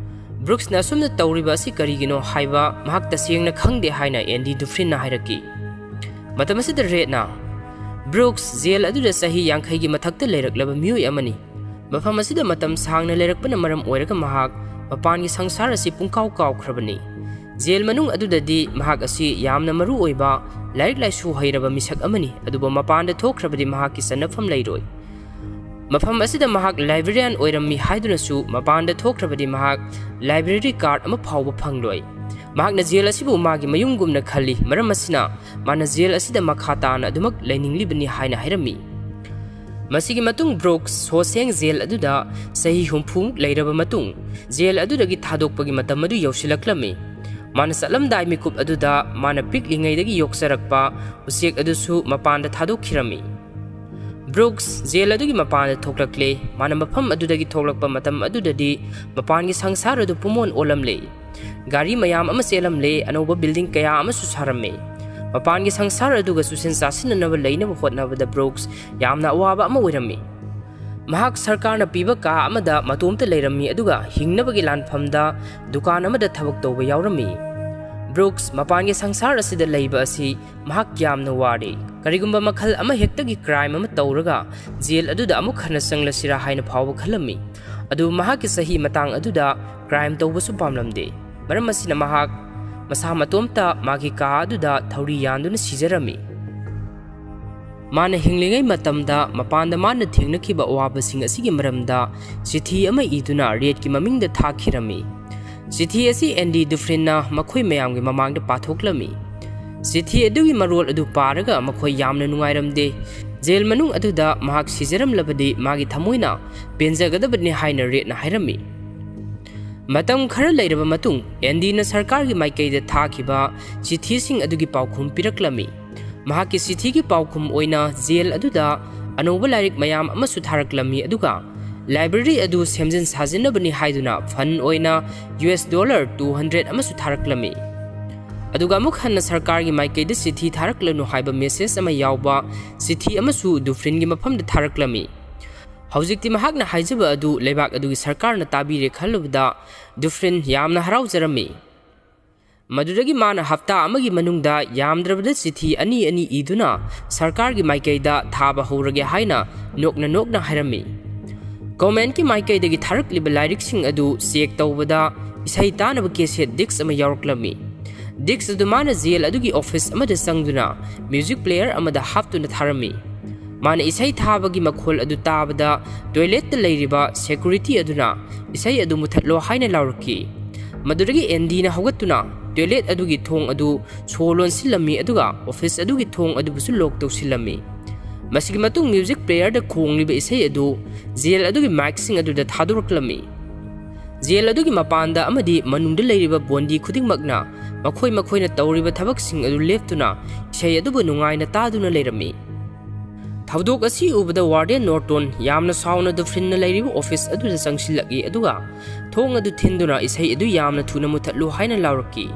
ꯕ꯭ꯔꯨꯛꯁꯅ ꯑꯁꯨꯝꯅ ꯇꯧꯔꯤꯕ ꯑꯁꯤ ꯀꯔꯤꯒꯤꯅꯣ ꯍꯥꯏꯕ ꯃꯍꯥꯛ ꯇꯁꯦꯡꯅ ꯈꯪꯗꯦ ꯍꯥꯏꯅ ꯑꯦꯟꯗꯤ ꯗꯨꯐ꯭ꯔꯤꯟꯅ ꯍꯥꯏꯔꯛꯈꯤ꯫ ꯃꯇꯝ ꯑꯁꯤꯗ ꯔꯦꯗꯅ, "ꯕ꯭ꯔꯨꯛꯁ ꯖꯦꯜ ꯑꯗꯨꯗ ꯆꯍꯤ ꯌꯥꯡꯈꯩꯒꯤ ꯃꯊꯛꯇ ꯂꯩꯔꯛꯂꯕ ꯃꯤꯑꯣꯏ ꯑꯃꯅꯤ꯫ ꯃꯐꯝ ꯑꯁꯤꯗ ꯃꯇꯝ ꯁꯥꯡꯅ ꯂꯩꯔꯛꯄꯅ ꯃꯔꯝ ꯑꯣꯏꯔꯒ ꯃꯍꯥꯛ ꯃꯄꯥꯟꯒꯤ ꯁꯪꯁꯥꯔ ꯑꯁꯤ ꯄꯨꯡꯀꯥꯎ ꯀꯥꯎꯈ꯭ꯔꯕꯅꯤ꯫ ꯖꯦꯜ ꯃꯅꯨꯡ ꯑꯗꯨꯗꯗꯤ ꯃꯍꯥꯛ ꯑꯁꯤ ꯌꯥꯝꯅ ꯃꯔꯨ ꯑꯣꯏꯕ ꯂꯥꯏꯔꯤꯛ ꯂꯥꯏꯁꯨ ꯍꯩꯔꯕ ꯃꯤꯁꯛ ꯑꯃꯅꯤ, ꯑꯗꯨꯕꯨ ꯃꯄꯥꯟꯗ ꯊꯣꯛꯈ꯭ꯔꯕꯗꯤ ꯃꯍꯥꯛꯀꯤ ꯆꯟꯅꯐꯝ ꯂꯩꯔꯣꯏ꯫ ꯃꯐꯝ ꯑꯁꯤꯗ ꯃꯍꯥꯛ ꯂꯥꯏꯕ꯭ꯔꯦꯔꯤꯌꯥꯟ ꯑꯣꯏꯔꯝꯃꯤ ꯍꯥꯏꯗꯨꯅꯁꯨ ꯃꯄꯥꯟꯗ ꯊꯣꯛꯈ꯭ꯔꯕꯗꯤ ꯃꯍꯥꯛ ꯂꯥꯏꯕ꯭ꯔꯦꯔꯤ ꯀꯥꯔꯗ ꯑꯃ ꯐꯥꯎꯕ ꯐꯪꯂꯣꯏ꯫ ꯃꯍꯥꯛꯅ ꯖꯦꯜ ꯑꯁꯤꯕꯨ ꯃꯥꯒꯤ ꯃꯌꯨꯝꯒꯨꯝꯅ ꯈꯜꯂꯤ, ꯃꯔꯝ ꯑꯁꯤꯅ ꯃꯥꯅ ꯖꯦꯜ ꯑꯁꯤꯗ ꯃꯈꯥ ꯇꯥꯅ ꯑꯗꯨꯃꯛ ꯂꯩꯅꯤꯡꯂꯤꯕꯅꯤ" ꯍꯥꯏꯅ ꯍꯥꯏꯔꯝꯃꯤ꯫ ꯃꯁꯤꯒꯤ ꯃꯇꯨꯡ ꯕ꯭ꯔꯨꯛꯁ ꯁꯣꯁꯦꯡ ꯖꯦꯜ ꯑꯗꯨꯗ ꯆꯍꯤ ꯍꯨꯝꯐꯨꯃꯨꯛ ꯂꯩꯔꯕ ꯃꯇꯨꯡ ꯖꯦꯜ ꯑꯗꯨꯗꯒꯤ ꯊꯥꯗꯣꯛꯄꯒꯤ ꯃꯇꯝ ꯑꯗꯨ ꯌꯧꯁꯤꯜꯂꯛꯂꯝꯃꯤ꯫ ꯃꯥꯅ ꯆꯠꯂꯝꯗꯥꯏ ꯃꯤꯀꯨꯞ ꯑꯗꯨꯗ ꯃꯥꯅ ꯄꯤꯛꯂꯤꯉꯩꯗꯒꯤ ꯌꯣꯛꯆꯔꯛꯄ ꯎꯆꯦꯛ ꯑꯗꯨꯁꯨ ꯃꯄꯥꯟꯗ ꯊꯥꯗꯣꯛꯈꯤꯔꯝꯃꯤ꯫ ꯕ꯭ꯔꯨꯛꯁ ꯖꯦꯜ ꯑꯗꯨꯒꯤ ꯃꯄꯥꯟꯗ ꯊꯣꯛꯂꯛꯂꯦ꯫ ꯃꯥꯅ ꯃꯐꯝ ꯑꯗꯨꯗꯒꯤ ꯊꯣꯛꯂꯛꯄ ꯃꯇꯝ ꯑꯗꯨꯗꯗꯤ ꯃꯄꯥꯟꯒꯤ ꯁꯪꯁꯥꯔ ꯑꯗꯨ ꯄꯨꯝꯑꯣꯟ ꯑꯣꯜꯂꯝꯂꯦ꯫ ꯒꯥꯔꯤ ꯃꯌꯥꯝ ꯑꯃ ꯆꯦꯜꯂꯝꯂꯦ, ꯑꯅꯧꯕ ꯕꯤꯜꯗꯤꯡ ꯀꯌꯥ ꯑꯃꯁꯨ ꯁꯥꯔꯝꯃꯦ꯫ ꯃꯄꯥꯟꯒꯤ ꯁꯪꯁꯥꯔ ꯑꯗꯨꯒ ꯆꯨꯁꯤꯟ ꯆꯥꯁꯤꯟꯅꯅꯕ ꯂꯩꯅꯕ ꯍꯣꯠꯅꯕꯗ ꯕ꯭ꯔꯨꯛꯁ ꯌꯥꯝꯅ ꯑꯋꯥꯕ ꯑꯃ ꯑꯣꯏꯔꯝꯃꯤ꯫ ꯃꯍꯥꯛ ꯁꯔꯀꯥꯔꯅ ꯄꯤꯕ ꯀꯥ ꯑꯃꯗ ꯃꯇꯣꯝꯇ ꯂꯩꯔꯝꯃꯤ, ꯑꯗꯨꯒ ꯍꯤꯡꯅꯕꯒꯤ ꯂꯥꯟꯐꯝꯗ ꯗꯨꯀꯥꯟ ꯑꯃꯗ ꯊꯕꯛ ꯇꯧꯕ ꯌꯥꯎꯔꯝꯃꯤ꯫ ꯕ꯭ꯔꯨꯛꯁ ꯃꯄꯥꯟꯒꯤ ꯁꯪꯁꯥꯔ ꯑꯁꯤꯗ ꯂꯩꯕ ꯑꯁꯤ ꯃꯍꯥꯛ ꯌꯥꯝꯅ ꯋꯥꯔꯦ꯫ ꯀꯔꯤꯒꯨꯝꯕ ꯃꯈꯜ ꯑꯃꯍꯦꯛꯇꯒꯤ ꯀ꯭ꯔꯥꯏꯝ ꯑꯃ ꯇꯧꯔꯒ ꯖꯦꯜ ꯑꯗꯨꯗ ꯑꯃꯨꯛ ꯍꯟꯅ ꯆꯪꯂꯁꯤꯔꯥ ꯍꯥꯏꯅ ꯐꯥꯎꯕ ꯈꯜꯂꯝꯃꯤ꯫ ꯑꯗꯨꯕꯨ ꯃꯍꯥꯛꯀꯤ ꯆꯍꯤ ꯃꯇꯥꯡ ꯑꯗꯨꯗ ꯀ꯭ꯔꯥꯏꯝ ꯇꯧꯕꯁꯨ ꯄꯥꯝꯂꯝꯗꯦ꯫ ꯃꯔꯝ ꯑꯁꯤꯅ ꯃꯍꯥꯛ ꯃꯁꯥ ꯃꯇꯣꯝꯇ ꯃꯥꯒꯤ ꯀꯥ ꯑꯗꯨꯗ ꯊꯧꯔꯤ ꯌꯥꯟꯗꯨꯅ ꯁꯤꯖꯔꯝꯃꯤ꯫ ꯃꯥꯅ ꯍꯤꯡꯂꯤꯉꯩ ꯃꯇꯝꯗ ꯃꯄꯥꯟꯗ ꯃꯥꯅ ꯊꯦꯡꯅꯈꯤꯕ ꯑꯋꯥꯕꯁꯤꯡ ꯑꯁꯤꯒꯤ ꯃꯔꯝꯗ ꯆꯤꯊꯤ ꯑꯃ ꯏꯗꯨꯅ ꯔꯦꯗꯀꯤ ꯃꯃꯤꯡꯗ ꯊꯥꯈꯤꯔꯝꯃꯤ꯫ ꯆꯤꯊꯤ ꯑꯁꯤ ꯑꯦꯟꯗꯤ ꯗꯨꯐ꯭ꯔꯤꯟꯅ ꯃꯈꯣꯏ ꯃꯌꯥꯝꯒꯤ ꯃꯃꯥꯡꯗ ꯄꯥꯊꯣꯛꯂꯝꯃꯤ꯫ ꯆꯤꯊꯤ ꯑꯗꯨꯒꯤ ꯃꯔꯣꯜ ꯑꯗꯨ ꯄꯥꯔꯒ ꯃꯈꯣꯏ ꯌꯥꯝꯅ ꯅꯨꯡꯉꯥꯏꯔꯝꯗꯦ꯫ ꯖꯦꯜ ꯃꯅꯨꯡ ꯑꯗꯨꯗ ꯃꯍꯥꯛ ꯁꯤꯖꯔꯝꯂꯕꯗꯤ ꯃꯥꯒꯤ ꯊꯃꯣꯏꯅ ꯄꯦꯟꯖꯒꯗꯕꯅꯤ ꯍꯥꯏꯅ ꯔꯦꯗꯅ ꯍꯥꯏꯔꯝꯃꯤ꯫ ꯃꯇꯝ ꯈꯔ ꯂꯩꯔꯕ ꯃꯇꯨꯡ, ꯑꯦꯟꯗꯤꯅ ꯁꯔꯀꯥꯔꯒꯤ ꯃꯥꯏꯀꯩꯗ ꯊꯥꯈꯤꯕ ꯆꯤꯊꯤꯁꯤꯡ ꯑꯗꯨꯒꯤ ꯄꯥꯎꯈꯨꯝ ꯄꯤꯔꯛꯂꯝꯃꯤ꯫ ꯃꯍꯥꯛꯀꯤ ꯆꯤꯊꯤꯒꯤ ꯄꯥꯎꯈꯨꯝ ꯑꯣꯏꯅ ꯖꯦꯜ ꯑꯗꯨꯗ ꯑꯅꯧꯕ ꯂꯥꯏꯔꯤꯛ ꯃꯌꯥꯝ ꯑꯃꯁꯨ ꯊꯥꯔꯛꯂꯝꯃꯤ, ꯑꯗꯨꯒ ꯂꯥꯏꯕ꯭ꯔꯦꯔꯤ ꯑꯗꯨ ꯁꯦꯝꯖꯤꯟ ꯁꯥꯖꯤꯟꯅꯕꯅꯤ ꯍꯥꯏꯗꯨꯅ ꯐꯟ ꯑꯣꯏꯅ U S dollar two hundred ꯑꯃꯁꯨ ꯊꯥꯔꯛꯂꯝꯃꯤ꯫ ꯑꯗꯨꯒ ꯑꯃꯨꯛ ꯍꯟꯅ ꯁꯔꯀꯥꯔꯒꯤ ꯃꯥꯏꯀꯩꯗ ꯆꯤꯊꯤ ꯊꯥꯔꯛꯂꯅꯨ ꯍꯥꯏꯕ ꯃꯦꯁꯦꯖ ꯑꯃ ꯌꯥꯎꯕ ꯆꯤꯊꯤ ꯑꯃꯁꯨ ꯗꯨꯐ꯭ꯔꯤꯟꯒꯤ ꯃꯐꯝꯗ ꯊꯥꯔꯛꯂꯝꯃꯤ꯫ ꯍꯧꯖꯤꯛꯇꯤ ꯃꯍꯥꯛꯅ ꯍꯥꯏꯖꯕ ꯑꯗꯨ ꯂꯩꯕꯥꯛ ꯑꯗꯨꯒꯤ ꯁꯔꯀꯥꯔꯅ ꯇꯥꯕꯤꯔꯦ ꯈꯜꯂꯨꯕꯗ ꯗꯨꯐ꯭ꯔꯤꯟ ꯌꯥꯝꯅ ꯍꯔꯥꯎꯖꯔꯝꯃꯤ꯫ ꯃꯗꯨꯗꯒꯤ ꯃꯥꯅ ꯍꯞꯇꯥ ꯑꯃꯒꯤ ꯃꯅꯨꯡꯗ ꯌꯥꯝꯗ꯭ꯔꯕꯗ ꯆꯤꯊꯤ ꯑꯅꯤ ꯑꯅꯤ ꯏꯗꯨꯅ ꯁꯔꯀꯥꯔꯒꯤ ꯃꯥꯏꯀꯩꯗ ꯊꯥꯕ ꯍꯧꯔꯒꯦ ꯍꯥꯏꯅ ꯅꯣꯛꯅ ꯅꯣꯛꯅ ꯍꯥꯏꯔꯝꯃꯤ꯫ ꯒꯣꯔꯃꯦꯟꯠꯀꯤ ꯃꯥꯏꯀꯩꯗꯒꯤ ꯊꯥꯔꯛꯂꯤꯕ ꯂꯥꯏꯔꯤꯛꯁꯤꯡ ꯑꯗꯨ ꯆꯦꯛ ꯇꯧꯕꯗ ꯏꯁꯩ ꯇꯥꯅꯕ ꯀꯦꯁꯦꯠ ꯗꯤꯛꯁ ꯑꯃ ꯌꯥꯎꯔꯛꯂꯝꯃꯤ꯫ ꯗꯤꯛꯁ ꯑꯗꯨ ꯃꯥꯅ ꯖꯦꯜ ꯑꯗꯨꯒꯤ ꯑꯣꯐꯤꯁ ꯑꯃꯗ ꯆꯪꯗꯨꯅ ꯃ꯭ꯌꯨꯖꯤꯛ ꯄ꯭ꯂꯦꯌꯔ ꯑꯃꯗ ꯍꯥꯞꯇꯨꯅ ꯊꯥꯔꯝꯃꯤ꯫ ꯃꯥꯅ ꯏꯁꯩ ꯊꯥꯕꯒꯤ ꯃꯈꯣꯜ ꯑꯗꯨ ꯇꯥꯕꯗ ꯇꯣꯏꯂꯦꯠꯇ ꯂꯩꯔꯤꯕ ꯁꯦꯀ꯭ꯌꯨꯔꯤꯇꯤ ꯑꯗꯨꯅ ꯏꯁꯩ ꯑꯗꯨ ꯃꯨꯊꯠꯂꯣ ꯍꯥꯏꯅ ꯂꯥꯎꯔꯛꯈꯤ꯫ ꯃꯗꯨꯗꯒꯤ ꯑꯦꯟꯗꯤꯅ ꯍꯧꯒꯠꯇꯨꯅ ꯇꯣꯏꯂꯦꯠ ꯑꯗꯨꯒꯤ ꯊꯣꯡ ꯑꯗꯨ ꯁꯣ ꯂꯣꯟꯁꯤꯜꯂꯝꯃꯤ, ꯑꯗꯨꯒ ꯑꯣꯐꯤꯁ ꯑꯗꯨꯒꯤ ꯊꯣꯡ ꯑꯗꯨꯕꯨꯁꯨ ꯂꯣꯛ ꯇꯧꯁꯤꯜꯂꯝꯃꯤ꯫ ꯃꯁꯤꯒꯤ ꯃꯇꯨꯡ ꯃ꯭ꯌꯨꯖꯤꯛ ꯄ꯭ꯂꯦꯌꯔꯗ ꯈꯣꯡꯂꯤꯕ ꯏꯁꯩ ꯑꯗꯨ ꯖꯦꯜ ꯑꯗꯨꯒꯤ ꯃꯥꯏꯛꯁꯤꯡ ꯑꯗꯨꯗ ꯊꯥꯗꯣꯔꯛꯂꯝꯃꯤ꯫ ꯖꯦꯜ ꯑꯗꯨꯒꯤ ꯃꯄꯥꯟꯗ ꯑꯃꯗꯤ ꯃꯅꯨꯡꯗ ꯂꯩꯔꯤꯕ ꯕꯣꯟꯗꯤ ꯈꯨꯗꯤꯡꯃꯛꯅ ꯃꯈꯣꯏ ꯃꯈꯣꯏꯅ ꯇꯧꯔꯤꯕ ꯊꯕꯛꯁꯤꯡ ꯑꯗꯨ ꯂꯦꯞꯇꯨꯅ ꯏꯁꯩ ꯑꯗꯨꯕꯨ ꯅꯨꯡꯉꯥꯏꯅ ꯇꯥꯗꯨꯅ ꯂꯩꯔꯝꯃꯤ꯫ ꯊꯧꯗꯣꯛ ꯑꯁꯤ ꯎꯕꯗ ꯋꯥꯔꯗꯦꯟ ꯅꯣꯔꯇꯣꯟ ꯌꯥꯝꯅ ꯁꯥꯎꯅ ꯗꯨꯐ꯭ꯔꯤꯟꯅ ꯂꯩꯔꯤꯕ ꯑꯣꯐꯤꯁ ꯑꯗꯨꯗ ꯆꯪꯁꯤꯜꯂꯛꯏ, ꯑꯗꯨꯒ ꯊꯣꯡ ꯑꯗꯨ ꯊꯤꯟꯗꯨꯅ ꯏꯁꯩ ꯑꯗꯨ ꯌꯥꯝꯅ ꯊꯨꯅ ꯃꯨꯊꯠꯂꯨ ꯍꯥꯏꯅ ꯂꯥꯎꯔꯛꯈꯤ꯫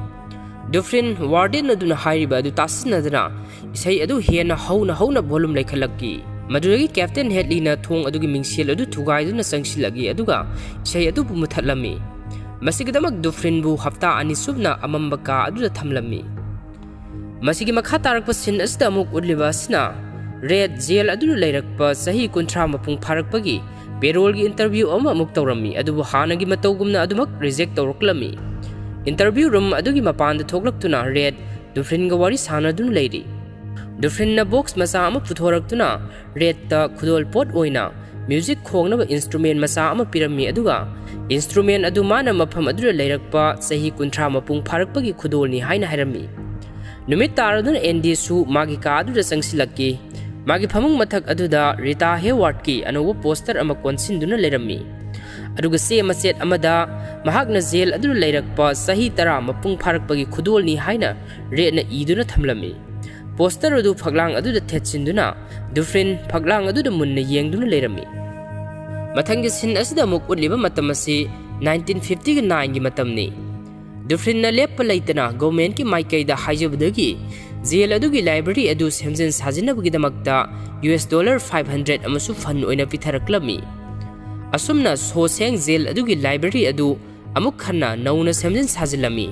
ꯗꯨꯐ꯭ꯔꯤꯟ ꯋꯥꯔꯗꯦꯟ ꯑꯗꯨꯅ ꯍꯥꯏꯔꯤꯕ ꯑꯗꯨ ꯇꯥꯁꯤꯟꯅꯗꯅ ꯏꯁꯩ ꯑꯗꯨ ꯍꯦꯟꯅ ꯍꯧꯅ ꯍꯧꯅ ꯚꯣꯂꯨꯝ ꯂꯩꯈꯠꯂꯛꯈꯤ꯫ ꯃꯗꯨꯗꯒꯤ ꯀꯦꯞꯇꯦꯟ ꯍꯦꯗꯂꯤꯅ ꯊꯣꯡ ꯑꯗꯨꯒꯤ ꯃꯤꯡꯁꯦꯜ ꯑꯗꯨ ꯊꯨꯒꯥꯏꯗꯨꯅ ꯆꯪꯁꯤꯜꯂꯛꯏ, ꯑꯗꯨꯒ ꯏꯁꯩ ꯑꯗꯨꯕꯨ ꯃꯨꯊꯠꯂꯝꯃꯤ꯫ ꯃꯁꯤꯒꯤꯗꯃꯛ ꯗꯨꯐ꯭ꯔꯤꯟꯕꯨ ꯍꯞꯇꯥ ꯑꯅꯤ ꯁꯨꯞꯅ ꯑꯃꯝꯕ ꯀꯥ ꯑꯗꯨꯗ ꯊꯝꯂꯝꯃꯤ꯫ ꯃꯁꯤꯒꯤ ꯃꯈꯥ ꯇꯥꯔꯛꯄ ꯁꯤꯟ ꯑꯁꯤꯗ ꯑꯃꯨꯛ ꯎꯠꯂꯤꯕ ꯑꯁꯤꯅ ꯔꯦꯗ ꯖꯦꯜ ꯑꯗꯨꯗ ꯂꯩꯔꯛꯄ ꯆꯍꯤ ꯀꯨꯟꯊ꯭ꯔꯥ ꯃꯄꯨꯡ ꯐꯥꯔꯛꯄꯒꯤ ꯄꯦꯔꯣꯜꯒꯤ ꯏꯟꯇꯔꯚ꯭ꯌꯨ ꯑꯃ ꯑꯃꯨꯛ ꯇꯧꯔꯝꯃꯤ, ꯑꯗꯨꯕꯨ ꯍꯥꯟꯅꯒꯤ ꯃꯇꯧꯒꯨꯝꯅ ꯑꯗꯨꯃꯛ ꯔꯤꯖꯦꯛ ꯇꯧꯔꯛꯂꯝꯃꯤ꯫ ꯏꯟꯇꯔꯚ꯭ꯌꯨ ꯔꯨꯝ ꯑꯗꯨꯒꯤ ꯃꯄꯥꯟꯗ ꯊꯣꯛꯂꯛꯇꯨꯅ ꯔꯦꯗ ꯗꯨꯐ꯭ꯔꯤꯟꯒ ꯋꯥꯔꯤ ꯁꯥꯟꯅꯗꯨꯅ ꯂꯩꯔꯤ꯫ ꯗꯨꯐ꯭ꯔꯤꯟꯅ ꯕꯣꯛꯁ ꯃꯆꯥ ꯑꯃ ꯄꯨꯊꯣꯔꯛꯇꯨꯅ ꯔꯦꯗꯇ ꯈꯨꯗꯣꯜ ꯄꯣꯠ ꯑꯣꯏꯅ ꯃ꯭ꯌꯨꯖꯤꯛ ꯈꯣꯡꯅꯕ ꯏꯟꯁꯇ꯭ꯔꯨꯃꯦꯟ ꯃꯆꯥ ꯑꯃ ꯄꯤꯔꯝꯃꯤ, ꯑꯗꯨꯒ ꯏꯟꯁꯇ꯭ꯔꯨꯃꯦꯟ ꯑꯗꯨ ꯃꯥꯅ ꯃꯐꯝ ꯑꯗꯨꯗ ꯂꯩꯔꯛꯄ ꯆꯍꯤ ꯀꯨꯟꯊ꯭ꯔꯥ ꯃꯄꯨꯡ ꯐꯥꯔꯛꯄꯒꯤ ꯈꯨꯗꯣꯜꯅꯤ ꯍꯥꯏꯅ ꯍꯥꯏꯔꯝꯃꯤ꯫ ꯅꯨꯃꯤꯠ ꯇꯥꯔꯗꯨꯅ ꯑꯦꯟꯗꯤꯁꯨ ꯃꯥꯒꯤ ꯀꯥ ꯑꯗꯨꯗ ꯆꯪꯁꯤꯜꯂꯛꯈꯤ꯫ ꯃꯥꯒꯤ ꯐꯃꯨꯡ ꯃꯊꯛ ꯑꯗꯨꯗ ꯔꯤꯇꯥ ꯍꯦꯋꯥꯔꯗꯀꯤ ꯑꯅꯧꯕ ꯄꯣꯁꯇꯔ ꯑꯃ ꯀꯣꯟꯁꯤꯟꯗꯨꯅ ꯂꯩꯔꯝꯃꯤ, ꯑꯗꯨꯒ ꯆꯦ ꯃꯆꯦꯠ ꯑꯃꯗ ꯃꯍꯥꯛꯅ ꯖꯦꯜ ꯑꯗꯨꯗ ꯂꯩꯔꯛꯄ ꯆꯍꯤ ꯇꯔꯥ ꯃꯄꯨꯡ ꯐꯥꯔꯛꯄꯒꯤ ꯈꯨꯗꯣꯜꯅꯤ ꯍꯥꯏꯅ ꯔꯦꯗꯅ ꯏꯗꯨꯅ ꯊꯝꯂꯝꯃꯤ꯫ ꯄꯣꯁꯇꯔ ꯑꯗꯨ ꯐꯛꯂꯥꯡ ꯑꯗꯨꯗ ꯊꯦꯠꯆꯤꯟꯗꯨꯅ ꯗꯨꯐ꯭ꯔꯤꯟ ꯐꯛꯂꯥꯡ ꯑꯗꯨꯗ ꯃꯨꯟꯅ ꯌꯦꯡꯗꯨꯅ ꯂꯩꯔꯝꯃꯤ꯫ ꯃꯊꯪꯒꯤ ꯁꯤꯟ ꯑꯁꯤꯗ ꯑꯃꯨꯛ ꯎꯠꯂꯤꯕ ꯃꯇꯝ ꯑꯁꯤ ꯅꯥꯏꯟꯇꯤꯟ ꯐꯤꯐꯇꯤꯒ ꯅꯥꯏꯟꯒꯤ ꯃꯇꯝꯅꯤ꯫ ꯗꯨꯐ꯭ꯔꯤꯟꯅ ꯂꯦꯞꯄ ꯂꯩꯇꯅ ꯒꯣꯚꯔꯟꯃꯦꯟꯠꯀꯤ ꯃꯥꯏꯀꯩꯗ ꯍꯥꯏꯖꯕꯗꯒꯤ ꯖꯦꯜ ꯑꯗꯨꯒꯤ ꯂꯥꯏꯕ꯭ꯔꯦꯔꯤ ꯑꯗꯨ ꯁꯦꯝꯖꯤꯟ ꯁꯥꯖꯤꯟꯅꯕꯒꯤꯗꯃꯛꯇ U S dollar five hundred ꯑꯃꯁꯨ ꯐꯟ ꯑꯣꯏꯅ ꯄꯤꯊꯔꯛꯂꯝꯃꯤ꯫ ꯑꯁꯨꯝꯅ ꯁꯣ ꯁꯦꯡ ꯖꯦꯜ ꯑꯗꯨꯒꯤ ꯂꯥꯏꯕ꯭ꯔꯦꯔꯤ ꯑꯗꯨ ꯑꯃꯨꯛ ꯍꯟꯅ ꯅꯧꯅ ꯁꯦꯝꯖꯤꯟ ꯁꯥꯖꯤꯜꯂꯝꯃꯤ꯫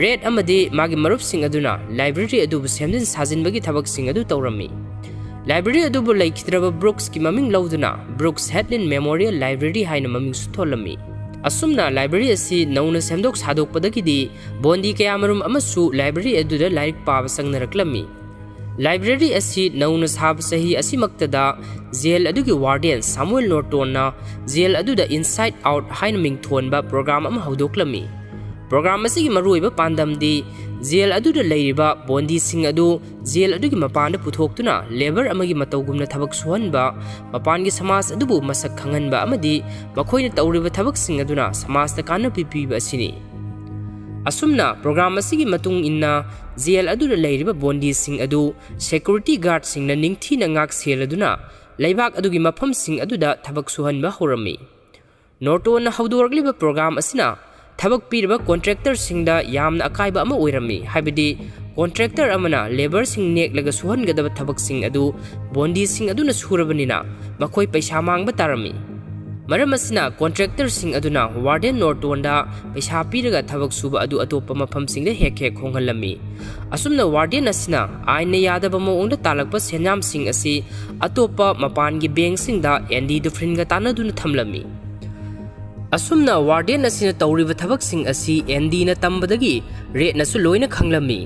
ꯔꯦꯗ ꯑꯃꯗꯤ ꯃꯥꯒꯤ ꯃꯔꯨꯞꯁꯤꯡ ꯑꯗꯨꯅ ꯂꯥꯏꯕ꯭ꯔꯦꯔꯤ ꯑꯗꯨꯕꯨ ꯁꯦꯝꯖꯤꯟ ꯁꯥꯖꯤꯟꯕꯒꯤ ꯊꯕꯛꯁꯤꯡ ꯑꯗꯨ ꯇꯧꯔꯝꯃꯤ꯫ ꯂꯥꯏꯕ꯭ꯔꯦꯔꯤ ꯑꯗꯨꯕꯨ ꯂꯩꯈꯤꯗ꯭ꯔꯕ ꯕ꯭ꯔꯨꯛꯁꯀꯤ ꯃꯃꯤꯡ ꯂꯧꯗꯨꯅ ꯕ꯭ꯔꯨꯛꯁ ꯍꯦꯗꯂꯤꯟ ꯃꯦꯃꯣꯔꯤꯌꯦꯜ ꯂꯥꯏꯕ꯭ꯔꯦꯔꯤ ꯍꯥꯏꯅ ꯃꯃꯤꯡꯁꯨ ꯊꯣꯜꯂꯝꯃꯤ꯫ ꯑꯁꯨꯝꯅ ꯂꯥꯏꯕ꯭ꯔꯦꯔꯤ ꯑꯁꯤ ꯅꯧꯅ ꯁꯦꯝꯗꯣꯛ ꯁꯥꯗꯣꯛꯄꯗꯒꯤꯗꯤ ꯕꯣꯟꯗꯤ ꯀꯌꯥꯃꯔꯨꯝ ꯑꯃꯁꯨ ꯂꯥꯏꯕ꯭ꯔꯦꯔꯤ ꯑꯗꯨꯗ ꯂꯥꯏꯔꯤꯛ ꯄꯥꯕ ꯆꯪꯅꯔꯛꯂꯝꯃꯤ꯫ ꯂꯥꯏꯕ꯭ꯔꯦꯔꯤ ꯑꯁꯤ ꯅꯧꯅ ꯁꯥꯕ ꯆꯍꯤ ꯑꯁꯤꯃꯛꯇꯗ ꯖꯦꯜ ꯑꯗꯨꯒꯤ ꯋꯥꯔꯗꯦꯟ ꯁꯥꯃꯨꯑꯦꯜ ꯅꯣꯔꯇꯣꯟꯅ ꯖꯦꯜ ꯑꯗꯨꯗ ꯏꯟꯁꯥꯏꯠ ꯑꯥꯎꯠ ꯍꯥꯏꯅ ꯃꯤꯡꯊꯣꯟꯕ ꯄ꯭ꯔꯣꯒ꯭ꯔꯥꯝ ꯑꯃ ꯍꯧꯗꯣꯛꯂꯝꯃꯤ꯫ ꯄ꯭ꯔꯣꯒ꯭ꯔꯥꯝ ꯑꯁꯤꯒꯤ ꯃꯔꯨꯑꯣꯏꯕ ꯄꯥꯟꯗꯝꯗꯤ ꯖꯦꯜ ꯑꯗꯨꯗ ꯂꯩꯔꯤꯕ ꯕꯣꯟꯗꯤꯁꯤꯡ ꯑꯗꯨ ꯖꯦꯜ ꯑꯗꯨꯒꯤ ꯃꯄꯥꯟꯗ ꯄꯨꯊꯣꯛꯇꯨꯅ ꯂꯦꯕꯔ ꯑꯃꯒꯤ ꯃꯇꯧꯒꯨꯝꯅ ꯊꯕꯛ ꯁꯨꯍꯟꯕ, ꯃꯄꯥꯟꯒꯤ ꯁꯃꯥꯖ ꯑꯗꯨꯕꯨ ꯃꯁꯛ ꯈꯪꯍꯟꯕ ꯑꯃꯗꯤ ꯃꯈꯣꯏꯅ ꯇꯧꯔꯤꯕ ꯊꯕꯛꯁꯤꯡ ꯑꯗꯨꯅ ꯁꯃꯥꯖꯇ ꯀꯥꯟꯅꯕ ꯄꯤꯕ ꯑꯁꯤꯅꯤ꯫ ꯑꯁꯨꯝꯅ ꯄ꯭ꯔꯣꯒ꯭ꯔꯥꯝ ꯑꯁꯤꯒꯤ ꯃꯇꯨꯡ ꯏꯟꯅ ꯖꯦꯜ ꯑꯗꯨꯗ ꯂꯩꯔꯤꯕ ꯕꯣꯟꯗꯤꯁꯤꯡ ꯑꯗꯨ ꯁꯦꯀ꯭ꯌꯨꯔꯤꯇꯤ ꯒꯥꯔꯗꯁꯤꯡꯅ ꯅꯤꯡꯊꯤꯅ ꯉꯥꯛ ꯁꯦꯜꯂꯗꯨꯅ ꯂꯩꯕꯥꯛ ꯑꯗꯨꯒꯤ ꯃꯐꯝꯁꯤꯡ ꯑꯗꯨꯗ ꯊꯕꯛ ꯁꯨꯍꯟꯕ ꯍꯧꯔꯝꯃꯤ꯫ ꯅꯣꯔꯇꯣꯟꯅ ꯍꯧꯗꯣꯔꯛꯂꯤꯕ ꯄ꯭ꯔꯣꯒ꯭ꯔꯥꯝ ꯑꯁꯤꯅ ꯊꯕꯛ ꯄꯤꯔꯤꯕ ꯀꯣꯟꯇ꯭ꯔꯦꯛꯇꯔꯁꯤꯡꯗ ꯌꯥꯝꯅ ꯑꯀꯥꯏꯕ ꯑꯃ ꯑꯣꯏꯔꯝꯃꯤ, ꯍꯥꯏꯕꯗꯤ ꯀꯣꯟꯇ꯭ꯔꯦꯛꯇꯔ ꯑꯃꯅ ꯂꯦꯕꯔꯁꯤꯡ ꯅꯦꯛꯂꯒ ꯁꯨꯍꯟꯒꯗꯕ ꯊꯕꯛꯁꯤꯡ ꯑꯗꯨ ꯕꯣꯟꯗꯤꯁꯤꯡ ꯑꯗꯨꯅ ꯁꯨꯔꯕꯅꯤꯅ ꯃꯈꯣꯏ ꯄꯩꯁꯥ ꯃꯥꯡꯕ ꯇꯥꯔꯝꯃꯤ꯫ ꯃꯔꯝ ꯑꯁꯤꯅ ꯀꯣꯟꯇ꯭ꯔꯦꯛꯇꯔꯁꯤꯡ ꯑꯗꯨꯅ ꯋꯥꯔꯗꯦꯟ ꯅꯣꯔꯇꯣꯟꯗ ꯄꯩꯁꯥ ꯄꯤꯔꯒ ꯊꯕꯛ ꯁꯨꯕ ꯑꯗꯨ ꯑꯇꯣꯞꯄ ꯃꯐꯝꯁꯤꯡꯗ ꯍꯦꯛ ꯍꯦꯛ ꯍꯣꯡꯍꯜꯂꯝꯃꯤ꯫ ꯑꯁꯨꯝꯅ ꯋꯥꯔꯗꯦꯟ ꯑꯁꯤꯅ ꯑꯥꯏꯟꯅ ꯌꯥꯗꯕ ꯃꯑꯣꯡꯗ ꯇꯥꯜꯂꯛꯄ ꯁꯦꯟꯌꯥꯝꯁꯤꯡ ꯑꯁꯤ ꯑꯇꯣꯞꯄ ꯃꯄꯥꯟꯒꯤ ꯕꯦꯡꯁꯤꯡꯗ ꯑꯦꯟꯗꯤ ꯗꯨꯐ꯭ꯔꯤꯟꯒ ꯇꯥꯟꯅꯗꯨꯅ ꯊꯝꯂꯝꯃꯤ꯫ ꯑꯁꯨꯝꯅ ꯋꯥꯔꯗꯦꯟ ꯑꯁꯤꯅ ꯇꯧꯔꯤꯕ ꯊꯕꯛꯁꯤꯡ ꯑꯁꯤ ꯑꯦꯟꯗꯤꯅ ꯇꯝꯕꯗꯒꯤ ꯔꯦꯗꯅꯁꯨ ꯂꯣꯏꯅ ꯈꯪꯂꯝꯃꯤ꯫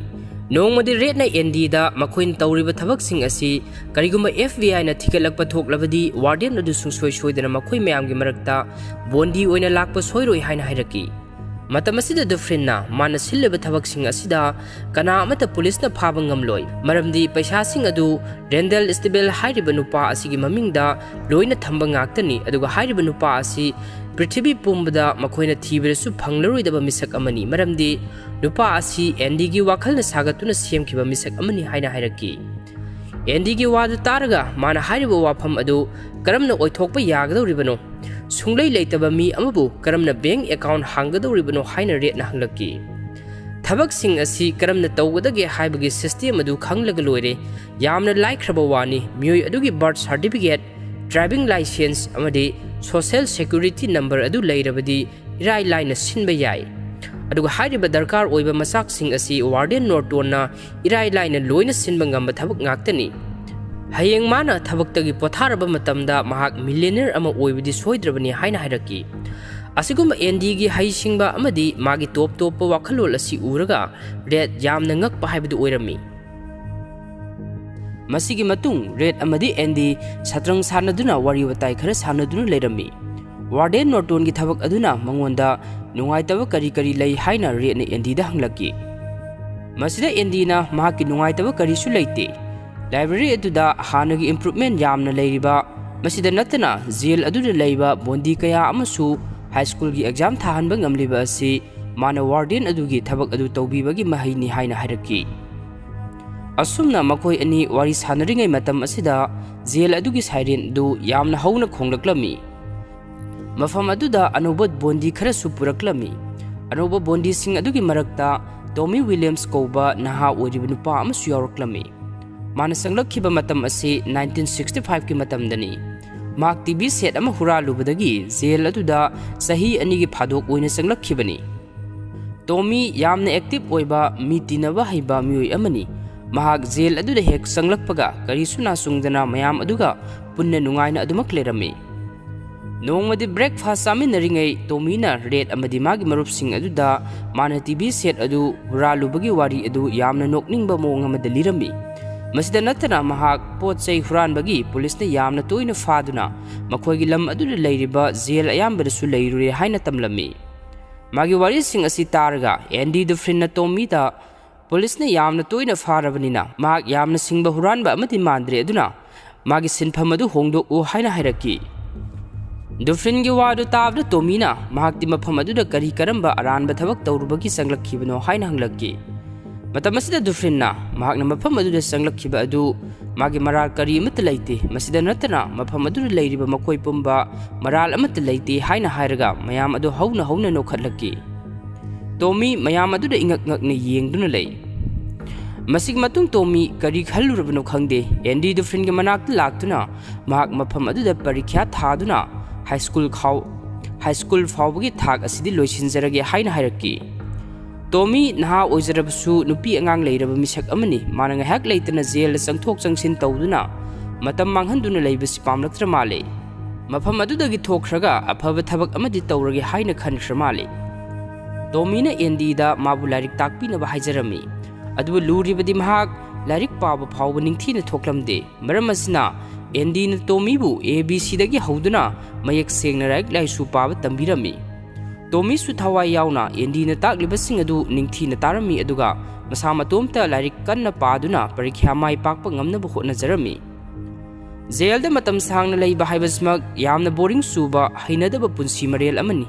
ꯅꯣꯡꯃꯗꯤ ꯔꯦꯗꯅ ꯑꯦꯟꯗꯤꯗ ꯃꯈꯣꯏꯅ ꯇꯧꯔꯤꯕ ꯊꯕꯛꯁꯤꯡ ꯑꯁꯤ ꯀꯔꯤꯒꯨꯝꯕ ꯑꯦꯐ ꯕꯤ ꯑꯥꯏꯅ ꯊꯤꯒꯠꯂꯛꯄ ꯊꯣꯛꯂꯕꯗꯤ ꯋꯥꯔꯗꯦꯟ ꯑꯗꯨ ꯁꯨꯡꯁꯣꯏ ꯁꯣꯏꯗꯅ ꯃꯈꯣꯏ ꯃꯌꯥꯝꯒꯤ ꯃꯔꯛꯇ ꯕꯣꯟꯗꯤ ꯑꯣꯏꯅ ꯂꯥꯛꯄ ꯁꯣꯏꯔꯣꯏ ꯍꯥꯏꯅ ꯍꯥꯏꯔꯛꯈꯤ꯫ ꯃꯇꯝ ꯑꯁꯤꯗ ꯗꯨꯐ꯭ꯔꯤꯟꯅ ꯃꯥꯅ ꯁꯤꯜꯂꯤꯕ ꯊꯕꯛꯁꯤꯡ ꯑꯁꯤꯗ ꯀꯅꯥ ꯑꯃꯠꯇ ꯄꯨꯂꯤꯁꯅ ꯐꯥꯕ ꯉꯝꯂꯣꯏ, ꯃꯔꯝꯗꯤ ꯄꯩꯁꯥꯁꯤꯡ ꯑꯗꯨ ꯔꯦꯟꯗꯦꯜ ꯁ꯭ꯇꯤꯕꯦꯜ ꯍꯥꯏꯔꯤꯕ ꯅꯨꯄꯥ ꯑꯁꯤꯒꯤ ꯃꯃꯤꯡꯗ ꯂꯣꯏꯅ ꯊꯝꯕ ꯉꯥꯛꯇꯅꯤ꯫ ꯑꯗꯨꯒ ꯍꯥꯏꯔꯤꯕ ꯅꯨꯄꯥ ꯑꯁꯤ ꯄ꯭ꯔꯤꯊꯤꯕꯤ ꯄꯨꯝꯕꯗ ꯃꯈꯣꯏꯅ ꯊꯤꯕꯗꯁꯨ ꯐꯪꯂꯔꯣꯏꯗꯕ ꯃꯤꯁꯛ ꯑꯃꯅꯤ, ꯃꯔꯝꯗꯤ ꯅꯨꯄꯥ ꯑꯁꯤ ꯑꯦꯟꯗꯤꯒꯤ ꯋꯥꯈꯜꯅ ꯁꯥꯒꯠꯇꯨꯅ ꯁꯦꯝꯈꯤꯕ ꯃꯤꯁꯛ ꯑꯃꯅꯤ ꯍꯥꯏꯅ ꯍꯥꯏꯔꯛꯈꯤ꯫ ꯑꯦꯟꯗꯤꯒꯤ ꯋꯥꯗꯨ ꯇꯥꯔꯒ ꯃꯥꯅ ꯍꯥꯏꯔꯤꯕ ꯋꯥꯐꯝ ꯑꯗꯨ ꯀꯔꯝꯅ ꯑꯣꯏꯊꯣꯛꯄ ꯌꯥꯒꯗꯧꯔꯤꯕꯅꯣ? ꯁꯨꯡꯂꯩ ꯂꯩꯇꯕ ꯃꯤ ꯑꯃꯕꯨ ꯀꯔꯝꯅ ꯕꯦꯡꯛ ꯑꯦꯀꯥꯎꯟꯠ ꯍꯥꯡꯒꯗꯧꯔꯤꯕꯅꯣ ꯍꯥꯏꯅ ꯔꯦꯗꯅ ꯍꯪꯂꯛꯈꯤ꯫ ꯊꯕꯛꯁꯤꯡ ꯑꯁꯤ ꯀꯔꯝꯅ ꯇꯧꯒꯗꯒꯦ ꯍꯥꯏꯕꯒꯤ ꯁꯤꯁꯇꯦꯝ ꯑꯗꯨ ꯈꯪꯂꯒ ꯂꯣꯏꯔꯦ꯫ ꯌꯥꯝꯅ ꯂꯥꯏꯈ꯭ꯔꯕ ꯋꯥꯅꯤ꯫ ꯃꯤꯑꯣꯏ ꯑꯗꯨꯒꯤ ꯕꯥꯔꯊ ꯁꯥꯔꯇꯤꯐꯤꯀꯦꯠ, ꯗ꯭ꯔꯥꯏꯚꯤꯡ ꯂꯥꯏꯁꯦꯟꯁ ꯑꯃꯗꯤ ꯁꯣꯁꯦꯜ ꯁꯦꯀ꯭ꯌꯨꯔꯤꯇꯤ ꯅꯝꯕꯔ ꯑꯗꯨ ꯂꯩꯔꯕꯗꯤ ꯏꯔꯥꯏ ꯂꯥꯏꯅ ꯁꯤꯟꯕ ꯌꯥꯏ꯫ ꯑꯗꯨꯒ ꯍꯥꯏꯔꯤꯕ ꯗꯔꯀꯥꯔ ꯑꯣꯏꯕ ꯃꯆꯥꯛꯁꯤꯡ ꯑꯁꯤ ꯋꯥꯔꯗꯦꯟ ꯅꯣꯔꯇꯣꯟꯅ ꯏꯔꯥꯏ ꯂꯥꯏꯅ ꯂꯣꯏꯅ ꯁꯤꯟꯕ ꯉꯝꯕ ꯊꯕꯛ ꯉꯥꯛꯇꯅꯤ꯫ ꯍꯌꯦꯡ ꯃꯥꯅ ꯊꯕꯛꯇꯒꯤ ꯄꯣꯊꯥꯔꯕ ꯃꯇꯝꯗ ꯃꯍꯥꯛ ꯃꯤꯂꯤꯌꯅꯔ ꯑꯃ ꯑꯣꯏꯕꯗꯤ ꯁꯣꯏꯗ꯭ꯔꯕꯅꯤ ꯍꯥꯏꯅ ꯍꯥꯏꯔꯛꯈꯤ꯫ ꯑꯁꯤꯒꯨꯝꯕ ꯑꯦꯟꯗꯤꯒꯤ ꯍꯩꯁꯤꯡꯕ ꯑꯃꯗꯤ ꯃꯥꯒꯤ ꯇꯣꯞ ꯇꯣꯞꯄ ꯋꯥꯈꯜꯂꯣꯟ ꯑꯁꯤ ꯎꯔꯒ ꯔꯦꯗ ꯌꯥꯝꯅ ꯉꯛꯄ ꯍꯥꯏꯕꯗꯨ ꯑꯣꯏꯔꯝꯃꯤ꯫ ꯃꯁꯤꯒꯤ ꯃꯇꯨꯡ ꯔꯦꯗ ꯑꯃꯗꯤ ꯑꯦꯟꯗꯤ ꯁꯇ꯭ꯔꯪ ꯁꯥꯟꯅꯗꯨꯅ ꯋꯥꯔꯤ ꯋꯥꯇꯥꯏ ꯈꯔ ꯁꯥꯟꯅꯗꯨꯅ ꯂꯩꯔꯝꯃꯤ꯫ ꯋꯥꯔꯗꯦꯟ ꯅꯣꯔꯇꯣꯟꯒꯤ ꯊꯕꯛ ꯑꯗꯨꯅ ꯃꯉꯣꯟꯗ ꯅꯨꯡꯉꯥꯏꯇꯕ ꯀꯔꯤ ꯀꯔꯤ ꯂꯩ ꯍꯥꯏꯅ ꯔꯦꯗꯅ ꯑꯦꯟꯗꯤꯗ ꯍꯪꯂꯛꯈꯤ꯫ ꯃꯁꯤꯗ ꯑꯦꯟꯗꯤꯅ ꯃꯍꯥꯛꯀꯤ ꯅꯨꯡꯉꯥꯏꯇꯕ ꯀꯔꯤꯁꯨ ꯂꯩꯇꯦ꯫ ꯂꯥꯏꯕ꯭ꯔꯦꯔꯤ ꯑꯗꯨꯗ ꯍꯥꯟꯅꯒꯤ ꯏꯝꯄ꯭ꯔꯨꯚꯃꯦꯟꯠ ꯌꯥꯝꯅ ꯂꯩꯔꯤꯕ, ꯃꯁꯤꯗ ꯅꯠꯇꯅ ꯖꯦꯜ ꯑꯗꯨꯗ ꯂꯩꯕ ꯕꯣꯟꯗꯤ ꯀꯌꯥ ꯑꯃꯁꯨ ꯍꯥꯏ ꯁ꯭ꯀꯨꯜꯒꯤ ꯑꯦꯛꯖꯥꯝ ꯊꯥꯍꯟꯕ ꯉꯝꯂꯤꯕ ꯑꯁꯤ ꯃꯥꯅ ꯋꯥꯔꯗꯦꯟ ꯑꯗꯨꯒꯤ ꯊꯕꯛ ꯑꯗꯨ ꯇꯧꯕꯤꯕꯒꯤ ꯃꯍꯩꯅꯤ ꯍꯥꯏꯅ ꯍꯥꯏꯔꯛꯈꯤ꯫ ꯑꯁꯨꯝꯅ ꯃꯈꯣꯏ ꯑꯅꯤ ꯋꯥꯔꯤ ꯁꯥꯟꯅꯔꯤꯉꯩ ꯃꯇꯝ ꯑꯁꯤꯗ ꯖꯦꯜ ꯑꯗꯨꯒꯤ ꯁꯥꯏꯔꯦꯟ ꯑꯗꯨ ꯌꯥꯝꯅ ꯍꯧꯅ ꯈꯣꯡꯂꯛꯂꯝꯃꯤ꯫ ꯃꯐꯝ ꯑꯗꯨꯗ ꯑꯅꯧꯕ ꯕꯣꯟꯗꯤ ꯈꯔꯁꯨ ꯄꯨꯔꯛꯂꯝꯃꯤ꯫ ꯑꯅꯧꯕ ꯕꯣꯟꯗꯤꯁꯤꯡ ꯑꯗꯨꯒꯤ ꯃꯔꯛꯇ ꯇꯣꯃꯤ ꯋꯤꯂꯤꯌꯝꯁ ꯀꯧꯕ ꯅꯍꯥ ꯑꯣꯏꯔꯤꯕ ꯅꯨꯄꯥ ꯑꯃꯁꯨ ꯌꯥꯎꯔꯛꯂꯝꯃꯤ꯫ ꯃꯥꯅ ꯆꯪꯂꯛꯈꯤꯕ ꯃꯇꯝ ꯑꯁꯤ ꯅꯥꯏꯟꯇꯤꯟ ꯁꯤꯛꯁꯇꯤ ꯐꯥꯏꯚꯀꯤ ꯃꯇꯝꯗꯅꯤ꯫ ꯃꯍꯥꯛ ꯇꯤ ꯚꯤ ꯁꯦꯠ ꯑꯃ ꯍꯨꯔꯥꯜꯂꯨꯕꯗꯒꯤ ꯖꯦꯜ ꯑꯗꯨꯗ ꯆꯍꯤ ꯑꯅꯤꯒꯤ ꯐꯥꯗꯣꯛ ꯑꯣꯏꯅ ꯆꯪꯂꯛꯈꯤꯕꯅꯤ꯫ ꯇꯣꯃꯤ ꯌꯥꯝꯅ ꯑꯦꯛꯇꯤꯚ ꯑꯣꯏꯕ, ꯃꯤ ꯇꯤꯟꯅꯕ ꯍꯩꯕ ꯃꯤꯑꯣꯏ ꯑꯃꯅꯤ꯫ ꯃꯍꯥꯛ ꯖꯦꯜ ꯑꯗꯨꯗ ꯍꯦꯛ ꯆꯪꯂꯛꯄꯒ ꯀꯔꯤꯁꯨ ꯅꯥꯆꯨꯡꯗꯅ ꯃꯌꯥꯝ ꯑꯗꯨꯒ ꯄꯨꯟꯅ ꯅꯨꯡꯉꯥꯏꯅ ꯑꯗꯨꯃꯛ ꯂꯩꯔꯝꯃꯤ꯫ ꯅꯣꯡꯃꯗꯤ ꯕ꯭ꯔꯦꯛꯐꯥꯁ ꯆꯥꯃꯤꯟꯅꯔꯤꯉꯩ ꯇꯣꯃꯤꯅ ꯔꯦꯗ ꯑꯃꯗꯤ ꯃꯥꯒꯤ ꯃꯔꯨꯞꯁꯤꯡ ꯑꯗꯨꯗ ꯃꯥꯅ ꯇꯤ ꯚꯤ ꯁꯦꯠ ꯑꯗꯨ ꯍꯨꯔꯥꯜꯂꯨꯕꯒꯤ ꯋꯥꯔꯤ ꯑꯗꯨ ꯌꯥꯝꯅ ꯅꯣꯛꯅꯤꯡꯕ ꯃꯑꯣꯡ ꯑꯃꯗ ꯂꯤꯔꯝꯃꯤ꯫ ꯃꯁꯤꯗ ꯅꯠꯇꯅ ꯃꯍꯥꯛ ꯄꯣꯠ ꯆꯩ ꯍꯨꯔꯥꯟꯕꯒꯤ ꯄꯨꯂꯤꯁꯅ ꯌꯥꯝꯅ ꯇꯣꯏꯅ ꯐꯥꯗꯨꯅ ꯃꯈꯣꯏꯒꯤ ꯂꯝ ꯑꯗꯨꯗ ꯂꯩꯔꯤꯕ ꯖꯦꯜ ꯑꯌꯥꯝꯕꯗꯁꯨ ꯂꯩꯔꯨꯔꯦ ꯍꯥꯏꯅ ꯇꯝꯂꯝꯃꯤ꯫ ꯃꯥꯒꯤ ꯋꯥꯔꯤꯁꯤꯡ ꯑꯁꯤ ꯇꯥꯔꯒ ꯑꯦꯟꯗꯤ ꯗꯨꯐ꯭ꯔꯤꯟꯅ ꯇꯣꯃꯤꯗ, "ꯄꯨꯂꯤꯁꯅ ꯌꯥꯝꯅ ꯇꯣꯏꯅ ꯐꯥꯔꯕꯅꯤꯅ ꯃꯍꯥꯛ ꯌꯥꯝꯅ ꯁꯤꯡꯕ ꯍꯨꯔꯥꯟꯕ ꯑꯃꯗꯤ ꯃꯥꯟꯗ꯭ꯔꯦ, ꯑꯗꯨꯅ ꯃꯥꯒꯤ ꯁꯤꯟꯐꯝ ꯑꯗꯨ ꯍꯣꯡꯗꯣꯛꯎ" ꯍꯥꯏꯅ ꯍꯥꯏꯔꯛꯈꯤ꯫ ꯗꯨꯐ꯭ꯔꯤꯟꯒꯤ ꯋꯥꯗꯨ ꯇꯥꯕꯗ ꯇꯣꯃꯤꯅ ꯃꯍꯥꯛꯇꯤ ꯃꯐꯝ ꯑꯗꯨꯗ ꯀꯔꯤ ꯀꯔꯝꯕ ꯑꯔꯥꯟꯕ ꯊꯕꯛ ꯇꯧꯔꯨꯕꯒꯤ ꯆꯪꯂꯛꯈꯤꯕꯅꯣ ꯍꯥꯏꯅ ꯍꯪꯂꯛꯈꯤ꯫ ꯃꯇꯝ ꯑꯁꯤꯗ ꯗꯨꯐ꯭ꯔꯤꯟꯅ ꯃꯍꯥꯛꯅ ꯃꯐꯝ ꯑꯗꯨꯗ ꯆꯪꯂꯛꯈꯤꯕ ꯑꯗꯨ ꯃꯥꯒꯤ ꯃꯔꯥꯜ ꯀꯔꯤ ꯑꯃꯠꯇ ꯂꯩꯇꯦ, ꯃꯁꯤꯗ ꯅꯠꯇꯅ ꯃꯐꯝ ꯑꯗꯨꯗ ꯂꯩꯔꯤꯕ ꯃꯈꯣꯏ ꯄꯨꯝꯕ ꯃꯔꯥꯜ ꯑꯃꯠꯇ ꯂꯩꯇꯦ ꯍꯥꯏꯅ ꯍꯥꯏꯔꯒ ꯃꯌꯥꯝ ꯑꯗꯨ ꯍꯧꯅ ꯍꯧꯅ ꯅꯣꯛꯈꯠꯂꯛꯈꯤ꯫ ꯇꯣꯃꯤ ꯃꯌꯥꯝ ꯑꯗꯨꯗ ꯏꯉꯛ ꯉꯛꯅ ꯌꯦꯡꯗꯨꯅ ꯂꯩ꯫ ꯃꯁꯤꯒꯤ ꯃꯇꯨꯡ ꯇꯣꯃꯤ ꯀꯔꯤ ꯈꯜꯂꯨꯔꯕꯅꯣ ꯈꯪꯗꯦ, ꯑꯦꯟꯗꯤ ꯗꯨꯐ꯭ꯔꯤꯟꯒꯤ ꯃꯅꯥꯛꯇ ꯂꯥꯛꯇꯨꯅ ꯃꯍꯥꯛ ꯃꯐꯝ ꯑꯗꯨꯗ ꯄꯔꯤꯈ꯭ꯌꯥ ꯊꯥꯗꯨꯅ ꯍꯥꯏ ꯁ꯭ꯀꯨꯜ ꯈꯥꯎ-, ꯍꯥꯏ ꯁ꯭ꯀꯨꯜ ꯐꯥꯎꯕꯒꯤ ꯊꯥꯛ ꯑꯁꯤꯗꯤ ꯂꯣꯏꯁꯤꯟꯖꯔꯒꯦ ꯍꯥꯏꯅ ꯍꯥꯏꯔꯛꯈꯤ꯫ ꯇꯣꯃꯤ ꯅꯍꯥ ꯑꯣꯏꯖꯔꯕꯁꯨ ꯅꯨꯄꯤ ꯑꯉꯥꯡ ꯂꯩꯔꯕ ꯃꯤꯁꯛ ꯑꯃꯅꯤ꯫ ꯃꯥꯅ ꯉꯥꯏꯍꯥꯛ ꯂꯩꯇꯅ ꯖꯦꯜꯗ ꯆꯪꯊꯣꯛ ꯆꯪꯁꯤꯟ ꯇꯧꯗꯨꯅ ꯃꯇꯝ ꯃꯥꯡꯍꯟꯗꯨꯅ ꯂꯩꯕꯁꯤ ꯄꯥꯝꯂꯛꯇ꯭ꯔ ꯃꯥꯜꯂꯦ꯫ ꯃꯐꯝ ꯑꯗꯨꯗꯒꯤ ꯊꯣꯛꯈ꯭ꯔꯒ ꯑꯐꯕ ꯊꯕꯛ ꯑꯃꯗꯤ ꯇꯧꯔꯒꯦ ꯍꯥꯏꯅ ꯈꯟꯈ꯭ꯔ ꯃꯥꯜꯂꯦ꯫ ꯇꯣꯃꯤꯅ ꯑꯦꯟꯗꯤꯗ ꯃꯥꯕꯨ ꯂꯥꯏꯔꯤꯛ ꯇꯥꯛꯄꯤꯅꯕ ꯍꯥꯏꯖꯔꯝꯃꯤ꯫ ꯑꯗꯨꯕꯨ ꯂꯨꯔꯤꯕꯗꯤ ꯃꯍꯥꯛ ꯂꯥꯏꯔꯤꯛ ꯄꯥꯕ ꯐꯥꯎꯕ ꯅꯤꯡꯊꯤꯅ ꯊꯣꯛꯂꯝꯗꯦ꯫ ꯃꯔꯝ ꯑꯁꯤꯅ ꯑꯦꯟꯗꯤꯅ ꯇꯣꯃꯤꯕꯨ ꯑꯦ ꯕꯤ ꯁꯤꯗꯒꯤ ꯍꯧꯗꯨꯅ ꯃꯌꯦꯛ ꯁꯦꯡꯅ ꯂꯥꯏꯔꯤꯛ ꯂꯥꯏꯁꯨ ꯄꯥꯕ ꯇꯝꯕꯤꯔꯝꯃꯤ꯫ ꯇꯣꯃꯤꯁꯨ ꯊꯋꯥꯏ ꯌꯥꯎꯅ ꯑꯦꯟꯗꯤꯅ ꯇꯥꯛꯂꯤꯕꯁꯤꯡ ꯑꯗꯨ ꯅꯤꯡꯊꯤꯅ ꯇꯥꯔꯝꯃꯤ, ꯑꯗꯨꯒ ꯃꯁꯥ ꯃꯇꯣꯝꯇ ꯂꯥꯏꯔꯤꯛ ꯀꯟꯅ ꯄꯥꯗꯨꯅ ꯄꯔꯤꯈ꯭ꯌꯥ ꯃꯥꯏ ꯄꯥꯛꯄ ꯉꯝꯅꯕ ꯍꯣꯠꯅꯖꯔꯝꯃꯤ꯫ ꯖꯦꯜꯗ ꯃꯇꯝ ꯁꯥꯡꯅ ꯂꯩꯕ ꯍꯥꯏꯕꯁꯤꯃꯛ ꯌꯥꯝꯅ ꯕꯣꯔꯤꯡ ꯆꯨꯕ, ꯍꯩꯅꯗꯕ ꯄꯨꯟꯁꯤ ꯃꯔꯦꯜ ꯑꯃꯅꯤ꯫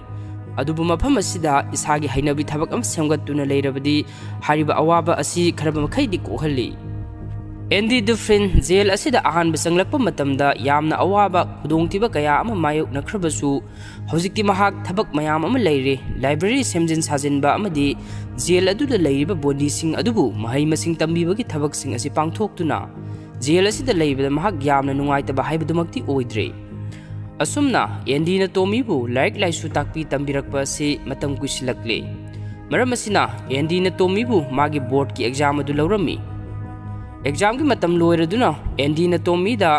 ꯑꯗꯨꯕꯨ ꯃꯐꯝ ꯑꯁꯤꯗ ꯏꯁꯥꯒꯤ ꯍꯩꯅꯕꯤ ꯊꯕꯛ ꯑꯃ ꯁꯦꯝꯒꯠꯇꯨꯅ ꯂꯩꯔꯕꯗꯤ ꯍꯥꯏꯔꯤꯕ ꯑꯋꯥꯕ ꯑꯁꯤ ꯈꯔ ꯃꯈꯩꯗꯤ ꯀꯣꯛꯍꯜꯂꯤ꯫ ꯑꯦꯟꯗꯤ ꯗꯨꯐ꯭ꯔꯤꯟ ꯖꯦꯜ ꯑꯁꯤꯗ ꯑꯍꯥꯟꯕ ꯆꯪꯂꯛꯄ ꯃꯇꯝꯗ ꯌꯥꯝꯅ ꯑꯋꯥꯕ ꯈꯨꯗꯣꯡꯊꯤꯕ ꯀꯌꯥ ꯑꯃ ꯃꯥꯌꯣꯛꯅꯈ꯭ꯔꯕꯁꯨ, ꯍꯧꯖꯤꯛꯇꯤ ꯃꯍꯥꯛ ꯊꯕꯛ ꯃꯌꯥꯝ ꯑꯃ ꯂꯩꯔꯦ꯫ ꯂꯥꯏꯕ꯭ꯔꯦꯔꯤ ꯁꯦꯝꯖꯤꯟ ꯁꯥꯖꯤꯟꯕ ꯑꯃꯗꯤ ꯖꯦꯜ ꯑꯗꯨꯗ ꯂꯩꯔꯤꯕ ꯕꯣꯟꯗꯤꯁꯤꯡ ꯑꯗꯨꯕꯨ ꯃꯍꯩ ꯃꯁꯤꯡ ꯇꯝꯕꯤꯕꯒꯤ ꯊꯕꯛꯁꯤꯡ ꯑꯁꯤ ꯄꯥꯡꯊꯣꯛꯇꯨꯅ ꯖꯦꯜ ꯑꯁꯤꯗ ꯂꯩꯕꯗ ꯃꯍꯥꯛ ꯌꯥꯝꯅ ꯅꯨꯡꯉꯥꯏꯇꯕ ꯍꯥꯏꯕꯗꯨꯃꯛꯇꯤ ꯑꯣꯏꯗ꯭ꯔꯦ꯫ ꯑꯁꯨꯝꯅ ꯑꯦꯟꯗꯤꯅ ꯇꯣꯃꯤꯕꯨ ꯂꯥꯏꯔꯤꯛ ꯂꯥꯏꯁꯨ ꯇꯥꯛꯄꯤ ꯇꯝꯕꯤꯔꯛꯄ ꯑꯁꯤ ꯃꯇꯝ ꯀꯨꯏꯁꯤꯜꯂꯛꯂꯦ꯫ ꯃꯔꯝ ꯑꯁꯤꯅ ꯑꯦꯟꯗꯤꯅ ꯇꯣꯃꯤꯕꯨ ꯃꯥꯒꯤ ꯕꯣꯔꯗꯀꯤ ꯑꯦꯛꯖꯥꯝ ꯑꯗꯨ ꯂꯧꯔꯝꯃꯤ꯫ ꯑꯦꯛꯖꯥꯝꯒꯤ ꯃꯇꯝ ꯂꯣꯏꯔꯗꯨꯅ ꯑꯦꯟꯗꯤꯅ ꯇꯣꯃꯤꯗ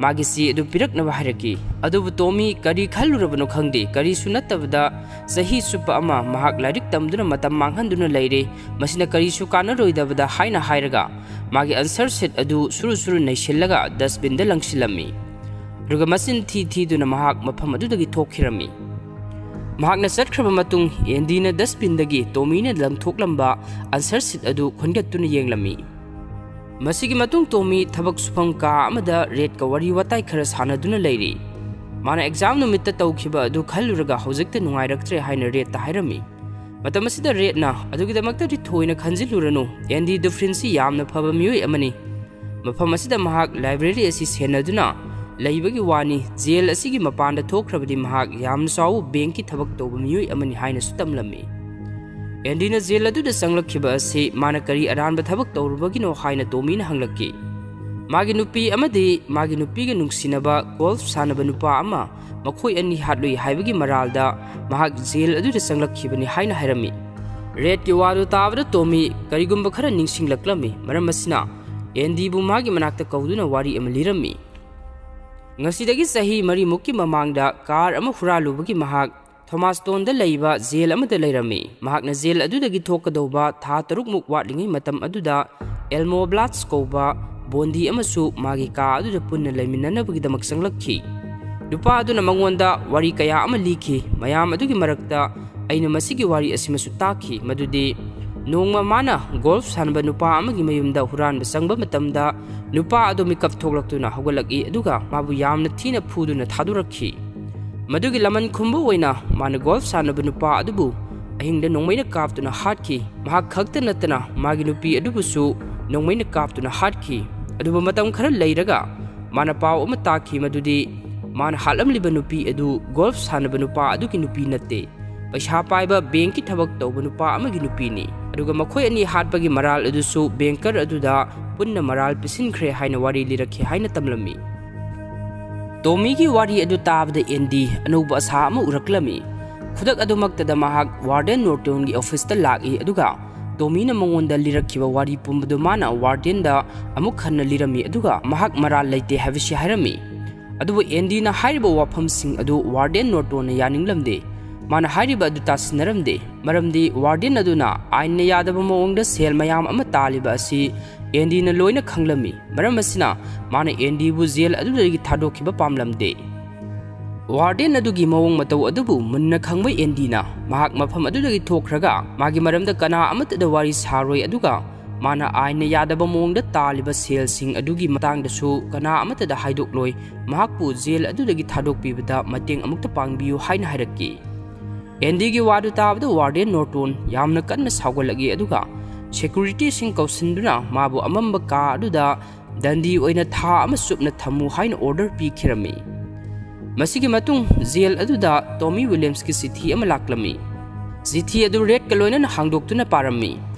ꯃꯥꯒꯤ ꯆꯦ ꯑꯗꯨ ꯄꯤꯔꯛꯅꯕ ꯍꯥꯏꯔꯛꯈꯤ꯫ ꯑꯗꯨꯕꯨ ꯇꯣꯃꯤ ꯀꯔꯤ ꯈꯜꯂꯨꯔꯕꯅꯣ ꯈꯪꯗꯦ, ꯀꯔꯤꯁꯨ ꯅꯠꯇꯕꯗ ꯆꯍꯤ ꯆꯨꯞꯄ ꯑꯃ ꯃꯍꯥꯛ ꯂꯥꯏꯔꯤꯛ ꯇꯝꯗꯨꯅ ꯃꯇꯝ ꯃꯥꯡꯍꯟꯗꯨꯅ ꯂꯩꯔꯦ, ꯃꯁꯤꯅ ꯀꯔꯤꯁꯨ ꯀꯥꯟꯅꯔꯣꯏꯗꯕꯗ ꯍꯥꯏꯅ ꯍꯥꯏꯔꯒ ꯃꯥꯒꯤ ꯑꯟꯁꯔ ꯁꯤꯠ ꯑꯗꯨ ꯁꯨꯔꯨ ꯁꯨꯔꯨ ꯅꯩꯁꯤꯜꯂꯒ ꯗꯁꯕꯤꯟꯗ ꯂꯪꯁꯤꯜꯂꯝꯃꯤ꯫ ꯑꯗꯨꯒ ꯃꯆꯤꯟ ꯊꯤ ꯊꯤꯗꯨꯅ ꯃꯍꯥꯛ ꯃꯐꯝ ꯑꯗꯨꯗꯒꯤ ꯊꯣꯛꯈꯤꯔꯝꯃꯤ꯫ ꯃꯍꯥꯛꯅ ꯆꯠꯈ꯭ꯔꯕ ꯃꯇꯨꯡ, ꯑꯦꯟꯗꯤꯅ ꯗꯁꯕꯤꯟꯗꯒꯤ ꯇꯣꯃꯤꯅ ꯂꯪꯊꯣꯛꯂꯝꯕ ꯑꯟꯁꯔ ꯁꯤꯠ ꯑꯗꯨ ꯈꯣꯟꯒꯠꯇꯨꯅ ꯌꯦꯡꯂꯝꯃꯤ꯫ ꯃꯁꯤꯒꯤ ꯃꯇꯨꯡ ꯇꯣꯃꯤ ꯊꯕꯛ ꯁꯨꯐꯝ ꯀꯥ ꯑꯃꯗ ꯔꯦꯗꯀ ꯋꯥꯔꯤ ꯋꯥꯇꯥꯏ ꯈꯔ ꯁꯥꯟꯅꯗꯨꯅ ꯂꯩꯔꯤ꯫ ꯃꯥꯅ ꯑꯦꯛꯖꯥꯝ ꯅꯨꯃꯤꯠꯇ ꯇꯧꯈꯤꯕ ꯑꯗꯨ ꯈꯜꯂꯨꯔꯒ ꯍꯧꯖꯤꯛꯇ ꯅꯨꯡꯉꯥꯏꯔꯛꯇ꯭ꯔꯦ ꯍꯥꯏꯅ ꯔꯦꯗꯇ ꯍꯥꯏꯔꯝꯃꯤ꯫ ꯃꯇꯝ ꯑꯁꯤꯗ ꯔꯦꯗꯅ, "ꯑꯗꯨꯒꯤꯗꯃꯛꯇꯗꯤ ꯊꯣꯏꯅ ꯈꯟꯖꯤꯜꯂꯨꯔꯅꯨ, ꯑꯦꯟꯗꯤ ꯗꯨꯐ꯭ꯔꯤꯟꯁꯤ ꯌꯥꯝꯅ ꯐꯕ ꯃꯤꯑꯣꯏ ꯑꯃꯅꯤ꯫ ꯃꯐꯝ ꯑꯁꯤꯗ ꯃꯍꯥꯛ ꯂꯥꯏꯕ꯭ꯔꯦꯔꯤ ꯑꯁꯤ ꯁꯦꯟꯅꯗꯨꯅ ꯂꯩꯕꯒꯤ ꯋꯥꯅꯤ꯫ ꯖꯦꯜ ꯑꯁꯤꯒꯤ ꯃꯄꯥꯟꯗ ꯊꯣꯛꯈ꯭ꯔꯕꯗꯤ ꯃꯍꯥꯛ ꯌꯥꯝꯅ ꯆꯥꯎꯕ ꯕꯦꯡꯀꯤ ꯊꯕꯛ ꯇꯧꯕ ꯃꯤꯑꯣꯏ ꯑꯃꯅꯤ" ꯍꯥꯏꯅꯁꯨ ꯇꯝꯂꯝꯃꯤ꯫ ꯑꯦꯟꯗꯤꯅ ꯖꯦꯜ ꯑꯗꯨꯗ ꯆꯪꯂꯛꯈꯤꯕ ꯑꯁꯤ ꯃꯥꯅ ꯀꯔꯤ ꯑꯔꯥꯟꯕ ꯊꯕꯛ ꯇꯧꯔꯨꯕꯒꯤꯅꯣ ꯍꯥꯏꯅ ꯇꯣꯃꯤꯅ ꯍꯪꯂꯛꯈꯤ꯫ ꯃꯥꯒꯤ ꯅꯨꯄꯤ ꯑꯃꯗꯤ ꯃꯥꯒꯤ ꯅꯨꯄꯤꯒ ꯅꯨꯡꯁꯤꯅꯕ ꯒꯣꯜꯐ ꯁꯥꯟꯅꯕ ꯅꯨꯄꯥ ꯑꯃ ꯃꯈꯣꯏ ꯑꯅꯤ ꯍꯥꯠꯂꯨꯏ ꯍꯥꯏꯕꯒꯤ ꯃꯔꯥꯜꯗ ꯃꯍꯥꯛ ꯖꯦꯜ ꯑꯗꯨꯗ ꯆꯪꯂꯛꯈꯤꯕꯅꯤ ꯍꯥꯏꯅ ꯍꯥꯏꯔꯝꯃꯤ꯫ ꯔꯦꯗꯀꯤ ꯋꯥꯗꯨ ꯇꯥꯕꯗ ꯇꯣꯃꯤ ꯀꯔꯤꯒꯨꯝꯕ ꯈꯔ ꯅꯤꯡꯁꯤꯡꯂꯛꯂꯝꯃꯤ꯫ ꯃꯔꯝ ꯑꯁꯤꯅ ꯑꯦꯟꯗꯤꯕꯨ ꯃꯥꯒꯤ ꯃꯅꯥꯛꯇ ꯀꯧꯗꯨꯅ ꯋꯥꯔꯤ ꯑꯃ ꯂꯤꯔꯝꯃꯤ꯫ ꯉꯁꯤꯗꯒꯤ ꯆꯍꯤ ꯃꯔꯤꯃꯨꯛꯀꯤ ꯃꯃꯥꯡꯗ ꯀꯥꯔ ꯑꯃ ꯍꯨꯔꯥꯜꯂꯨꯕꯒꯤ ꯃꯍꯥꯛ ꯊꯣꯃꯥꯁꯇꯣꯟꯗ ꯂꯩꯕ ꯖꯦꯜ ꯑꯃꯗ ꯂꯩꯔꯝꯃꯤ꯫ ꯃꯍꯥꯛꯅ ꯖꯦꯜ ꯑꯗꯨꯗꯒꯤ ꯊꯣꯛꯀꯗꯧꯕ ꯊꯥ ꯇꯔꯨꯛꯃꯨꯛ ꯋꯥꯠꯂꯤꯉꯩ ꯃꯇꯝ ꯑꯗꯨꯗ ꯑꯦꯜꯃꯣ ꯕ꯭ꯂꯥꯠꯁ ꯀꯧꯕ ꯕꯣꯟꯗꯤ ꯑꯃꯁꯨ ꯃꯥꯒꯤ ꯀꯥ ꯑꯗꯨꯗ ꯄꯨꯟꯅ ꯂꯩꯃꯤꯟꯅꯅꯕꯒꯤꯗꯃꯛ ꯆꯪꯂꯛꯈꯤ꯫ ꯅꯨꯄꯥ ꯑꯗꯨꯅ ꯃꯉꯣꯟꯗ ꯋꯥꯔꯤ ꯀꯌꯥ ꯑꯃ ꯂꯤꯈꯤ꯫ ꯃꯌꯥꯝ ꯑꯗꯨꯒꯤ ꯃꯔꯛꯇ ꯑꯩꯅ ꯃꯁꯤꯒꯤ ꯋꯥꯔꯤ ꯑꯁꯤꯃꯁꯨ ꯇꯥꯈꯤ, ꯃꯗꯨꯗꯤ ꯅꯣꯡꯃ ꯃꯥꯅ ꯒꯣꯜꯐ ꯁꯥꯟꯅꯕ ꯅꯨꯄꯥ ꯑꯃꯒꯤ ꯃꯌꯨꯝꯗ ꯍꯨꯔꯥꯟꯕ ꯆꯪꯕ ꯃꯇꯝꯗ ꯅꯨꯄꯥ ꯑꯗꯨ ꯃꯤꯀꯞ ꯊꯣꯛꯂꯛꯇꯨꯅ ꯍꯧꯒꯠꯂꯛꯏ, ꯑꯗꯨꯒ ꯃꯥꯕꯨ ꯌꯥꯝꯅ ꯊꯤꯅ ꯐꯨꯗꯨꯅ ꯊꯥꯗꯣꯔꯛꯈꯤ꯫ ꯃꯗꯨꯒꯤ ꯂꯃꯟ ꯈꯨꯝꯕ ꯑꯣꯏꯅ ꯃꯥꯅ ꯒꯣꯜꯐ ꯁꯥꯟꯅꯕ ꯅꯨꯄꯥ ꯑꯗꯨꯕꯨ ꯑꯍꯤꯡꯗ ꯅꯣꯡꯃꯩꯅ ꯀꯥꯞꯇꯨꯅ ꯍꯥꯠꯈꯤ꯫ ꯃꯍꯥꯛ ꯈꯛꯇ ꯅꯠꯇꯅ ꯃꯥꯒꯤ ꯅꯨꯄꯤ ꯑꯗꯨꯕꯨꯁꯨ ꯅꯣꯡꯃꯩꯅ ꯀꯥꯞꯇꯨꯅ ꯍꯥꯠꯈꯤ꯫ ꯑꯗꯨꯕꯨ ꯃꯇꯝ ꯈꯔ ꯂꯩꯔꯒ ꯃꯥꯅ ꯄꯥꯎ ꯑꯃ ꯇꯥꯈꯤ, ꯃꯗꯨꯗꯤ ꯃꯥꯅ ꯍꯥꯠꯂꯝꯂꯤꯕ ꯅꯨꯄꯤ ꯑꯗꯨ ꯒꯣꯜꯐ ꯁꯥꯟꯅꯕ ꯅꯨꯄꯥ ꯑꯗꯨꯒꯤ ꯅꯨꯄꯤ ꯅꯠꯇꯦ, ꯄꯩꯁꯥ ꯄꯥꯏꯕ ꯕꯦꯡꯀꯤ ꯊꯕꯛ ꯇꯧꯕ ꯅꯨꯄꯥ ꯑꯃꯒꯤ ꯅꯨꯄꯤꯅꯤ꯫ ꯑꯗꯨꯒ ꯃꯈꯣꯏ ꯑꯅꯤ ꯍꯥꯠꯄꯒꯤ ꯃꯔꯥꯜ ꯑꯗꯨꯁꯨ ꯕꯦꯡꯀꯔ ꯑꯗꯨꯗ ꯄꯨꯟꯅ ꯃꯔꯥꯜ ꯄꯤꯁꯤꯟꯈ꯭ꯔꯦ ꯍꯥꯏꯅ ꯋꯥꯔꯤ ꯂꯤꯔꯛꯈꯤ ꯍꯥꯏꯅ ꯇꯝꯂꯝꯃꯤ꯫ ꯇꯣꯃꯤꯒꯤ ꯋꯥꯔꯤ ꯑꯗꯨ ꯇꯥꯕꯗ ꯑꯦꯟꯗꯤ ꯑꯅꯧꯕ ꯑꯁꯥ ꯑꯃ ꯎꯔꯛꯂꯝꯃꯤ꯫ ꯈꯨꯗꯛ ꯑꯗꯨꯃꯛꯇꯗ ꯃꯍꯥꯛ ꯋꯥꯔꯗꯦꯟ ꯅꯣꯔꯇꯣꯟꯒꯤ ꯑꯣꯐꯤꯁꯇ ꯂꯥꯛꯏ, ꯑꯗꯨꯒ ꯇꯣꯃꯤꯅ ꯃꯉꯣꯟꯗ ꯂꯤꯔꯛꯈꯤꯕ ꯋꯥꯔꯤ ꯄꯨꯝꯕꯗꯨ ꯃꯥꯅ ꯋꯥꯔꯗꯦꯟꯗ ꯑꯃꯨꯛ ꯍꯟꯅ ꯂꯤꯔꯝꯃꯤ, ꯑꯗꯨꯒ ꯃꯍꯥꯛ ꯃꯔꯥꯜ ꯂꯩꯇꯦ ꯍꯥꯏꯕꯁꯤ ꯍꯥꯏꯔꯝꯃꯤ꯫ ꯑꯗꯨꯕꯨ ꯑꯦꯟꯗꯤꯅ ꯍꯥꯏꯔꯤꯕ ꯋꯥꯐꯝꯁꯤꯡ ꯑꯗꯨ ꯋꯥꯔꯗꯦꯟ ꯅꯣꯔꯇꯣꯟꯅ ꯌꯥꯅꯤꯡꯂꯝꯗꯦ꯫ ꯃꯥꯅ ꯍꯥꯏꯔꯤꯕ ꯑꯗꯨ ꯇꯥꯁꯤꯟꯅꯔꯝꯗꯦ, ꯃꯔꯝꯗꯤ ꯋꯥꯔꯗꯦꯟ ꯑꯗꯨꯅ ꯑꯥꯏꯟꯅ ꯌꯥꯗꯕ ꯃꯑꯣꯡꯗ ꯁꯦꯜ ꯃꯌꯥꯝ ꯑꯃ ꯇꯥꯜꯂꯤꯕ ꯑꯁꯤ ꯑꯦꯟꯗꯤꯅ ꯂꯣꯏꯅ ꯈꯪꯂꯝꯃꯤ꯫ ꯃꯔꯝ ꯑꯁꯤꯅ ꯃꯥꯅ ꯑꯦꯟꯗꯤꯕꯨ ꯖꯦꯜ ꯑꯗꯨꯗꯒꯤ ꯊꯥꯗꯣꯛꯈꯤꯕ ꯄꯥꯝꯂꯝꯗꯦ꯫ ꯋꯥꯔꯗꯦꯟ ꯑꯗꯨꯒꯤ ꯃꯑꯣꯡ ꯃꯇꯧ ꯑꯗꯨꯕꯨ ꯃꯨꯟꯅ ꯈꯪꯕ ꯑꯦꯟꯗꯤꯅ ꯃꯍꯥꯛ ꯃꯐꯝ ꯑꯗꯨꯗꯒꯤ ꯊꯣꯛꯈ꯭ꯔꯒ ꯃꯥꯒꯤ ꯃꯔꯝꯗ ꯀꯅꯥ ꯑꯃꯠꯇꯗ ꯋꯥꯔꯤ ꯁꯥꯔꯣꯏ, ꯑꯗꯨꯒ ꯃꯥꯅ ꯑꯥꯏꯟꯅ ꯌꯥꯗꯕ ꯃꯑꯣꯡꯗ ꯇꯥꯜꯂꯤꯕ ꯁꯦꯜꯁꯤꯡ ꯑꯗꯨꯒꯤ ꯃꯇꯥꯡꯗꯁꯨ ꯀꯅꯥ ꯑꯃꯠꯇꯗ ꯍꯥꯏꯗꯣꯛꯂꯣꯏ, ꯃꯍꯥꯛꯄꯨ ꯖꯦꯜ ꯑꯗꯨꯗꯒꯤ ꯊꯥꯗꯣꯛꯄꯤꯕꯗ ꯃꯇꯦꯡ ꯑꯃꯨꯛꯇ ꯄꯥꯡꯕꯤꯌꯨ ꯍꯥꯏꯅ ꯍꯥꯏꯔꯛꯈꯤ꯫ ꯑꯦꯟꯗꯤꯒꯤ ꯋꯥꯗꯨ ꯇꯥꯕꯗ ꯋꯥꯔꯗꯦꯟ ꯅꯣꯔꯇꯣꯟ ꯌꯥꯝꯅ ꯀꯟꯅ ꯁꯥꯎꯒꯠꯂꯛꯏ, ꯑꯗꯨꯒ ꯁꯦꯀ꯭ꯌꯨꯔꯤꯇꯤꯁꯤꯡ ꯀꯧꯁꯤꯟꯗꯨꯅ ꯃꯥꯕꯨ ꯑꯃꯝꯕ ꯀꯥ ꯑꯗꯨꯗ ꯗꯟꯗꯤ ꯑꯣꯏꯅ ꯊꯥ ꯑꯃ ꯆꯨꯞꯅ ꯊꯝꯃꯨ ꯍꯥꯏꯅ ꯑꯣꯔꯗꯔ ꯄꯤꯈꯤꯔꯝꯃꯤ꯫ ꯃꯁꯤꯒꯤ ꯃꯇꯨꯡ ꯖꯦꯜ ꯑꯗꯨꯗ ꯇꯣꯃꯤ ꯋꯤꯂꯤꯌꯝꯁꯀꯤ ꯆꯤꯊꯤ ꯑꯃ ꯂꯥꯛꯂꯝꯃꯤ꯫ ꯆꯤꯊꯤ ꯑꯗꯨ ꯔꯦꯗꯀ ꯂꯣꯏꯅꯅ ꯍꯥꯡꯗꯣꯛꯇꯨꯅ ꯄꯥꯔꯝꯃꯤ꯫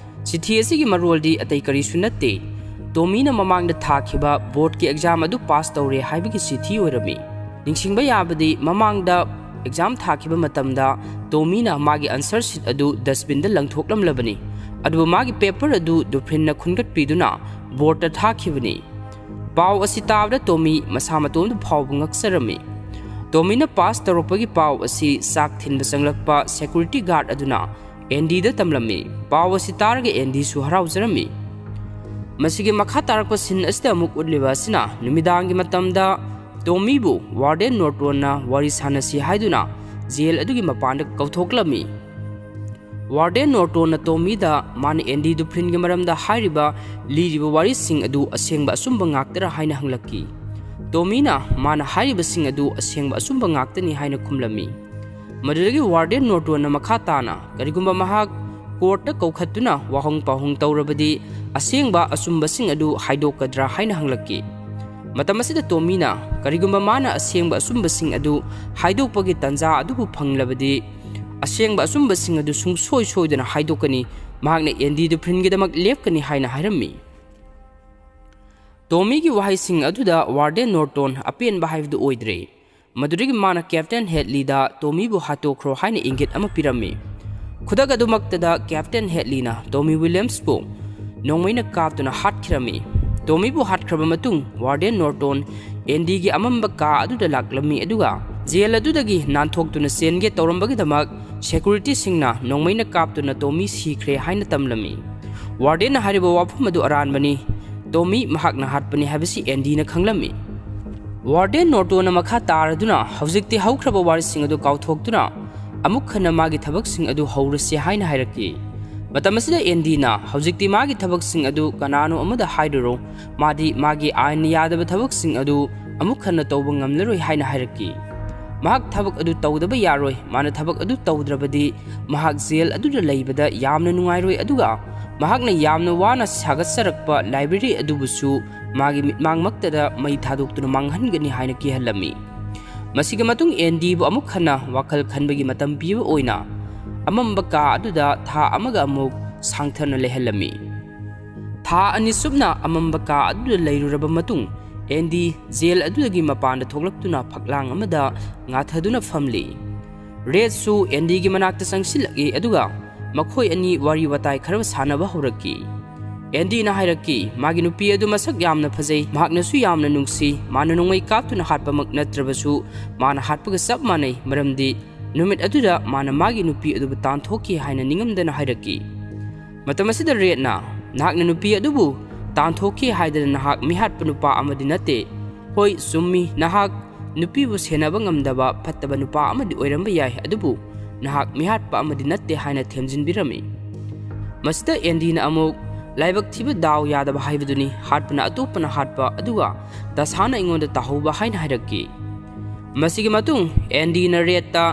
ꯆꯤꯊꯤ ꯑꯁꯤꯒꯤ ꯃꯔꯣꯜꯗꯤ ꯑꯇꯩ ꯀꯔꯤꯁꯨ ꯅꯠꯇꯦ꯫ ꯇꯣꯃꯤꯅ ꯃꯃꯥꯡꯗ ꯊꯥꯈꯤꯕ ꯕꯣꯔꯗꯀꯤ ꯑꯦꯛꯖꯥꯝ ꯑꯗꯨ ꯄꯥꯁ ꯇꯧꯔꯦ ꯍꯥꯏꯕꯒꯤ ꯆꯤꯊꯤ ꯑꯣꯏꯔꯝꯃꯤ꯫ ꯅꯤꯡꯁꯤꯡꯕ ꯌꯥꯕꯗꯤ, ꯃꯃꯥꯡꯗ ꯑꯦꯛꯖꯥꯝ ꯊꯥꯈꯤꯕ ꯃꯇꯝꯗ ꯇꯣꯃꯤꯅ ꯃꯥꯒꯤ ꯑꯟꯁꯔ ꯁꯤꯠ ꯑꯗꯨ ꯗꯁꯕꯤꯟꯗ ꯂꯪꯊꯣꯛꯂꯝꯂꯕꯅꯤ, ꯑꯗꯨꯕꯨ ꯃꯥꯒꯤ ꯄꯦꯄꯔ ꯑꯗꯨ ꯗꯨꯐ꯭ꯔꯤꯟꯅ ꯈꯨꯟꯒꯠꯄꯤꯗꯨꯅ ꯕꯣꯔꯗꯇ ꯊꯥꯈꯤꯕꯅꯤ꯫ ꯄꯥꯎ ꯑꯁꯤ ꯇꯥꯕꯗ ꯇꯣꯃꯤ ꯃꯁꯥ ꯃꯇꯣꯝꯇ ꯐꯥꯎꯕ ꯉꯛꯆꯔꯝꯃꯤ꯫ ꯇꯣꯃꯤꯅ ꯄꯥꯁ ꯇꯧꯔꯛꯄꯒꯤ ꯄꯥꯎ ꯑꯁꯤ ꯆꯥꯛ ꯊꯤꯟꯕ ꯆꯪꯂꯛꯄ ꯁꯦꯀ꯭ꯌꯨꯔꯤꯇꯤ ꯒꯥꯔꯗ ꯑꯗꯨꯅ ꯑꯦꯟꯗꯤꯗ ꯇꯝꯂꯝꯃꯤ꯫ ꯄꯥꯎ ꯑꯁꯤ ꯇꯥꯔꯒ ꯑꯦꯟꯗꯤꯁꯨ ꯍꯔꯥꯎꯖꯔꯝꯃꯤ꯫ ꯃꯁꯤꯒꯤ ꯃꯈꯥ ꯇꯥꯔꯛꯄ ꯁꯤꯟ ꯑꯁꯤꯗ ꯑꯃꯨꯛ ꯎꯠꯂꯤꯕ ꯑꯁꯤꯅ ꯅꯨꯃꯤꯗꯥꯡꯒꯤ ꯃꯇꯝꯗ ꯇꯣꯃꯤꯕꯨ ꯋꯥꯔꯗꯦꯟ ꯅꯣꯔꯇꯣꯟꯅ ꯋꯥꯔꯤ ꯁꯥꯟꯅꯁꯤ ꯍꯥꯏꯗꯨꯅ ꯖꯦꯜ ꯑꯗꯨꯒꯤ ꯃꯄꯥꯟꯗ ꯀꯧꯊꯣꯛꯂꯝꯃꯤ꯫ ꯋꯥꯔꯗꯦꯟ ꯅꯣꯔꯇꯣꯟꯅ ꯇꯣꯃꯤꯗ ꯃꯥꯅ ꯑꯦꯟꯗꯤ ꯗꯨꯐ꯭ꯔꯤꯟꯒꯤ ꯃꯔꯝꯗ ꯍꯥꯏꯔꯤꯕ, ꯂꯤꯔꯤꯕ ꯋꯥꯔꯤꯁꯤꯡ ꯑꯗꯨ ꯑꯁꯦꯡꯕ ꯑꯆꯨꯝꯕ ꯉꯥꯛꯇꯔꯥ ꯍꯥꯏꯅ ꯍꯪꯂꯛꯈꯤ꯫ ꯇꯣꯃꯤꯅ ꯃꯥꯅ ꯍꯥꯏꯔꯤꯕꯁꯤꯡ ꯑꯗꯨ ꯑꯁꯦꯡꯕ ꯑꯆꯨꯝꯕ ꯉꯥꯛꯇꯅꯤ ꯍꯥꯏꯅ ꯈꯨꯝꯂꯝꯃꯤ꯫ ꯃꯗꯨꯗꯒꯤ ꯋꯥꯔꯗꯦꯟ ꯅꯣꯔꯇꯣꯟꯅ ꯃꯈꯥ ꯇꯥꯅ ꯀꯔꯤꯒꯨꯝꯕ ꯃꯍꯥꯛ ꯀꯣꯔꯠꯇ ꯀꯧꯈꯠꯇꯨꯅ ꯋꯥꯍꯪ ꯄꯥꯎꯍꯪ ꯇꯧꯔꯕꯗꯤ ꯑꯁꯦꯡꯕ ꯑꯆꯨꯝꯕꯁꯤꯡ ꯑꯗꯨ ꯍꯥꯏꯗꯣꯛꯀꯗ꯭ꯔꯥ ꯍꯥꯏꯅ ꯍꯪꯂꯛꯈꯤ꯫ ꯃꯇꯝ ꯑꯁꯤꯗ ꯇꯣꯃꯤꯅ ꯀꯔꯤꯒꯨꯝꯕ ꯃꯥꯅ ꯑꯁꯦꯡꯕ ꯑꯆꯨꯝꯕꯁꯤꯡ ꯑꯗꯨ ꯍꯥꯏꯗꯣꯛꯄꯒꯤ ꯇꯥꯟꯖꯥ ꯑꯗꯨꯕꯨ ꯐꯪꯂꯕꯗꯤ ꯑꯁꯦꯡꯕ ꯑꯆꯨꯝꯕꯁꯤꯡ ꯑꯗꯨ ꯁꯨꯡꯁꯣꯏ ꯁꯣꯏꯗꯅ ꯍꯥꯏꯗꯣꯛꯀꯅꯤ, ꯃꯍꯥꯛꯅ ꯑꯦꯟꯗꯤ ꯗꯨꯐ꯭ꯔꯤꯟꯒꯤꯗꯃꯛ ꯂꯦꯞꯀꯅꯤ ꯍꯥꯏꯅ ꯍꯥꯏꯔꯝꯃꯤ꯫ ꯇꯣꯃꯤꯒꯤ ꯋꯥꯍꯩꯁꯤꯡ ꯑꯗꯨꯗ ꯋꯥꯔꯗꯦꯟ ꯅꯣꯔꯇꯣꯟ ꯑꯄꯦꯟꯕ ꯍꯥꯏꯕꯗꯨ ꯑꯣꯏꯗ꯭ꯔꯦ꯫ ꯃꯗꯨꯗꯒꯤ ꯃꯥꯅ ꯀꯦꯞꯇꯦꯟ ꯍꯦꯗꯂꯤꯗ ꯇꯣꯃꯤꯕꯨ ꯍꯥꯠꯇꯣꯛꯈ꯭ꯔꯣ ꯍꯥꯏꯅ ꯏꯪꯒꯤꯠ ꯑꯃ ꯄꯤꯔꯝꯃꯤ꯫ ꯈꯨꯗꯛ ꯑꯗꯨꯃꯛꯇꯗ ꯀꯦꯞꯇꯦꯟ ꯍꯦꯗꯂꯤꯅ ꯇꯣꯃꯤ ꯋꯤꯂꯤꯌꯝꯁꯄꯨ ꯅꯣꯡꯃꯩꯅ ꯀꯥꯞꯇꯨꯅ ꯍꯥꯠꯈꯤꯔꯝꯃꯤ꯫ ꯇꯣꯃꯤꯕꯨ ꯍꯥꯠꯈ꯭ꯔꯕ ꯃꯇꯨꯡ ꯋꯥꯔꯗꯦꯟ ꯅꯣꯔꯇꯣꯟ ꯑꯦꯟꯗꯤꯒꯤ ꯑꯃꯝꯕ ꯀꯥ ꯑꯗꯨꯗ ꯂꯥꯛꯂꯝꯃꯤ, ꯑꯗꯨꯒ ꯖꯦꯜ ꯑꯗꯨꯗꯒꯤ ꯅꯥꯟꯊꯣꯛꯇꯨꯅ ꯆꯦꯟꯒꯦ ꯇꯧꯔꯝꯕꯒꯤꯗꯃꯛ ꯁꯦꯀ꯭ꯌꯨꯔꯤꯇꯤꯁꯤꯡꯅ ꯅꯣꯡꯃꯩꯅ ꯀꯥꯞꯇꯨꯅ ꯇꯣꯃꯤ ꯁꯤꯈ꯭ꯔꯦ ꯍꯥꯏꯅ ꯇꯝꯂꯝꯃꯤ꯫ ꯋꯥꯔꯗꯦꯟꯅ ꯍꯥꯏꯔꯤꯕ ꯋꯥꯐꯝ ꯑꯗꯨ ꯑꯔꯥꯟꯕꯅꯤ꯫ ꯇꯣꯃꯤ ꯃꯍꯥꯛꯅ ꯍꯥꯠꯄꯅꯤ ꯍꯥꯏꯕꯁꯤ ꯑꯦꯟꯗꯤꯅ ꯈꯪꯂꯝꯃꯤ꯫ ꯋꯥꯔꯗꯦꯟ ꯅꯣꯔꯇꯣꯅ ꯃꯈꯥ ꯇꯥꯔꯗꯨꯅ ꯍꯧꯖꯤꯛꯇꯤ ꯍꯧꯈ꯭ꯔꯕ ꯋꯥꯔꯤꯁꯤꯡ ꯑꯗꯨ ꯀꯥꯎꯊꯣꯛꯇꯨꯅ ꯑꯃꯨꯛ ꯍꯟꯅ ꯃꯥꯒꯤ ꯊꯕꯛꯁꯤꯡ ꯑꯗꯨ ꯍꯧꯔꯁꯤ ꯍꯥꯏꯅ ꯍꯥꯏꯔꯛꯈꯤ꯫ ꯃꯇꯝ ꯑꯁꯤꯗ ꯑꯦꯟꯗꯤꯅ ꯍꯧꯖꯤꯛꯇꯤ ꯃꯥꯒꯤ ꯊꯕꯛꯁꯤꯡ ꯑꯗꯨ ꯀꯅꯥꯅꯣ ꯑꯃꯗ ꯍꯥꯏꯔꯨꯔꯣ, ꯃꯥꯗꯤ ꯃꯥꯒꯤ ꯑꯥꯏꯟꯅ ꯌꯥꯗꯕ ꯊꯕꯛꯁꯤꯡ ꯑꯗꯨ ꯑꯃꯨꯛ ꯍꯟꯅ ꯇꯧꯕ ꯉꯝꯂꯔꯣꯏ ꯍꯥꯏꯅ ꯍꯥꯏꯔꯛꯈꯤ꯫ ꯃꯍꯥꯛ ꯊꯕꯛ ꯑꯗꯨ ꯇꯧꯗꯕ ꯌꯥꯔꯣꯏ, ꯃꯥꯅ ꯊꯕꯛ ꯑꯗꯨ ꯇꯧꯗ꯭ꯔꯕꯗꯤ ꯃꯍꯥꯛ ꯖꯦꯜ ꯑꯗꯨꯗ ꯂꯩꯕꯗ ꯌꯥꯝꯅ ꯅꯨꯡꯉꯥꯏꯔꯣꯏ, ꯑꯗꯨꯒ ꯃꯍꯥꯛꯅ ꯌꯥꯝꯅ ꯋꯥꯅ ꯁꯥꯒꯠꯆꯔꯛꯄ ꯂꯥꯏꯕ꯭ꯔꯦꯔꯤ ꯑꯗꯨꯕꯨꯁꯨ ꯃꯥꯒꯤ ꯃꯤꯠꯃꯥꯡꯃꯛꯇꯗ ꯃꯩ ꯊꯥꯗꯣꯛꯇꯨꯅ ꯃꯥꯡꯍꯟꯒꯅꯤ ꯍꯥꯏꯅ ꯀꯤꯍꯜꯂꯝꯃꯤ꯫ ꯃꯁꯤꯒꯤ ꯃꯇꯨꯡ ꯑꯦꯟꯗꯤꯕꯨ ꯑꯃꯨꯛ ꯍꯟꯅ ꯋꯥꯈꯜ ꯈꯟꯕꯒꯤ ꯃꯇꯝ ꯄꯤꯕ ꯑꯣꯏꯅ ꯑꯃꯝꯕ ꯀꯥ ꯑꯗꯨꯗ ꯊꯥ ꯑꯃꯒ ꯑꯃꯨꯛ ꯁꯥꯡꯊꯅ ꯂꯩꯍꯜꯂꯝꯃꯤ꯫ ꯊꯥ ꯑꯅꯤ ꯁꯨꯞꯅ ꯑꯃꯝꯕ ꯀꯥ ꯑꯗꯨꯗ ꯂꯩꯔꯨꯔꯕ ꯃꯇꯨꯡ, ꯑꯦꯟꯗꯤ ꯖꯦꯜ ꯑꯗꯨꯗꯒꯤ ꯃꯄꯥꯟꯗ ꯊꯣꯛꯂꯛꯇꯨꯅ ꯐꯛꯂꯥꯡ ꯑꯃꯗ ꯉꯥꯊꯗꯨꯅ ꯐꯝꯂꯤ꯫ ꯔꯦꯗꯁꯨ ꯑꯦꯟꯗꯤꯒꯤ ꯃꯅꯥꯛꯇ ꯆꯪꯁꯤꯜꯂꯛꯏ, ꯑꯗꯨꯒ ꯃꯈꯣꯏ ꯑꯅꯤ ꯋꯥꯔꯤ ꯋꯥꯇꯥꯏ ꯈꯔ ꯁꯥꯟꯅꯕ ꯍꯧꯔꯛꯈꯤ꯫ ꯑꯦꯟꯗꯤꯅ ꯍꯥꯏꯔꯛꯈꯤ, ꯃꯥꯒꯤ ꯅꯨꯄꯤ ꯑꯗꯨ ꯃꯁꯛ ꯌꯥꯝꯅ ꯐꯖꯩ, ꯃꯍꯥꯛꯅꯁꯨ ꯌꯥꯝꯅ ꯅꯨꯡꯁꯤ, ꯃꯥꯅ ꯅꯣꯡꯃꯩ ꯀꯥꯞꯇꯨꯅ ꯍꯥꯠꯄꯃꯛ ꯅꯠꯇ꯭ꯔꯕꯁꯨ ꯃꯥꯅ ꯍꯥꯠꯄꯒ ꯆꯞ ꯃꯥꯟꯅꯩ, ꯃꯔꯝꯗꯤ ꯅꯨꯃꯤꯠ ꯑꯗꯨꯗ ꯃꯥꯅ ꯃꯥꯒꯤ ꯅꯨꯄꯤ ꯑꯗꯨꯕꯨ ꯇꯥꯟꯊꯣꯛꯈꯤ ꯍꯥꯏꯅ ꯅꯤꯡꯉꯝꯗꯅ ꯍꯥꯏꯔꯛꯈꯤ꯫ ꯃꯇꯝ ꯑꯁꯤꯗ ꯔꯦꯗꯅ, ꯅꯍꯥꯛꯅ ꯅꯨꯄꯤ ꯑꯗꯨꯕꯨ ꯇꯥꯟꯊꯣꯛꯈꯤ ꯍꯥꯏꯗꯅ ꯅꯍꯥꯛ ꯃꯤꯍꯥꯠꯄ ꯅꯨꯄꯥ ꯑꯃꯗꯤ ꯅꯠꯇꯦ꯫ ꯍꯣꯏ, ꯆꯨꯝꯃꯤ, ꯅꯍꯥꯛ ꯅꯨꯄꯤꯕꯨ ꯁꯦꯟꯅꯕ ꯉꯝꯗꯕ ꯐꯠꯇꯕ ꯅꯨꯄꯥ ꯑꯃꯗꯤ ꯑꯣꯏꯔꯝꯕ ꯌꯥꯏ, ꯑꯗꯨꯕꯨ ꯅꯍꯥꯛ ꯃꯤꯍꯥꯠꯄ ꯑꯃꯗꯤ ꯅꯠꯇꯦ ꯍꯥꯏꯅ ꯊꯦꯝꯖꯤꯟꯕꯤꯔꯝꯃꯤ꯫ ꯃꯁꯤꯗ ꯑꯦꯟꯗꯤꯅ ꯑꯃꯨꯛ, ꯂꯥꯏꯕꯛ ꯊꯤꯕ, ꯗꯥꯎ ꯌꯥꯗꯕ ꯍꯥꯏꯕꯗꯨꯅꯤ, ꯍꯥꯠꯄꯅ ꯑꯇꯣꯞꯄꯅ ꯍꯥꯠꯄ, ꯑꯗꯨꯒ ꯗꯁꯥꯅ ꯑꯩꯉꯣꯟꯗ ꯇꯥꯍꯧꯕ ꯍꯥꯏꯅ ꯍꯥꯏꯔꯛꯈꯤ꯫ ꯃꯁꯤꯒꯤ ꯃꯇꯨꯡ ꯑꯦꯟꯗꯤꯅ ꯔꯦꯗꯇ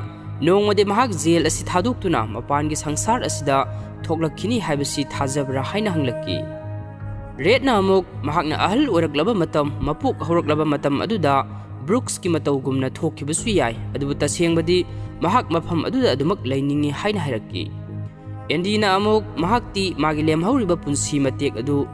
ꯅꯣꯡꯃꯗꯤ ꯃꯍꯥꯛ ꯖꯦꯜ ꯑꯁꯤ ꯊꯥꯗꯣꯛꯇꯨꯅ ꯃꯄꯥꯟꯒꯤ ꯁꯪꯁꯥꯔ ꯑꯁꯤꯗ ꯊꯣꯛꯂꯛꯈꯤꯅꯤ ꯍꯥꯏꯕꯁꯤ ꯊꯥꯖꯕ꯭ꯔꯥ ꯍꯥꯏꯅ ꯍꯪꯂꯛꯈꯤ꯫ ꯔꯦꯗꯅ ꯑꯃꯨꯛ ꯃꯍꯥꯛꯅ ꯑꯍꯜ ꯑꯣꯏꯔꯛꯂꯕ ꯃꯇꯝ, ꯃꯄꯣꯛ ꯍꯧꯔꯛꯂꯕ ꯃꯇꯝ ꯑꯗꯨꯗ ꯕ꯭ꯔꯨꯛꯁꯀꯤ ꯃꯇꯧꯒꯨꯝꯅ ꯊꯣꯛꯈꯤꯕꯁꯨ ꯌꯥꯏ, ꯑꯗꯨꯕꯨ ꯇꯁꯦꯡꯕꯗꯤ ꯃꯍꯥꯛ ꯃꯐꯝ ꯑꯗꯨꯗ ꯑꯗꯨꯃꯛ ꯂꯩꯅꯤꯡꯏ ꯍꯥꯏꯅ ꯍꯥꯏꯔꯛꯈꯤ꯫ ꯑꯦꯟꯗꯤꯅ ꯑꯃꯨꯛ ꯃꯍꯥꯛꯇꯤ ꯃꯥꯒꯤ ꯂꯦꯝꯍꯧꯔꯤꯕ ꯄꯨꯟꯁꯤ ꯃꯇꯦꯛ ꯑꯗꯨ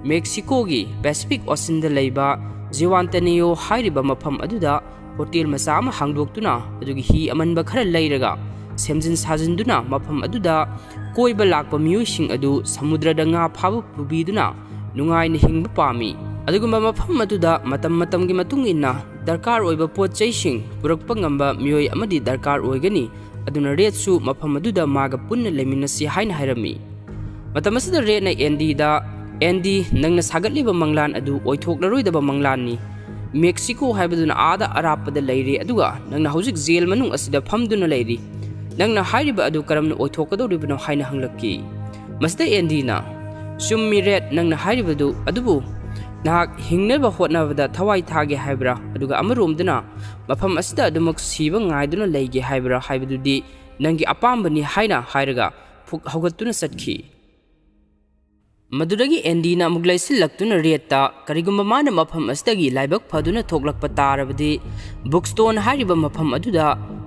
ꯃꯦꯛꯁꯤꯀꯣꯒꯤ ꯄꯦꯁꯤꯐꯤꯛ ꯑꯣꯁꯤꯟꯗ ꯂꯩꯕ ꯖꯤꯋꯥꯟꯇꯅꯤꯌꯣ ꯍꯥꯏꯔꯤꯕ ꯃꯐꯝ ꯑꯗꯨꯗ ꯍꯣꯇꯦꯜ ꯃꯆꯥ ꯑꯃ ꯍꯥꯡꯗꯣꯛꯇꯨꯅ, ꯑꯗꯨꯒꯤ ꯍꯤ ꯑꯃꯟꯕ ꯈꯔ ꯂꯩꯔꯒ, ꯁꯦꯝꯖꯤꯟ ꯁꯥꯖꯤꯟꯗꯨꯅ ꯃꯐꯝ ꯑꯗꯨꯗ ꯀꯣꯏꯕ ꯂꯥꯛꯄ ꯃꯤꯑꯣꯏꯁꯤꯡ ꯑꯗꯨ ꯁꯃꯨꯗ꯭ꯔꯗ ꯉꯥ ꯐꯥꯕ ꯄꯨꯕꯤꯗꯨꯅ ꯅꯨꯡꯉꯥꯏꯅ ꯍꯤꯡꯕ ꯄꯥꯝꯃꯤ꯫ ꯑꯗꯨꯒꯨꯝꯕ ꯃꯐꯝ ꯑꯗꯨꯗ ꯃꯇꯝ ꯃꯇꯝꯒꯤ ꯃꯇꯨꯡ ꯏꯟꯅ ꯗꯔꯀꯥꯔ ꯑꯣꯏꯕ ꯄꯣꯠ ꯆꯩꯁꯤꯡ ꯄꯨꯔꯛꯄ ꯉꯝꯕ ꯃꯤꯑꯣꯏ ꯑꯃꯗꯤ ꯗꯔꯀꯥꯔ ꯑꯣꯏꯒꯅꯤ꯫ ꯑꯗꯨꯅ ꯔꯦꯗꯁꯨ ꯃꯐꯝ ꯑꯗꯨꯗ ꯃꯥꯒ ꯄꯨꯟꯅ ꯂꯩꯃꯤꯟꯅꯁꯤ ꯍꯥꯏꯅ ꯍꯥꯏꯔꯝꯃꯤ꯫ ꯃꯇꯝ ꯑꯁꯤꯗ ꯔꯦꯗꯅ ꯑꯦꯟꯗꯤꯗ, "ꯑꯦꯟꯗꯤ, ꯅꯪꯅ ꯁꯥꯒꯠꯂꯤꯕ ꯃꯪꯂꯥꯟ ꯑꯗꯨ ꯑꯣꯏꯊꯣꯛꯂꯔꯣꯏꯗꯕ ꯃꯪꯂꯥꯟꯅꯤ꯫ ꯃꯦꯛꯁꯤꯀꯣ ꯍꯥꯏꯕꯗꯨꯅ ꯑꯥꯗ ꯑꯔꯥꯞꯄꯗ ꯂꯩꯔꯦ, ꯑꯗꯨꯒ ꯅꯪꯅ ꯍꯧꯖꯤꯛ ꯖꯦꯜ ꯃꯅꯨꯡ ꯑꯁꯤꯗ ꯐꯝꯗꯨꯅ ꯂꯩꯔꯤ꯫ ꯅꯪꯅ ꯍꯥꯏꯔꯤꯕ ꯑꯗꯨ ꯀꯔꯝꯅ ꯑꯣꯏꯊꯣꯛꯀꯗꯧꯔꯤꯕꯅꯣ?" ꯍꯥꯏꯅ ꯍꯪꯂꯛꯈꯤ꯫ ꯃꯁꯤꯗ ꯑꯦꯟꯗꯤꯅ, "ꯆꯨꯝꯃꯤ ꯔꯦꯗ, ꯅꯪꯅ ꯍꯥꯏꯔꯤꯕꯗꯨ, ꯑꯗꯨꯕꯨ ꯅꯍꯥꯛ ꯍꯤꯡꯅꯕ ꯍꯣꯠꯅꯕꯗ ꯊꯋꯥꯏ ꯊꯥꯒꯦ ꯍꯥꯏꯕ꯭ꯔꯥ? ꯑꯗꯨꯒ ꯑꯃꯔꯣꯝꯗꯅ ꯃꯐꯝ ꯑꯁꯤꯗ ꯑꯗꯨꯃꯛ ꯁꯤꯕ ꯉꯥꯏꯗꯨꯅ ꯂꯩꯒꯦ ꯍꯥꯏꯕ꯭ꯔꯥ ꯍꯥꯏꯕꯗꯨꯗꯤ ꯅꯪꯒꯤ ꯑꯄꯥꯝꯕꯅꯤ" ꯍꯥꯏꯅ ꯍꯥꯏꯔꯒ ꯐꯨꯛ ꯍꯧꯒꯠꯇꯨꯅ ꯆꯠꯈꯤ꯫ ꯃꯗꯨꯗꯒꯤ ꯑꯦꯟꯗꯤꯅ ꯑꯃꯨꯛ ꯂꯩꯁꯤꯜꯂꯛꯇꯨꯅ ꯔꯦꯗꯇ, ꯀꯔꯤꯒꯨꯝꯕ ꯃꯥꯅ ꯃꯐꯝ ꯑꯁꯤꯗꯒꯤ ꯂꯥꯏꯕꯛ ꯐꯗꯨꯅ ꯊꯣꯛꯂꯛꯄ ꯇꯥꯔꯕꯗꯤ, ꯕꯨꯛꯁꯇꯣꯟ ꯍꯥꯏꯔꯤꯕ ꯃꯐꯝ ꯑꯗꯨꯗ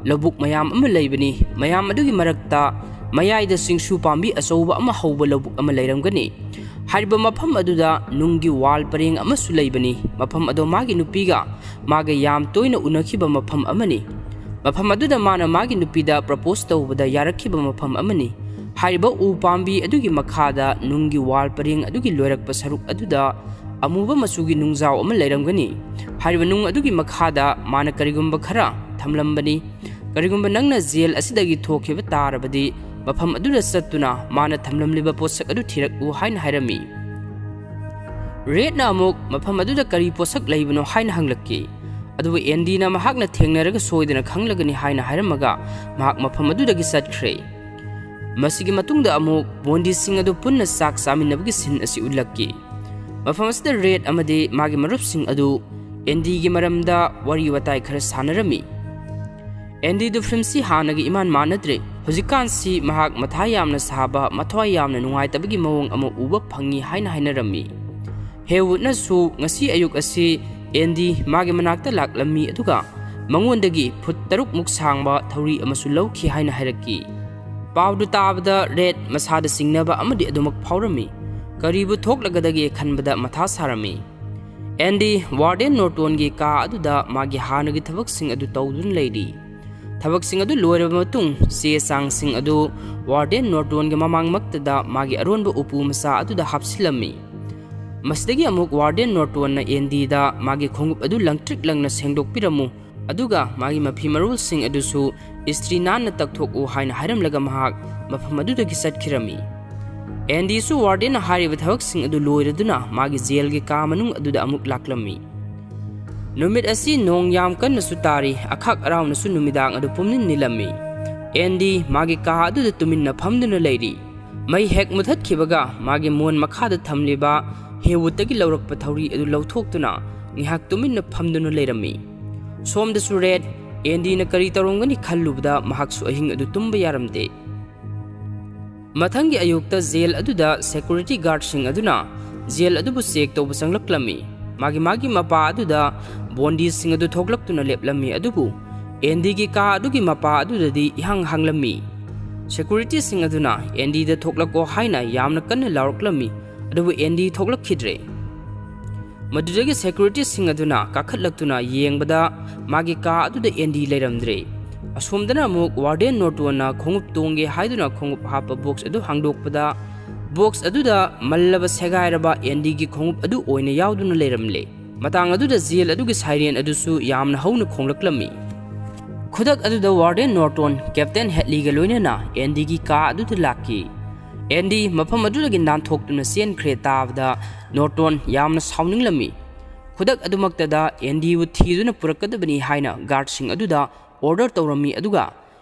ꯂꯧꯕꯨꯛ ꯃꯌꯥꯝ ꯑꯃ ꯂꯩꯕꯅꯤ꯫ ꯃꯌꯥꯝ ꯑꯗꯨꯒꯤ ꯃꯔꯛꯇ ꯃꯌꯥꯏꯗ ꯆꯤꯡꯁꯨ ꯄꯥꯝꯕꯤ ꯑꯆꯧꯕ ꯑꯃ ꯍꯧꯕ ꯂꯧꯕꯨꯛ ꯑꯃ ꯂꯩꯔꯝꯒꯅꯤ꯫ ꯍꯥꯏꯔꯤꯕ ꯃꯐꯝ ꯑꯗꯨꯗ ꯅꯨꯡꯒꯤ ꯋꯥꯜ ꯄꯔꯦꯡ ꯑꯃꯁꯨ ꯂꯩꯕꯅꯤ꯫ ꯃꯐꯝ ꯑꯗꯣ ꯃꯥꯒꯤ ꯅꯨꯄꯤꯒ ꯃꯥꯒ ꯌꯥꯝ ꯇꯣꯏꯅ ꯎꯅꯈꯤꯕ ꯃꯐꯝ ꯑꯃꯅꯤ꯫ ꯃꯐꯝ ꯑꯗꯨꯗ ꯃꯥꯅ ꯃꯥꯒꯤ ꯅꯨꯄꯤꯗ ꯄ꯭ꯔꯄꯣꯁ ꯇꯧꯕꯗ ꯌꯥꯔꯛꯈꯤꯕ ꯃꯐꯝ ꯑꯃꯅꯤ꯫ ꯍꯥꯏꯔꯤꯕ ꯎ ꯄꯥꯝꯕꯤ ꯑꯗꯨꯒꯤ ꯃꯈꯥꯗ ꯅꯨꯡꯒꯤ ꯋꯥꯜ ꯄꯔꯦꯡ ꯑꯗꯨꯒꯤ ꯂꯣꯏꯔꯛꯄ ꯁꯔꯨꯛ ꯑꯗꯨꯗ ꯑꯃꯨꯕ ꯃꯆꯨꯒꯤ ꯅꯨꯡꯖꯥꯎ ꯑꯃ ꯂꯩꯔꯝꯒꯅꯤ꯫ ꯍꯥꯏꯔꯤꯕ ꯅꯨꯡ ꯑꯗꯨꯒꯤ ꯃꯈꯥꯗ ꯃꯥꯅ ꯀꯔꯤꯒꯨꯝꯕ ꯈꯔ ꯊꯝꯂꯝꯕꯅꯤ꯫ "ꯀꯔꯤꯒꯨꯝꯕ ꯅꯪꯅ ꯖꯦꯜ ꯑꯁꯤꯗꯒꯤ ꯊꯣꯛꯈꯤꯕ ꯇꯥꯔꯕꯗꯤ, ꯃꯐꯝ ꯑꯗꯨꯗ ꯆꯠꯇꯨꯅ ꯃꯥꯅ ꯊꯝꯂꯝꯂꯤꯕ ꯄꯣꯠꯁꯛ ꯑꯗꯨ ꯊꯤꯔꯛꯎ" ꯍꯥꯏꯅ ꯍꯥꯏꯔꯝꯃꯤ꯫ ꯔꯦꯗꯅ ꯑꯃꯨꯛ ꯃꯐꯝ ꯑꯗꯨꯗ ꯀꯔꯤ ꯄꯣꯠꯁꯛ ꯂꯩꯕꯅꯣ ꯍꯥꯏꯅ ꯍꯪꯂꯛꯈꯤ꯫ ꯑꯗꯨꯕꯨ ꯑꯦꯟꯗꯤꯅ ꯃꯍꯥꯛꯅ ꯊꯦꯡꯅꯔꯒ ꯁꯣꯏꯗꯅ ꯈꯪꯂꯒꯅꯤ ꯍꯥꯏꯅ ꯍꯥꯏꯔꯝꯃꯒ ꯃꯍꯥꯛ ꯃꯐꯝ ꯑꯗꯨꯗꯒꯤ ꯆꯠꯈ꯭ꯔꯦ꯫ ꯃꯁꯤꯒꯤ ꯃꯇꯨꯡꯗ ꯑꯃꯨꯛ ꯕꯣꯟꯗꯤꯁꯤꯡ ꯑꯗꯨ ꯄꯨꯟꯅ ꯆꯥꯛ ꯆꯥꯃꯤꯟꯅꯕꯒꯤ ꯁꯤꯟ ꯑꯁꯤ ꯎꯠꯂꯛꯈꯤ꯫ ꯃꯐꯝ ꯑꯁꯤꯗ ꯔꯦꯗ ꯑꯃꯗꯤ ꯃꯥꯒꯤ ꯃꯔꯨꯞꯁꯤꯡ ꯑꯗꯨ ꯑꯦꯟꯗꯤꯒꯤ ꯃꯔꯝꯗ ꯋꯥꯔꯤ ꯋꯥꯇꯥꯏ ꯈꯔ ꯁꯥꯟꯅꯔꯝꯃꯤ꯫ "ꯑꯦꯟꯗꯤꯗꯨ ꯐꯤꯜꯝꯁꯤ ꯍꯥꯟꯅꯒ ꯏꯃꯥꯟ ꯃꯥꯟꯅꯗ꯭ꯔꯦ꯫ ꯍꯧꯖꯤꯛꯀꯥꯟꯁꯤ ꯃꯍꯥꯛ ꯃꯊꯥ ꯌꯥꯝꯅ ꯁꯥꯕ, ꯃꯊ꯭ꯋꯥꯏ ꯌꯥꯝꯅ ꯅꯨꯡꯉꯥꯏꯇꯕꯒꯤ ꯃꯑꯣꯡ ꯑꯃ ꯎꯕ ꯐꯪꯉꯤ" ꯍꯥꯏꯅ ꯍꯥꯏꯅꯔꯝꯃꯤ꯫ ꯍꯦꯋꯨꯗꯅꯁꯨ ꯉꯁꯤ ꯑꯌꯨꯛ ꯑꯁꯤ ꯑꯦꯟꯗꯤ ꯃꯥꯒꯤ ꯃꯅꯥꯛꯇ ꯂꯥꯛꯂꯝꯃꯤ, ꯑꯗꯨꯒ ꯃꯉꯣꯟꯗꯒꯤ ꯐꯨꯠ ꯇꯔꯨꯛ ꯃꯨꯛ ꯁꯥꯡꯕ ꯊꯧꯔꯤ ꯑꯃꯁꯨ ꯂꯧꯈꯤ ꯍꯥꯏꯅ ꯍꯥꯏꯔꯛꯈꯤ꯫ ꯄꯥꯎꯗꯨ ꯇꯥꯕꯗ ꯔꯦꯗ ꯃꯁꯥꯗ ꯆꯤꯡꯅꯕ ꯑꯃꯗꯤ ꯑꯗꯨꯃꯛ ꯐꯥꯎꯔꯝꯃꯤ꯫ ꯀꯔꯤꯕꯨ ꯊꯣꯛꯂꯒꯗꯒꯦ ꯈꯟꯕꯗ ꯃꯊꯥ ꯁꯥꯔꯝꯃꯤ꯫ ꯑꯦꯟꯗꯤ ꯋꯥꯔꯗꯦꯟ ꯅꯣꯔꯇꯣꯟꯒꯤ ꯀꯥ ꯑꯗꯨꯗ ꯃꯥꯒꯤ ꯍꯥꯟꯅꯒꯤ ꯊꯕꯛꯁꯤꯡ ꯑꯗꯨ ꯇꯧꯗꯨꯅ ꯂꯩꯔꯤ꯫ ꯊꯕꯛꯁꯤꯡ ꯑꯗꯨ ꯂꯣꯏꯔꯕ ꯃꯇꯨꯡ, ꯆꯦ ꯆꯥꯡꯁꯤꯡ ꯑꯗꯨ ꯋꯥꯔꯗꯦꯟ ꯅꯣꯔꯇꯣꯟꯒꯤ ꯃꯃꯥꯡꯃꯛꯇꯗ ꯃꯥꯒꯤ ꯑꯔꯣꯟꯕ ꯎꯄꯨ ꯃꯆꯥ ꯑꯗꯨꯗ ꯍꯥꯞꯆꯤꯜꯂꯝꯃꯤ꯫ ꯃꯁꯤꯗꯒꯤ ꯑꯃꯨꯛ ꯋꯥꯔꯗꯦꯟ ꯅꯣꯔꯇꯣꯟꯅ ꯑꯦꯟꯗꯤꯗ ꯃꯥꯒꯤ ꯈꯣꯡꯎꯞ ꯑꯗꯨ ꯂꯪꯇ꯭ꯔꯤꯛ ꯂꯪꯅ ꯁꯦꯡꯗꯣꯛꯄꯤꯔꯝꯃꯨ, ꯑꯗꯨꯒ ꯃꯥꯒꯤ ꯃꯐꯤ ꯃꯔꯣꯜꯁꯤꯡ ꯑꯗꯨꯁꯨ ꯏꯁꯇ꯭ꯔꯤ ꯅꯥꯟꯅ ꯇꯛꯊꯣꯛꯎ ꯍꯥꯏꯅ ꯍꯥꯏꯔꯝꯂꯒ ꯃꯍꯥꯛ ꯃꯐꯝ ꯑꯗꯨꯗꯒꯤ ꯆꯠꯈꯤꯔꯝꯃꯤ꯫ ꯑꯦꯟꯗꯤꯁꯨ ꯋꯥꯔꯗꯦꯟꯅ ꯍꯥꯏꯔꯤꯕ ꯊꯕꯛꯁꯤꯡ ꯑꯗꯨ ꯂꯣꯏꯔꯗꯨꯅ ꯃꯥꯒꯤ ꯖꯦꯜꯒꯤ ꯀꯥ ꯃꯅꯨꯡ ꯑꯗꯨꯗ ꯑꯃꯨꯛ ꯂꯥꯛꯂꯝꯃꯤ꯫ ꯅꯨꯃꯤꯠ ꯑꯁꯤ ꯅꯣꯡ ꯌꯥꯝ ꯀꯟꯅꯁꯨ ꯇꯥꯔꯤ, ꯑꯈꯥꯛ ꯑꯔꯥꯎꯅꯁꯨ ꯅꯨꯃꯤꯗꯥꯡ ꯑꯗꯨ ꯄꯨꯝꯅꯤꯟ ꯅꯤꯜꯂꯝꯃꯤ꯫ ꯑꯦꯟꯗꯤ ꯃꯥꯒꯤ ꯀꯥ ꯑꯗꯨꯗ ꯇꯨꯃꯤꯟꯅ ꯐꯝꯗꯨꯅ ꯂꯩꯔꯤ꯫ ꯃꯩ ꯍꯦꯛ ꯃꯨꯊꯠꯈꯤꯕꯒ ꯃꯥꯒꯤ ꯃꯣꯟ ꯃꯈꯥꯗ ꯊꯝꯂꯤꯕ ꯍꯦꯋꯨꯠꯇꯒꯤ ꯂꯧꯔꯛꯄ ꯊꯧꯔꯤ ꯑꯗꯨ ꯂꯧꯊꯣꯛꯇꯨꯅ ꯉꯥꯏꯍꯥꯛ ꯇꯨꯃꯤꯟꯅ ꯐꯝꯗꯨꯅ ꯂꯩꯔꯝꯃꯤ꯫ ꯁꯣꯝꯗꯁꯨ ꯔꯦꯗ, ꯑꯦꯟꯗꯤꯅ ꯀꯔꯤ ꯇꯧꯔꯝꯒꯅꯤ ꯈꯜꯂꯨꯕꯗ ꯃꯍꯥꯛꯁꯨ ꯑꯍꯤꯡ ꯑꯗꯨ ꯇꯨꯝꯕ ꯌꯥꯔꯝꯗꯦ꯫ ꯃꯊꯪꯒꯤ ꯑꯌꯨꯛꯇ ꯖꯦꯜ ꯑꯗꯨꯗ ꯁꯦꯀ꯭ꯌꯨꯔꯤꯇꯤ ꯒꯥꯔꯗꯁꯤꯡ ꯑꯗꯨꯅ ꯖꯦꯜ ꯑꯗꯨꯕꯨ ꯆꯦꯛ ꯇꯧꯕ ꯆꯪꯂꯛꯂꯝꯃꯤ꯫ ꯃꯥꯒꯤ ꯃꯥꯒꯤ ꯃꯄꯥ ꯑꯗꯨꯗ ꯕꯣꯟꯗꯤꯁꯤꯡ ꯑꯗꯨ ꯊꯣꯛꯂꯛꯇꯨꯅ ꯂꯦꯞꯂꯝꯃꯤ, ꯑꯗꯨꯕꯨ ꯑꯦꯟꯗꯤꯒꯤ ꯀꯥ ꯑꯗꯨꯒꯤ ꯃꯄꯥ ꯑꯗꯨꯗꯗꯤ ꯏꯍꯥꯡ ꯍꯥꯡꯂꯝꯃꯤ꯫ ꯁꯦꯀ꯭ꯌꯨꯔꯤꯇꯤꯁꯤꯡ ꯑꯗꯨꯅ ꯑꯦꯟꯗꯤꯗ ꯊꯣꯛꯂꯛꯀꯣ ꯍꯥꯏꯅ ꯌꯥꯝꯅ ꯀꯟꯅ ꯂꯥꯎꯔꯛꯂꯝꯃꯤ, ꯑꯗꯨꯕꯨ ꯑꯦꯟꯗꯤ ꯊꯣꯛꯂꯛꯈꯤꯗ꯭ꯔꯦ꯫ ꯃꯗꯨꯗꯒꯤ ꯁꯦꯀ꯭ꯌꯨꯔꯤꯇꯤꯁꯤꯡ ꯑꯗꯨꯅ ꯀꯥꯈꯠꯂꯛꯇꯨꯅ ꯌꯦꯡꯕꯗ ꯃꯥꯒꯤ ꯀꯥ ꯑꯗꯨꯗ ꯑꯦꯟꯗꯤ ꯂꯩꯔꯝꯗ꯭ꯔꯦ꯫ ꯑꯁꯣꯝꯗꯅ ꯑꯃꯨꯛ ꯋꯥꯔꯗꯦꯟ ꯅꯣꯔꯇꯣꯟꯅ ꯈꯣꯡꯎꯞ ꯇꯣꯡꯒꯦ ꯍꯥꯏꯗꯨꯅ ꯈꯣꯡꯎꯞ ꯍꯥꯞꯄ ꯕꯣꯛꯁ ꯑꯗꯨ ꯍꯥꯡꯗꯣꯛꯄꯗ, ꯕꯣꯛꯁ ꯑꯗꯨꯗ ꯃꯜꯂꯕ ꯁꯦꯒꯥꯏꯔꯕ ꯑꯦꯟꯗꯤꯒꯤ ꯈꯣꯡꯎꯞ ꯑꯗꯨ ꯑꯣꯏꯅ ꯌꯥꯎꯗꯨꯅ ꯂꯩꯔꯝꯂꯦ꯫ ꯃꯇꯥꯡ ꯑꯗꯨꯗ ꯖꯦꯜ ꯑꯗꯨꯒꯤ ꯁꯥꯏꯔꯦꯟ ꯑꯗꯨꯁꯨ ꯌꯥꯝꯅ ꯍꯧꯅ ꯈꯣꯡꯂꯛꯂꯝꯃꯤ꯫ ꯈꯨꯗꯛ ꯑꯗꯨꯗ ꯋꯥꯔꯗꯦꯟ ꯅꯣꯔꯇꯣꯟ ꯀꯦꯞꯇꯦꯟ ꯍꯦꯠꯂꯤꯒ ꯂꯣꯏꯅꯅ ꯑꯦꯟꯗꯤꯒꯤ ꯀꯥ ꯑꯗꯨꯗ ꯂꯥꯛꯈꯤ꯫ ꯑꯦꯟꯗꯤ ꯃꯐꯝ ꯑꯗꯨꯗꯒꯤ ꯅꯥꯟꯊꯣꯛꯇꯨꯅ ꯆꯦꯟꯈ꯭ꯔꯦ ꯇꯥꯕꯗ ꯅꯣꯔꯇꯣꯟ ꯌꯥꯝꯅ ꯁꯥꯎꯅꯤꯡꯂꯝꯃꯤ꯫ ꯈꯨꯗꯛ ꯑꯗꯨꯃꯛꯇꯗ ꯑꯦꯟꯗꯤꯕꯨ ꯊꯤꯗꯨꯅ ꯄꯨꯔꯛꯀꯗꯕꯅꯤ ꯍꯥꯏꯅ ꯒꯥꯔꯗꯁꯤꯡ ꯑꯗꯨꯗ ꯑꯣꯔꯗꯔ ꯇꯧꯔꯝꯃꯤ, ꯑꯗꯨꯒ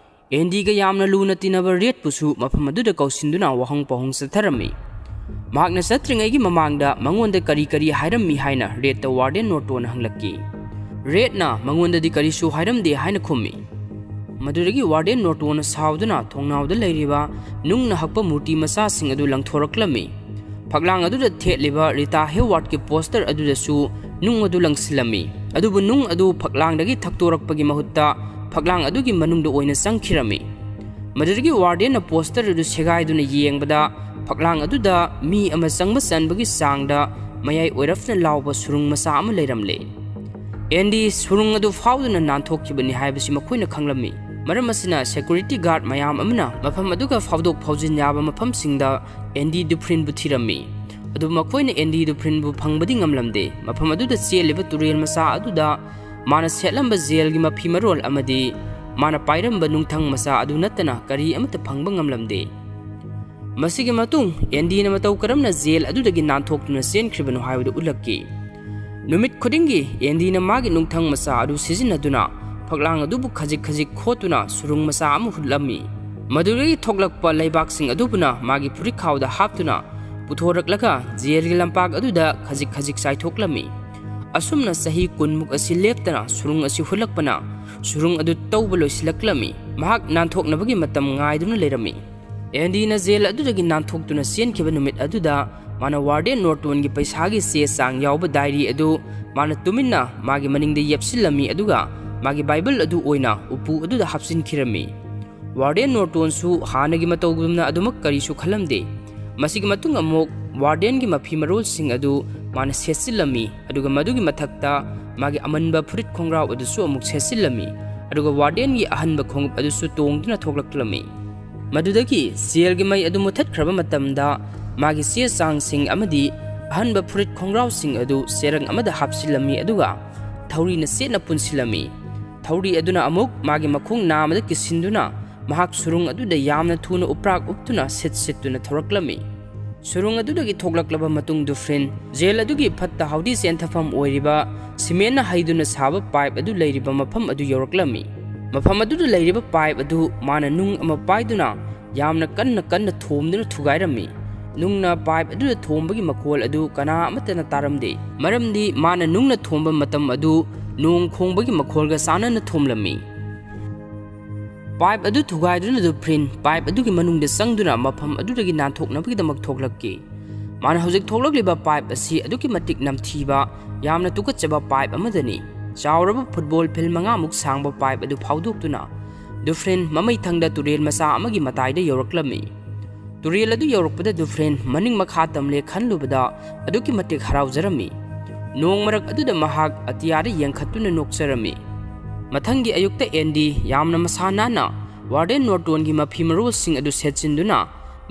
ꯑꯦꯟꯗꯤꯒ ꯌꯥꯝꯅ ꯂꯨꯅ ꯇꯤꯟꯅꯕ ꯔꯦꯗꯄꯨꯁꯨ ꯃꯐꯝ ꯑꯗꯨꯗ ꯀꯧꯁꯤꯟꯗꯨꯅ ꯋꯥꯍꯪ ꯄꯥꯎꯍꯪ ꯆꯠꯊꯔꯝꯃꯤ꯫ ꯃꯍꯥꯛꯅ ꯆꯠꯇ꯭ꯔꯤꯉꯩꯒꯤ ꯃꯃꯥꯡꯗ ꯃꯉꯣꯟꯗ ꯀꯔꯤ ꯀꯔꯤ ꯍꯥꯏꯔꯝꯃꯤ ꯍꯥꯏꯅ ꯔꯦꯗꯇ ꯋꯥꯔꯗꯦꯟ ꯅꯣꯔꯇꯣꯟꯅ ꯍꯪꯂꯛꯈꯤ꯫ ꯔꯦꯗꯅ ꯃꯉꯣꯟꯗꯗꯤ ꯀꯔꯤꯁꯨ ꯍꯥꯏꯔꯝꯗꯦ ꯍꯥꯏꯅ ꯈꯨꯝꯃꯤ꯫ ꯃꯗꯨꯗꯒꯤ ꯋꯥꯔꯗꯦꯟ ꯅꯣꯔꯇꯣꯟꯅ ꯁꯥꯎꯗꯨꯅ ꯊꯣꯡꯅꯥꯎꯗ ꯂꯩꯔꯤꯕ ꯅꯨꯡꯅ ꯍꯛꯄ ꯃꯨꯔꯇꯤ ꯃꯆꯥꯁꯤꯡ ꯑꯗꯨ ꯂꯪꯊꯣꯔꯛꯂꯝꯃꯤ꯫ ꯐꯛꯂꯥꯡ ꯑꯗꯨꯗ ꯊꯦꯠꯂꯤꯕ ꯔꯤꯇꯥ ꯍꯦꯋꯥꯔꯗꯀꯤ ꯄꯣꯁꯇꯔ ꯑꯗꯨꯗꯁꯨ ꯅꯨꯡ ꯑꯗꯨ ꯂꯪꯁꯤꯜꯂꯝꯃꯤ꯫ ꯑꯗꯨꯕꯨ ꯅꯨꯡ ꯑꯗꯨ ꯐꯛꯂꯥꯡꯗꯒꯤ ꯊꯛꯇꯣꯔꯛꯄꯒꯤ ꯃꯍꯨꯠꯇ ꯐꯛꯂꯥꯡ ꯑꯗꯨꯒꯤ ꯃꯅꯨꯡꯗ ꯑꯣꯏꯅ ꯆꯪꯈꯤꯔꯝꯃꯤ꯫ ꯃꯗꯨꯗꯒꯤ ꯋꯥꯔꯗꯦꯟꯅ ꯄꯣꯁꯇꯔ ꯑꯗꯨ ꯁꯦꯒꯥꯏꯗꯨꯅ ꯌꯦꯡꯕꯗ, ꯐꯛꯂꯥꯡ ꯑꯗꯨꯗ ꯃꯤ ꯑꯃ ꯆꯪꯕ ꯆꯟꯕꯒꯤ ꯆꯥꯡꯗ ꯃꯌꯥꯏ ꯑꯣꯏꯔꯞꯅ ꯂꯥꯎꯕ ꯁꯨꯔꯨꯡ ꯃꯆꯥ ꯑꯃ ꯂꯩꯔꯝꯂꯦ꯫ ꯑꯦꯟꯗꯤ ꯁꯨꯔꯨꯡ ꯑꯗꯨ ꯐꯥꯎꯗꯨꯅ ꯅꯥꯟꯊꯣꯛꯈꯤꯕꯅꯤ ꯍꯥꯏꯕꯁꯤ ꯃꯈꯣꯏꯅ ꯈꯪꯂꯝꯃꯤ꯫ ꯃꯔꯝ ꯑꯁꯤꯅ ꯁꯦꯀ꯭ꯌꯨꯔꯤꯇꯤ ꯒꯥꯔꯗ ꯃꯌꯥꯝ ꯑꯃꯅ ꯃꯐꯝ ꯑꯗꯨꯒ ꯐꯥꯎꯗꯣꯛ ꯐꯥꯎꯖꯤꯟ ꯌꯥꯕ ꯃꯐꯝꯁꯤꯡꯗ ꯑꯦꯟꯗꯤ ꯗꯨꯐ꯭ꯔꯤꯟꯕꯨ ꯊꯤꯔꯝꯃꯤ꯫ ꯑꯗꯨꯕꯨ ꯃꯈꯣꯏꯅ ꯑꯦꯟꯗꯤ ꯗꯨꯐ꯭ꯔꯤꯟꯕꯨ ꯐꯪꯕꯗꯤ ꯉꯝꯂꯝꯗꯦ꯫ ꯃꯐꯝ ꯑꯗꯨꯗ ꯆꯦꯜꯂꯤꯕ ꯇꯨꯔꯦꯜ ꯃꯆꯥ ꯑꯗꯨꯗ ꯃꯥꯅ ꯁꯦꯠꯂꯝꯕ ꯖꯦꯜꯒꯤ ꯃꯐꯤ ꯃꯔꯣꯜ ꯑꯃꯗꯤ ꯃꯥꯅ ꯄꯥꯏꯔꯝꯕ ꯅꯨꯡꯊꯪ ꯃꯆꯥ ꯑꯗꯨ ꯅꯠꯇꯅ ꯀꯔꯤ ꯑꯃꯠꯇ ꯐꯪꯕ ꯉꯝꯂꯝꯗꯦ꯫ ꯃꯁꯤꯒꯤ ꯃꯇꯨꯡ ꯑꯦꯟꯗꯤꯅ ꯃꯇꯧ ꯀꯔꯝꯅ ꯖꯦꯜ ꯑꯗꯨꯗꯒꯤ ꯅꯥꯟꯊꯣꯛꯇꯨꯅ ꯆꯦꯟꯈ꯭ꯔꯤꯕꯅꯣ ꯍꯥꯏꯕꯗꯨ ꯎꯠꯂꯛꯈꯤ꯫ ꯅꯨꯃꯤꯠ ꯈꯨꯗꯤꯡꯒꯤ ꯑꯦꯟꯗꯤꯅ ꯃꯥꯒꯤ ꯅꯨꯡꯊꯪ ꯃꯆꯥ ꯑꯗꯨ ꯁꯤꯖꯤꯟꯅꯗꯨꯅ ꯐꯛꯂꯥꯡ ꯑꯗꯨꯕꯨ ꯈꯖꯤꯛ ꯈꯖꯤꯛ ꯈꯣꯠꯇꯨꯅ ꯁꯨꯔꯨꯡ ꯃꯆꯥ ꯑꯃ ꯍꯨꯠꯂꯝꯃꯤ꯫ ꯃꯗꯨꯗꯒꯤ ꯊꯣꯛꯂꯛꯄ ꯂꯩꯕꯥꯛꯁꯤꯡ ꯑꯗꯨꯕꯨꯅ ꯃꯥꯒꯤ ꯐꯨꯔꯤꯠꯈꯥꯎꯗ ꯍꯥꯞꯇꯨꯅ ꯄꯨꯊꯣꯔꯛꯂꯒ ꯖꯦꯜꯒꯤ ꯂꯝꯄꯥꯛ ꯑꯗꯨꯗ ꯈꯖꯤꯛ ꯈꯖꯤꯛ ꯆꯥꯏꯊꯣꯛꯂꯝꯃꯤ꯫ ꯑꯁꯨꯝꯅ ꯆꯍꯤ ꯀꯨꯟꯃꯨꯛ ꯑꯁꯤ ꯂꯦꯞꯇꯅ ꯁꯨꯔꯨꯡ ꯑꯁꯤ ꯍꯨꯠꯂꯛꯄꯅ ꯁꯨꯔꯨꯡ ꯑꯗꯨ ꯇꯧꯕ ꯂꯣꯏꯁꯤꯜꯂꯛꯂꯝꯃꯤ꯫ ꯃꯍꯥꯛ ꯅꯥꯟꯊꯣꯛꯅꯕꯒꯤ ꯃꯇꯝ ꯉꯥꯏꯗꯨꯅ ꯂꯩꯔꯝꯃꯤ꯫ ꯑꯦꯟꯗꯤꯅ ꯖꯦꯜ ꯑꯗꯨꯗꯒꯤ ꯅꯥꯟꯊꯣꯛꯇꯨꯅ ꯆꯦꯟꯈꯤꯕ ꯅꯨꯃꯤꯠ ꯑꯗꯨꯗ ꯃꯥꯅ ꯋꯥꯔꯗꯦꯟ ꯅꯣꯔꯇꯣꯟꯒꯤ ꯄꯩꯁꯥꯒꯤ ꯆꯦ ꯆꯥꯡ ꯌꯥꯎꯕ ꯗꯥꯏꯔꯤ ꯑꯗꯨ ꯃꯥꯅ ꯇꯨꯃꯤꯟꯅ ꯃꯥꯒꯤ ꯃꯅꯤꯡꯗ ꯌꯦꯞꯁꯤꯜꯂꯝꯃꯤ, ꯑꯗꯨꯒ ꯃꯥꯒꯤ ꯕꯥꯏꯕꯜ ꯑꯗꯨ ꯑꯣꯏꯅ ꯎꯄꯨ ꯑꯗꯨꯗ ꯍꯥꯞꯆꯤꯟꯈꯤꯔꯝꯃꯤ꯫ ꯋꯥꯔꯗꯦꯟ ꯅꯣꯔꯇꯣꯟꯁꯨ ꯍꯥꯟꯅꯒꯤ ꯃꯇꯧꯒꯨꯝꯅ ꯑꯗꯨꯃꯛ ꯀꯔꯤꯁꯨ ꯈꯜꯂꯝꯗꯦ꯫ ꯃꯁꯤꯒꯤ ꯃꯇꯨꯡ ꯑꯃꯨꯛ ꯋꯥꯔꯗꯦꯟꯒꯤ ꯃꯐꯤ ꯃꯔꯣꯜꯁꯤꯡ ꯑꯗꯨ ꯃꯥꯅ ꯁꯦꯠꯆꯤꯜꯂꯝꯃꯤ, ꯑꯗꯨꯒ ꯃꯗꯨꯒꯤ ꯃꯊꯛꯇ ꯃꯥꯒꯤ ꯑꯃꯟꯕ ꯐꯨꯔꯤꯠ ꯈꯣꯡꯒ꯭ꯔꯥꯎ ꯑꯗꯨꯁꯨ ꯑꯃꯨꯛ ꯁꯦꯠꯆꯤꯜꯂꯝꯃꯤ, ꯑꯗꯨꯒ ꯋꯥꯔꯗꯦꯟꯒꯤ ꯑꯍꯟꯕ ꯈꯣꯡꯎꯞ ꯑꯗꯨꯁꯨ ꯇꯣꯡꯗꯨꯅ ꯊꯣꯛꯂꯛꯂꯝꯃꯤ꯫ ꯃꯗꯨꯗꯒꯤ ꯖꯦꯜꯒꯤ ꯃꯩ ꯑꯗꯨ ꯃꯨꯊꯠꯈ꯭ꯔꯕ ꯃꯇꯝꯗ ꯃꯥꯒꯤ ꯆꯦ ꯆꯥꯡꯁꯤꯡ ꯑꯃꯗꯤ ꯑꯍꯟꯕ ꯐꯨꯔꯤꯠ ꯈꯣꯡꯒ꯭ꯔꯥꯎꯁꯤꯡ ꯑꯗꯨ ꯆꯦꯔꯪ ꯑꯃꯗ ꯍꯥꯞꯆꯤꯜꯂꯝꯃꯤ, ꯑꯗꯨꯒ ꯊꯧꯔꯤꯅ ꯆꯦꯠꯅ ꯄꯨꯟꯁꯤꯜꯂꯝꯃꯤ꯫ ꯊꯧꯔꯤ ꯑꯗꯨꯅ ꯑꯃꯨꯛ ꯃꯥꯒꯤ ꯃꯈꯣꯡ ꯅꯥꯝꯃꯗ ꯀꯤꯁꯤꯟꯗꯨꯅ ꯃꯍꯥꯛ ꯁꯨꯔꯨꯡ ꯑꯗꯨꯗ ꯌꯥꯝꯅ ꯊꯨꯅ ꯎꯞꯔꯥꯛ ꯎꯞꯇꯨꯅ ꯁꯤꯠ ꯁꯤꯠꯇꯨꯅ ꯊꯧꯔꯛꯂꯝꯃꯤ꯫ ꯁꯨꯔꯨꯡ ꯑꯗꯨꯗꯒꯤ ꯊꯣꯛꯂꯛꯂꯕ ꯃꯇꯨꯡ ꯗꯨꯐ꯭ꯔꯤꯟ ꯖꯦꯜ ꯑꯗꯨꯒꯤ ꯐꯠꯇ ꯍꯥꯎꯗꯤ ꯆꯦꯟꯊꯐꯝ ꯑꯣꯏꯔꯤꯕ ꯁꯤꯃꯦꯟꯅ ꯍꯩꯗꯨꯅ ꯁꯥꯕ ꯄꯥꯏꯞ ꯑꯗꯨ ꯂꯩꯔꯤꯕ ꯃꯐꯝ ꯑꯗꯨ ꯌꯧꯔꯛꯂꯝꯃꯤ꯫ ꯃꯐꯝ ꯑꯗꯨꯗ ꯂꯩꯔꯤꯕ ꯄꯥꯏꯞ ꯑꯗꯨ ꯃꯥꯅ ꯅꯨꯡ ꯑꯃ ꯄꯥꯏꯗꯨꯅ ꯌꯥꯝꯅ ꯀꯟꯅ ꯀꯟꯅ ꯊꯣꯝꯗꯨꯅ ꯊꯨꯒꯥꯏꯔꯝꯃꯤ꯫ ꯅꯨꯡꯅ ꯄꯥꯏꯞ ꯑꯗꯨꯗ ꯊꯣꯝꯕꯒꯤ ꯃꯈꯣꯜ ꯑꯗꯨ ꯀꯅꯥ ꯑꯃꯠꯇꯅ ꯇꯥꯔꯝꯗꯦ, ꯃꯔꯝꯗꯤ ꯃꯥꯅ ꯅꯨꯡꯅ ꯊꯣꯝꯕ ꯃꯇꯝ ꯑꯗꯨ ꯅꯣꯡ ꯈꯣꯡꯕꯒꯤ ꯃꯈꯣꯜꯒ ꯆꯥꯟꯅꯅ ꯊꯣꯝꯂꯝꯃꯤ꯫ ꯄꯥꯏꯞ ꯑꯗꯨ ꯊꯨꯒꯥꯏꯗꯨꯅ ꯗꯨꯐ꯭ꯔꯤꯟ ꯄꯥꯏꯞ ꯑꯗꯨꯒꯤ ꯃꯅꯨꯡꯗ ꯆꯪꯗꯨꯅ ꯃꯐꯝ ꯑꯗꯨꯗꯒꯤ ꯅꯥꯟꯊꯣꯛꯅꯕꯒꯤꯗꯃꯛ ꯊꯣꯛꯂꯛꯈꯤ꯫ ꯃꯥꯅ ꯍꯧꯖꯤꯛ ꯊꯣꯛꯂꯛꯂꯤꯕ ꯄꯥꯏꯞ ꯑꯁꯤ ꯑꯗꯨꯛꯀꯤ ꯃꯇꯤꯛ ꯅꯝꯊꯤꯕ, ꯌꯥꯝꯅ ꯇꯨꯀꯠꯆꯕ ꯄꯥꯏꯞ ꯑꯃꯗꯅꯤ꯫ ꯆꯥꯎꯔꯕ ꯐꯨꯠꯕꯣꯜ ꯐꯤꯜ ꯃꯉꯥꯃꯨꯛ ꯁꯥꯡꯕ ꯄꯥꯏꯞ ꯑꯗꯨ ꯐꯥꯎꯗꯣꯛꯇꯨꯅ ꯗꯨꯐ꯭ꯔꯤꯟ ꯃꯃꯩꯊꯪꯗ ꯇꯨꯔꯦꯜ ꯃꯆꯥ ꯑꯃꯒꯤ ꯃꯇꯥꯏꯗ ꯌꯧꯔꯛꯂꯝꯃꯤ꯫ ꯇꯨꯔꯦꯜ ꯑꯗꯨ ꯌꯧꯔꯛꯄꯗ ꯗꯨꯐ꯭ꯔꯤꯟ ꯃꯅꯤꯡ ꯃꯈꯥ ꯇꯝꯂꯦ ꯈꯜꯂꯨꯕꯗ ꯑꯗꯨꯛꯀꯤ ꯃꯇꯤꯛ ꯍꯔꯥꯎꯖꯔꯝꯃꯤ꯫ ꯅꯣꯡ ꯃꯔꯛ ꯑꯗꯨꯗ ꯃꯍꯥꯛ ꯑꯇꯤꯌꯥꯗ ꯌꯦꯡꯈꯠꯇꯨꯅ ꯅꯣꯛꯆꯔꯝꯃꯤ꯫ ꯃꯊꯪꯒꯤ ꯑꯌꯨꯛꯇ ꯑꯦꯟꯗꯤ ꯌꯥꯝꯅ ꯃꯁꯥ ꯅꯥꯟꯅ ꯋꯥꯔꯗꯦꯟ ꯅꯣꯔꯇꯣꯟꯒꯤ ꯃꯐꯤ ꯃꯔꯣꯜꯁꯤꯡ ꯑꯗꯨ ꯁꯦꯠꯆꯤꯟꯗꯨꯅ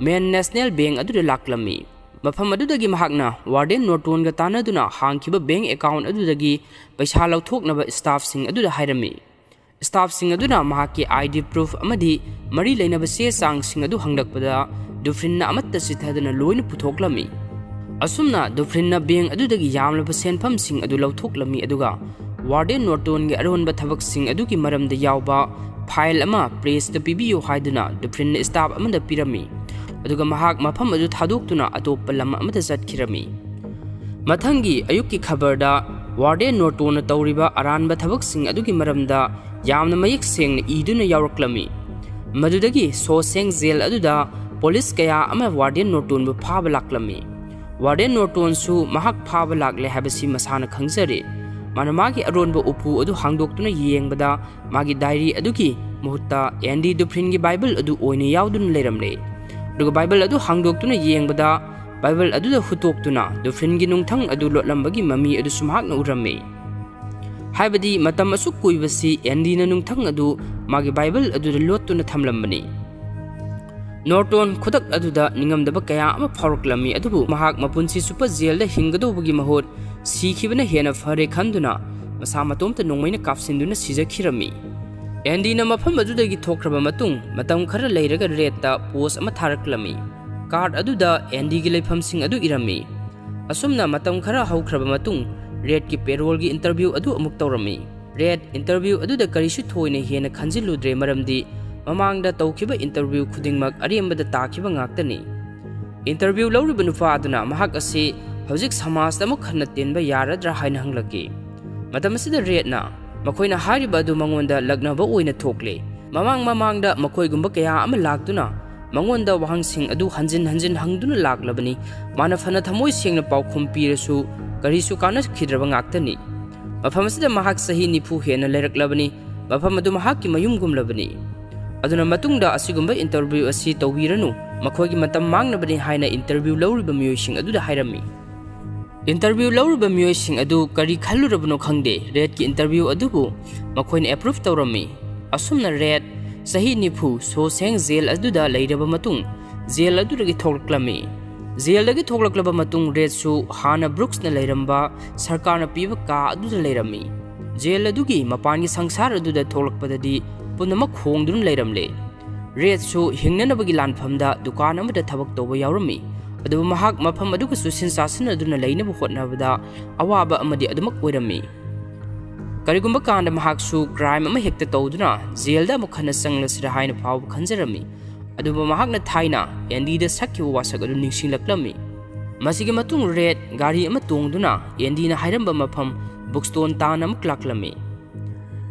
ꯃꯦꯟ ꯅꯦꯁꯅꯦꯜ ꯕꯦꯡꯛ ꯑꯗꯨꯗ ꯂꯥꯛꯂꯝꯃꯤ꯫ ꯃꯐꯝ ꯑꯗꯨꯗꯒꯤ ꯃꯍꯥꯛꯅ ꯋꯥꯔꯗꯦꯟ ꯅꯣꯔꯇꯣꯟꯒ ꯇꯥꯟꯅꯗꯨꯅ ꯍꯥꯡꯈꯤꯕ ꯕꯦꯡꯛ ꯑꯦꯀꯥꯎꯟꯠ ꯑꯗꯨꯗꯒꯤ ꯄꯩꯁꯥ ꯂꯧꯊꯣꯛꯅꯕ ꯁ꯭ꯇꯥꯐꯁꯤꯡ ꯑꯗꯨꯗ ꯍꯥꯏꯔꯝꯃꯤ꯫ ꯁ꯭ꯇꯥꯐꯁꯤꯡ ꯑꯗꯨꯅ ꯃꯍꯥꯛꯀꯤ ꯑꯥꯏ ꯗꯤ ꯄ꯭ꯔꯨꯐ ꯑꯃꯗꯤ ꯃꯔꯤ ꯂꯩꯅꯕ ꯆꯦ ꯆꯥꯡꯁꯤꯡ ꯑꯗꯨ ꯍꯪꯂꯛꯄꯗ ꯗꯨꯐ꯭ꯔꯤꯟꯅ ꯑꯃꯠꯇ ꯆꯤꯠꯊꯗꯅ ꯂꯣꯏꯅ ꯄꯨꯊꯣꯛꯂꯝꯃꯤ꯫ ꯑꯁꯨꯝꯅ ꯗꯨꯐ꯭ꯔꯤꯟꯅ ꯕꯦꯡ ꯑꯗꯨꯗꯒꯤ ꯌꯥꯝꯂꯕ ꯁꯦꯟꯐꯝꯁꯤꯡ ꯑꯗꯨ ꯂꯧꯊꯣꯛꯂꯝꯃꯤ, ꯑꯗꯨꯒ ꯋꯥꯔꯗꯦꯟ ꯅꯣꯔꯇꯣꯟꯒꯤ ꯑꯔꯣꯟꯕ ꯊꯕꯛꯁꯤꯡ ꯑꯗꯨꯒꯤ ꯃꯔꯝꯗ ꯌꯥꯎꯕ ꯐꯥꯏꯜ ꯑꯃ ꯄ꯭ꯔꯦꯁꯇ ꯄꯤꯕꯤꯌꯨ ꯍꯥꯏꯗꯨꯅ ꯗꯨꯐ꯭ꯔꯤꯟꯅ ꯁ꯭ꯇꯥꯐ ꯑꯃꯗ ꯄꯤꯔꯝꯃꯤ, ꯑꯗꯨꯒ ꯃꯍꯥꯛ ꯃꯐꯝ ꯑꯗꯨ ꯊꯥꯗꯣꯛꯇꯨꯅ ꯑꯇꯣꯞꯄ ꯂꯝ ꯑꯃꯗ ꯆꯠꯈꯤꯔꯝꯃꯤ꯫ ꯃꯊꯪꯒꯤ ꯑꯌꯨꯛꯀꯤ ꯈꯕꯔꯗ ꯋꯥꯔꯗꯦꯟ ꯅꯣꯔꯇꯣꯟꯅ ꯇꯧꯔꯤꯕ ꯑꯔꯥꯟꯕ ꯊꯕꯛꯁꯤꯡ ꯑꯗꯨꯒꯤ ꯃꯔꯝꯗ ꯌꯥꯝꯅ ꯃꯌꯦꯛ ꯁꯦꯡꯅ ꯏꯗꯨꯅ ꯌꯥꯎꯔꯛꯂꯝꯃꯤ꯫ ꯃꯗꯨꯗꯒꯤ ꯁꯣꯁꯦꯡ ꯖꯦꯜ ꯑꯗꯨꯗ ꯄꯨꯂꯤꯁ ꯀꯌꯥ ꯑꯃ ꯋꯥꯔꯗꯦꯟ ꯅꯣꯔꯇꯣꯟꯕꯨ ꯐꯥꯕ ꯂꯥꯛꯂꯝꯃꯤ꯫ ꯋꯥꯔꯗꯦꯟ ꯅꯣꯔꯇꯣꯟꯁꯨ ꯃꯍꯥꯛ ꯐꯥꯕ ꯂꯥꯛꯂꯦ ꯍꯥꯏꯕꯁꯤ ꯃꯁꯥꯅ ꯈꯪꯖꯔꯦ꯫ ꯃꯥꯅ ꯃꯥꯒꯤ ꯑꯔꯣꯟꯕ ꯎꯄꯨ ꯑꯗꯨ ꯍꯥꯡꯗꯣꯛꯇꯨꯅ ꯌꯦꯡꯕꯗ, ꯃꯥꯒꯤ ꯗꯥꯏꯔꯤ ꯑꯗꯨꯒꯤ ꯃꯍꯨꯠꯇ ꯑꯦꯟꯗꯤ ꯗꯨꯐ꯭ꯔꯤꯟꯒꯤ ꯕꯥꯏꯕꯜ ꯑꯗꯨ ꯑꯣꯏꯅ ꯌꯥꯎꯗꯨꯅ ꯂꯩꯔꯝꯂꯦ꯫ ꯑꯗꯨꯒ ꯕꯥꯏꯕꯜ ꯑꯗꯨ ꯍꯥꯡꯗꯣꯛꯇꯨꯅ ꯌꯦꯡꯕꯗ, ꯕꯥꯏꯕꯜ ꯑꯗꯨꯗ ꯍꯨꯠꯇꯣꯛꯇꯨꯅ ꯗꯨꯐ꯭ꯔꯤꯟꯒꯤ ꯅꯨꯡꯊꯪ ꯑꯗꯨ ꯂꯣꯠꯂꯝꯕꯒꯤ ꯃꯃꯤ ꯑꯗꯨꯁꯨ ꯃꯍꯥꯛꯅ ꯎꯔꯝꯃꯤ꯫ ꯍꯥꯏꯕꯗꯤ ꯃꯇꯝ ꯑꯁꯨꯛ ꯀꯨꯏꯕꯁꯤ ꯑꯦꯟꯗꯤꯅ ꯅꯨꯡꯊꯪ ꯑꯗꯨ ꯃꯥꯒꯤ ꯕꯥꯏꯕꯜ ꯑꯗꯨꯗ ꯂꯣꯠꯇꯨꯅ ꯊꯝꯂꯝꯕꯅꯤ꯫ ꯅꯣꯔꯇꯣꯟ ꯈꯨꯗꯛ ꯑꯗꯨꯗ ꯅꯤꯡꯉꯝꯗꯕ ꯀꯌꯥ ꯑꯃ ꯐꯥꯎꯔꯛꯂꯝꯃꯤ, ꯑꯗꯨꯕꯨ ꯃꯍꯥꯛ ꯃꯄꯨꯟꯁꯤ ꯆꯨꯞꯄ ꯖꯦꯜꯗ ꯍꯤꯡꯒꯗꯧꯕꯒꯤ ꯃꯍꯨꯠ ꯁꯤꯈꯤꯕꯅ ꯍꯦꯟꯅ ꯐꯔꯦ ꯈꯟꯗꯨꯅ ꯃꯁꯥ ꯃꯇꯣꯝꯇ ꯅꯣꯡꯃꯩꯅ ꯀꯥꯞꯁꯤꯟꯗꯨꯅ ꯁꯤꯖꯈꯤꯔꯝꯃꯤ꯫ ꯑꯦꯟꯗꯤꯅ ꯃꯐꯝ ꯑꯗꯨꯗꯒꯤ ꯊꯣꯛꯈ꯭ꯔꯕ ꯃꯇꯨꯡ ꯃꯇꯝ ꯈꯔ ꯂꯩꯔꯒ ꯔꯦꯗꯇ ꯄꯣꯁ ꯑꯃ ꯊꯥꯔꯛꯂꯝꯃꯤ꯫ ꯀꯥꯔꯗ ꯑꯗꯨꯗ ꯑꯦꯟꯗꯤꯒꯤ ꯂꯩꯐꯝꯁꯤꯡ ꯑꯗꯨ ꯏꯔꯝꯃꯤ꯫ ꯑꯁꯨꯝꯅ ꯃꯇꯝ ꯈꯔ ꯍꯧꯈ꯭ꯔꯕ ꯃꯇꯨꯡ ꯔꯦꯗꯀꯤ ꯄꯦꯔꯣꯜꯒꯤ ꯏꯟꯇꯔꯚ꯭ꯌꯨ ꯑꯗꯨ ꯑꯃꯨꯛ ꯇꯧꯔꯝꯃꯤ꯫ ꯔꯦꯗ ꯏꯟꯇꯔꯚ꯭ꯌꯨ ꯑꯗꯨꯗ ꯀꯔꯤꯁꯨ ꯊꯣꯏꯅ ꯍꯦꯟꯅ ꯈꯟꯖꯤꯜꯂꯨꯗ꯭ꯔꯦ, ꯃꯔꯝꯗꯤ ꯃꯃꯥꯡꯗ ꯇꯧꯈꯤꯕ ꯏꯟꯇꯔꯚ꯭ꯌꯨ ꯈꯨꯗꯤꯡꯃꯛ ꯑꯔꯦꯝꯕꯗ ꯇꯥꯈꯤꯕ ꯉꯥꯛꯇꯅꯤ꯫ ꯏꯟꯇꯔꯚ꯭ꯌꯨ ꯂꯧꯔꯤꯕ ꯅꯨꯄꯥ ꯑꯗꯨꯅ ꯃꯍꯥꯛ ꯑꯁꯤ ꯍꯧꯖꯤꯛ ꯁꯃꯥꯖꯇ ꯑꯃꯨꯛ ꯍꯟꯅ ꯇꯤꯟꯕ ꯌꯥꯔꯗ꯭ꯔꯥ ꯍꯥꯏꯅ ꯍꯪꯂꯛꯈꯤ꯫ ꯃꯇꯝ ꯑꯁꯤꯗ ꯔꯦꯗꯅ ꯃꯈꯣꯏꯅ ꯍꯥꯏꯔꯤꯕ ꯑꯗꯨ ꯃꯉꯣꯟꯗ ꯂꯛꯅꯕ ꯑꯣꯏꯅ ꯊꯣꯛꯂꯦ꯫ ꯃꯃꯥꯡ ꯃꯃꯥꯡꯗ ꯃꯈꯣꯏꯒꯨꯝꯕ ꯀꯌꯥ ꯑꯃ ꯂꯥꯛꯇꯨꯅ ꯃꯉꯣꯟꯗ ꯋꯥꯍꯪꯁꯤꯡ ꯑꯗꯨ ꯍꯟꯖꯤꯟ ꯍꯟꯖꯤꯟ ꯍꯪꯗꯨꯅ ꯂꯥꯛꯂꯕꯅꯤ꯫ ꯃꯥꯅ ꯐꯅ ꯊꯃꯣꯏ ꯁꯦꯡꯅ ꯄꯥꯎꯈꯨꯝ ꯄꯤꯔꯁꯨ ꯀꯔꯤꯁꯨ ꯀꯥꯟꯅꯈꯤꯗ꯭ꯔꯕ ꯉꯥꯛꯇꯅꯤ꯫ ꯃꯐꯝ ꯑꯁꯤꯗ ꯃꯍꯥꯛ ꯆꯍꯤ ꯅꯤꯐꯨ ꯍꯦꯟꯅ ꯂꯩꯔꯛꯂꯕꯅꯤ꯫ ꯃꯐꯝ ꯑꯗꯨ ꯃꯍꯥꯛꯀꯤ ꯃꯌꯨꯝꯒꯨꯝꯂꯕꯅꯤ꯫ ꯑꯗꯨꯅ ꯃꯇꯨꯡꯗ ꯑꯁꯤꯒꯨꯝꯕ ꯏꯟꯇꯔꯚ꯭ꯌꯨ ꯑꯁꯤ ꯇꯧꯕꯤꯔꯅꯨ, ꯃꯈꯣꯏꯒꯤ ꯃꯇꯝ ꯃꯥꯡꯅꯕꯅꯤ ꯍꯥꯏꯅ ꯏꯟꯇꯔꯚ꯭ꯌꯨ ꯂꯧꯔꯤꯕ ꯃꯤꯑꯣꯏꯁꯤꯡ ꯑꯗꯨꯗ ꯍꯥꯏꯔꯝꯃꯤ꯫ ꯏꯟꯇꯔꯚ꯭ꯌꯨ ꯂꯧꯔꯤꯕ ꯃꯤꯑꯣꯏꯁꯤꯡ ꯑꯗꯨ ꯀꯔꯤ ꯈꯜꯂꯨꯔꯕꯅꯣ ꯈꯪꯗꯦ, ꯔꯦꯗꯀꯤ ꯏꯟꯇꯔꯚ꯭ꯌꯨ ꯑꯗꯨꯕꯨ ꯃꯈꯣꯏꯅ ꯑꯦꯄ꯭ꯔꯨꯚ ꯇꯧꯔꯝꯃꯤ꯫ ꯑꯁꯨꯝꯅ ꯔꯦꯗ ꯆꯍꯤ ꯅꯤꯐꯨ ꯁꯣꯁꯦꯡ ꯖꯦꯜ ꯑꯗꯨꯗ ꯂꯩꯔꯕ ꯃꯇꯨꯡ ꯖꯦꯜ ꯑꯗꯨꯗꯒꯤ ꯊꯣꯛꯂꯛꯂꯝꯃꯤ꯫ ꯖꯦꯜꯗꯒꯤ ꯊꯣꯛꯂꯛꯂꯕ ꯃꯇꯨꯡ ꯔꯦꯗꯁꯨ ꯍꯥꯟꯅ ꯕ꯭ꯔꯨꯛꯁꯅ ꯂꯩꯔꯝꯕ ꯁꯔꯀꯥꯔꯅ ꯄꯤꯕ ꯀꯥ ꯑꯗꯨꯗ ꯂꯩꯔꯝꯃꯤ꯫ ꯖꯦꯜ ꯑꯗꯨꯒꯤ ꯃꯄꯥꯟꯒꯤ ꯁꯪꯁꯥꯔ ꯑꯗꯨꯗ ꯊꯣꯛꯂꯛꯄꯗꯗꯤ ꯄꯨꯝꯅꯃꯛ ꯍꯣꯡꯗꯨꯅ ꯂꯩꯔꯝꯂꯦ꯫ ꯔꯦꯗꯁꯨ ꯍꯤꯡꯅꯅꯕꯒꯤ ꯂꯥꯟꯐꯝꯗ ꯗꯨꯀꯥꯟ ꯑꯃꯗ ꯊꯕꯛ ꯇꯧꯕ ꯌꯥꯎꯔꯝꯃꯤ꯫ ꯑꯗꯨꯕꯨ ꯃꯍꯥꯛ ꯃꯐꯝ ꯑꯗꯨꯒ ꯆꯨꯁꯤꯟ ꯆꯥꯁꯤꯟꯅꯗꯨꯅ ꯂꯩꯅꯕ ꯍꯣꯠꯅꯕꯗ ꯑꯋꯥꯕ ꯑꯃꯗꯤ ꯑꯗꯨꯃꯛ ꯑꯣꯏꯔꯝꯃꯤ꯫ ꯀꯔꯤꯒꯨꯝꯕ ꯀꯥꯟꯗ ꯃꯍꯥꯛꯁꯨ ꯀ꯭ꯔꯥꯏꯝ ꯑꯃ ꯍꯦꯛꯇ ꯇꯧꯗꯨꯅ ꯖꯦꯜꯗ ꯑꯃꯨꯛ ꯍꯟꯅ ꯆꯪꯂꯁꯤꯔꯥ ꯍꯥꯏꯅ ꯐꯥꯎꯕ ꯈꯟꯖꯔꯝꯃꯤ꯫ ꯑꯗꯨꯕꯨ ꯃꯍꯥꯛꯅ ꯊꯥꯏꯅ ꯑꯦꯟꯗꯤꯗ ꯁꯛꯈꯤꯕ ꯋꯥꯁꯛ ꯑꯗꯨ ꯅꯤꯡꯁꯤꯡꯂꯛꯂꯝꯃꯤ꯫ ꯃꯁꯤꯒꯤ ꯃꯇꯨꯡ ꯔꯦꯗ ꯒꯥꯔꯤ ꯑꯃ ꯇꯣꯡꯗꯨꯅ ꯑꯦꯟꯗꯤꯅ ꯍꯥꯏꯔꯝꯕ ꯃꯐꯝ ꯕꯨꯛꯁ꯭ꯇꯣꯟ ꯇꯥꯟꯅ ꯑꯃꯨꯛ ꯂꯥꯛꯂꯝꯃꯤ꯫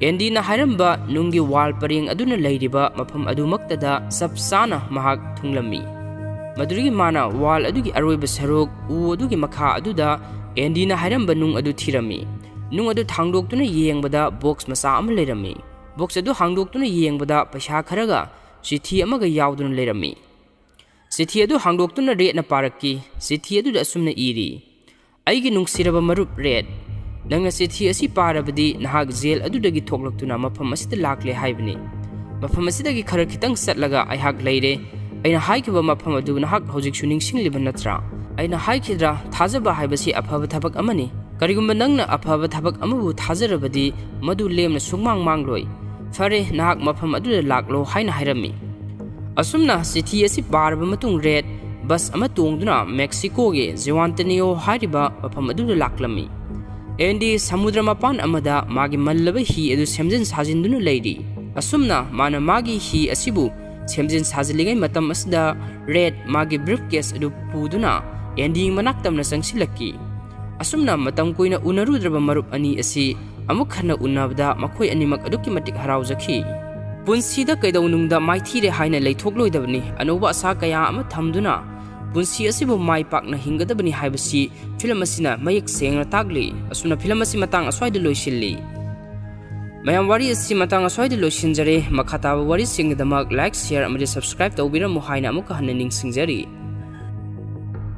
ꯑꯦꯟꯗꯤꯅ ꯍꯥꯏꯔꯝꯕ ꯅꯨꯡꯒꯤ ꯋꯥꯜ ꯄꯔꯦꯡ ꯑꯗꯨꯅ ꯂꯩꯔꯤꯕ ꯃꯐꯝ ꯑꯗꯨꯃꯛꯇꯗ ꯆꯞ ꯆꯥꯅ ꯃꯍꯥꯛ ꯊꯨꯡꯂꯝꯃꯤ꯫ ꯃꯗꯨꯗꯒꯤ ꯃꯥꯅ ꯋꯥꯜ ꯑꯗꯨꯒꯤ ꯑꯔꯣꯏꯕ ꯁꯔꯨꯛ ꯎ ꯑꯗꯨꯒꯤ ꯃꯈꯥ ꯑꯗꯨꯗ ꯑꯦꯟꯗꯤꯅ ꯍꯥꯏꯔꯝꯕ ꯅꯨꯡ ꯑꯗꯨ ꯊꯤꯔꯝꯃꯤ꯫ ꯅꯨꯡ ꯑꯗꯨ ꯊꯥꯡꯗꯣꯛꯇꯨꯅ ꯌꯦꯡꯕꯗ ꯕꯣꯛꯁ ꯃꯆꯥ ꯑꯃ ꯂꯩꯔꯝꯃꯤ꯫ ꯕꯣꯛꯁ ꯑꯗꯨ ꯍꯥꯡꯗꯣꯛꯇꯨꯅ ꯌꯦꯡꯕꯗ ꯄꯩꯁꯥ ꯈꯔꯒ ꯆꯤꯊꯤ ꯑꯃꯒ ꯌꯥꯎꯗꯨꯅ ꯂꯩꯔꯝꯃꯤ꯫ ꯆꯤꯊꯤ ꯑꯗꯨ ꯍꯥꯡꯗꯣꯛꯇꯨꯅ ꯔꯦꯗꯅ ꯄꯥꯔꯛꯈꯤ꯫ ꯆꯤꯊꯤ ꯑꯗꯨꯗ ꯑꯁꯨꯝꯅ ꯏꯔꯤ, "ꯑꯩꯒꯤ ꯅꯨꯡꯁꯤꯔꯕ ꯃꯔꯨꯞ ꯔꯦꯗ, ꯅꯪꯅ ꯆꯤꯊꯤ ꯑꯁꯤ ꯄꯥꯔꯕꯗꯤ ꯅꯍꯥꯛ ꯖꯦꯜ ꯑꯗꯨꯗꯒꯤ ꯊꯣꯛꯂꯛꯇꯨꯅ ꯃꯐꯝ ꯑꯁꯤꯗ ꯂꯥꯛꯂꯦ ꯍꯥꯏꯕꯅꯤ꯫ ꯃꯐꯝ ꯑꯁꯤꯗꯒꯤ ꯈꯔ ꯈꯤꯇꯪ ꯆꯠꯂꯒ ꯑꯩꯍꯥꯛ ꯂꯩꯔꯦ꯫ ꯑꯩꯅ ꯍꯥꯏꯈꯤꯕ ꯃꯐꯝ ꯑꯗꯨ ꯅꯍꯥꯛ ꯍꯧꯖꯤꯛꯁꯨ ꯅꯤꯡꯁꯤꯡꯂꯤꯕ ꯅꯠꯇ꯭ꯔꯥ? ꯑꯩꯅ ꯍꯥꯏꯈꯤꯗ꯭ꯔꯥ, ꯊꯥꯖꯕ ꯍꯥꯏꯕꯁꯤ ꯑꯐꯕ ꯊꯕꯛ ꯑꯃꯅꯤ꯫ ꯀꯔꯤꯒꯨꯝꯕ ꯅꯪꯅ ꯑꯐꯕ ꯊꯕꯛ ꯑꯃꯕꯨ ꯊꯥꯖꯔꯕꯗꯤ ꯃꯗꯨ ꯂꯦꯝꯅ ꯁꯨꯡꯃꯥꯡ ꯃꯥꯡꯂꯣꯏ꯫ ꯐꯔꯦ, ꯅꯍꯥꯛ ꯃꯐꯝ ꯑꯗꯨꯗ ꯂꯥꯛꯂꯣ" ꯍꯥꯏꯅ ꯍꯥꯏꯔꯝꯃꯤ꯫ ꯑꯁꯨꯝꯅ ꯆꯤꯊꯤ ꯑꯁꯤ ꯄꯥꯔꯕ ꯃꯇꯨꯡ ꯔꯦꯗ ꯕꯁ ꯑꯃ ꯇꯣꯡꯗꯨꯅ ꯃꯦꯛꯁꯤꯀꯣꯒꯤ ꯖꯨꯋꯥꯟꯇꯦꯅꯤꯌꯣ ꯍꯥꯏꯔꯤꯕ ꯃꯐꯝ ꯑꯗꯨꯗ ꯂꯥꯛꯂꯝꯃꯤ꯫ ꯑꯦꯟꯗꯤ ꯁꯃꯨꯗ꯭ꯔ ꯃꯄꯥꯟ ꯑꯃꯗ ꯃꯥꯒꯤ ꯃꯜꯂꯕ ꯍꯤ ꯑꯗꯨ ꯁꯦꯝꯖꯤꯟ ꯁꯥꯖꯤꯟꯗꯨꯅ ꯂꯩꯔꯤ꯫ ꯑꯁꯨꯝꯅ ꯃꯥꯅ ꯃꯥꯒꯤ ꯍꯤ ꯑꯁꯤꯕꯨ ꯁꯦꯝꯖꯤꯟ ꯁꯥꯖꯤꯜꯂꯤꯉꯩ ꯃꯇꯝ ꯑꯁꯤꯗ ꯔꯦꯗ ꯃꯥꯒꯤ ꯕ꯭ꯔꯤꯐ ꯀꯦꯁ ꯑꯗꯨ ꯄꯨꯗꯨꯅ ꯑꯦꯟꯗꯤ ꯃꯅꯥꯛ ꯇꯝꯅ ꯆꯪꯁꯤꯜꯂꯛꯈꯤ꯫ ꯑꯁꯨꯝꯅ ꯃꯇꯝ ꯀꯨꯏꯅ ꯎꯅꯔꯨꯗ꯭ꯔꯕ ꯃꯔꯨꯞ ꯑꯅꯤ ꯑꯁꯤ ꯑꯃꯨꯛ ꯍꯟꯅ ꯎꯅꯕꯗ ꯃꯈꯣꯏ ꯑꯅꯤꯃꯛ ꯑꯗꯨꯛꯀꯤ ꯃꯇꯤꯛ ꯍꯔꯥꯎꯖꯈꯤ꯫ ꯄꯨꯟꯁꯤꯗ ꯀꯩꯗꯧꯅꯨꯡꯗ ꯃꯥꯏꯊꯤꯔꯦ ꯍꯥꯏꯅ ꯂꯩꯊꯣꯛꯂꯣꯏꯗꯕꯅꯤ꯫ ꯑꯅꯧꯕ ꯑꯁꯥ ꯀꯌꯥ ꯑꯃ ꯊꯝꯗꯨꯅ ꯄꯨꯟꯁꯤ ꯑꯁꯤꯕꯨ ꯃꯥꯏ ꯄꯥꯛꯅ ꯍꯤꯡꯒꯗꯕꯅꯤ ꯍꯥꯏꯕꯁꯤ ꯐꯤꯂꯝ ꯑꯁꯤꯅ ꯃꯌꯦꯛ ꯁꯦꯡꯅ ꯇꯥꯛꯂꯤ꯫ ꯑꯁꯨꯝꯅ ꯐꯤꯂꯝ ꯑꯁꯤ ꯃꯇꯥꯡ ꯑꯁ꯭ꯋꯥꯏꯗ ꯂꯣꯏꯁꯤꯜꯂꯤ꯫ ꯃꯌꯥꯝ, ꯋꯥꯔꯤ ꯑꯁꯤ ꯃꯇꯥꯡ ꯑꯁ꯭ꯋꯥꯏꯗ ꯂꯣꯏꯁꯤꯟꯖꯔꯦ꯫ ꯃꯈꯥ ꯇꯥꯕ ꯋꯥꯔꯤꯁꯤꯡꯒꯤꯗꯃꯛ ꯂꯥꯏꯛ, ꯁꯤꯌꯔ ꯑꯃꯗꯤ ꯁꯕꯁꯀ꯭ꯔꯥꯏꯕ ꯇꯧꯕꯤꯔꯝꯃꯨ ꯍꯥꯏꯅ ꯑꯃꯨꯛꯀ ꯍꯟꯅ ꯅꯤꯡꯁꯤꯡꯖꯔꯤ꯫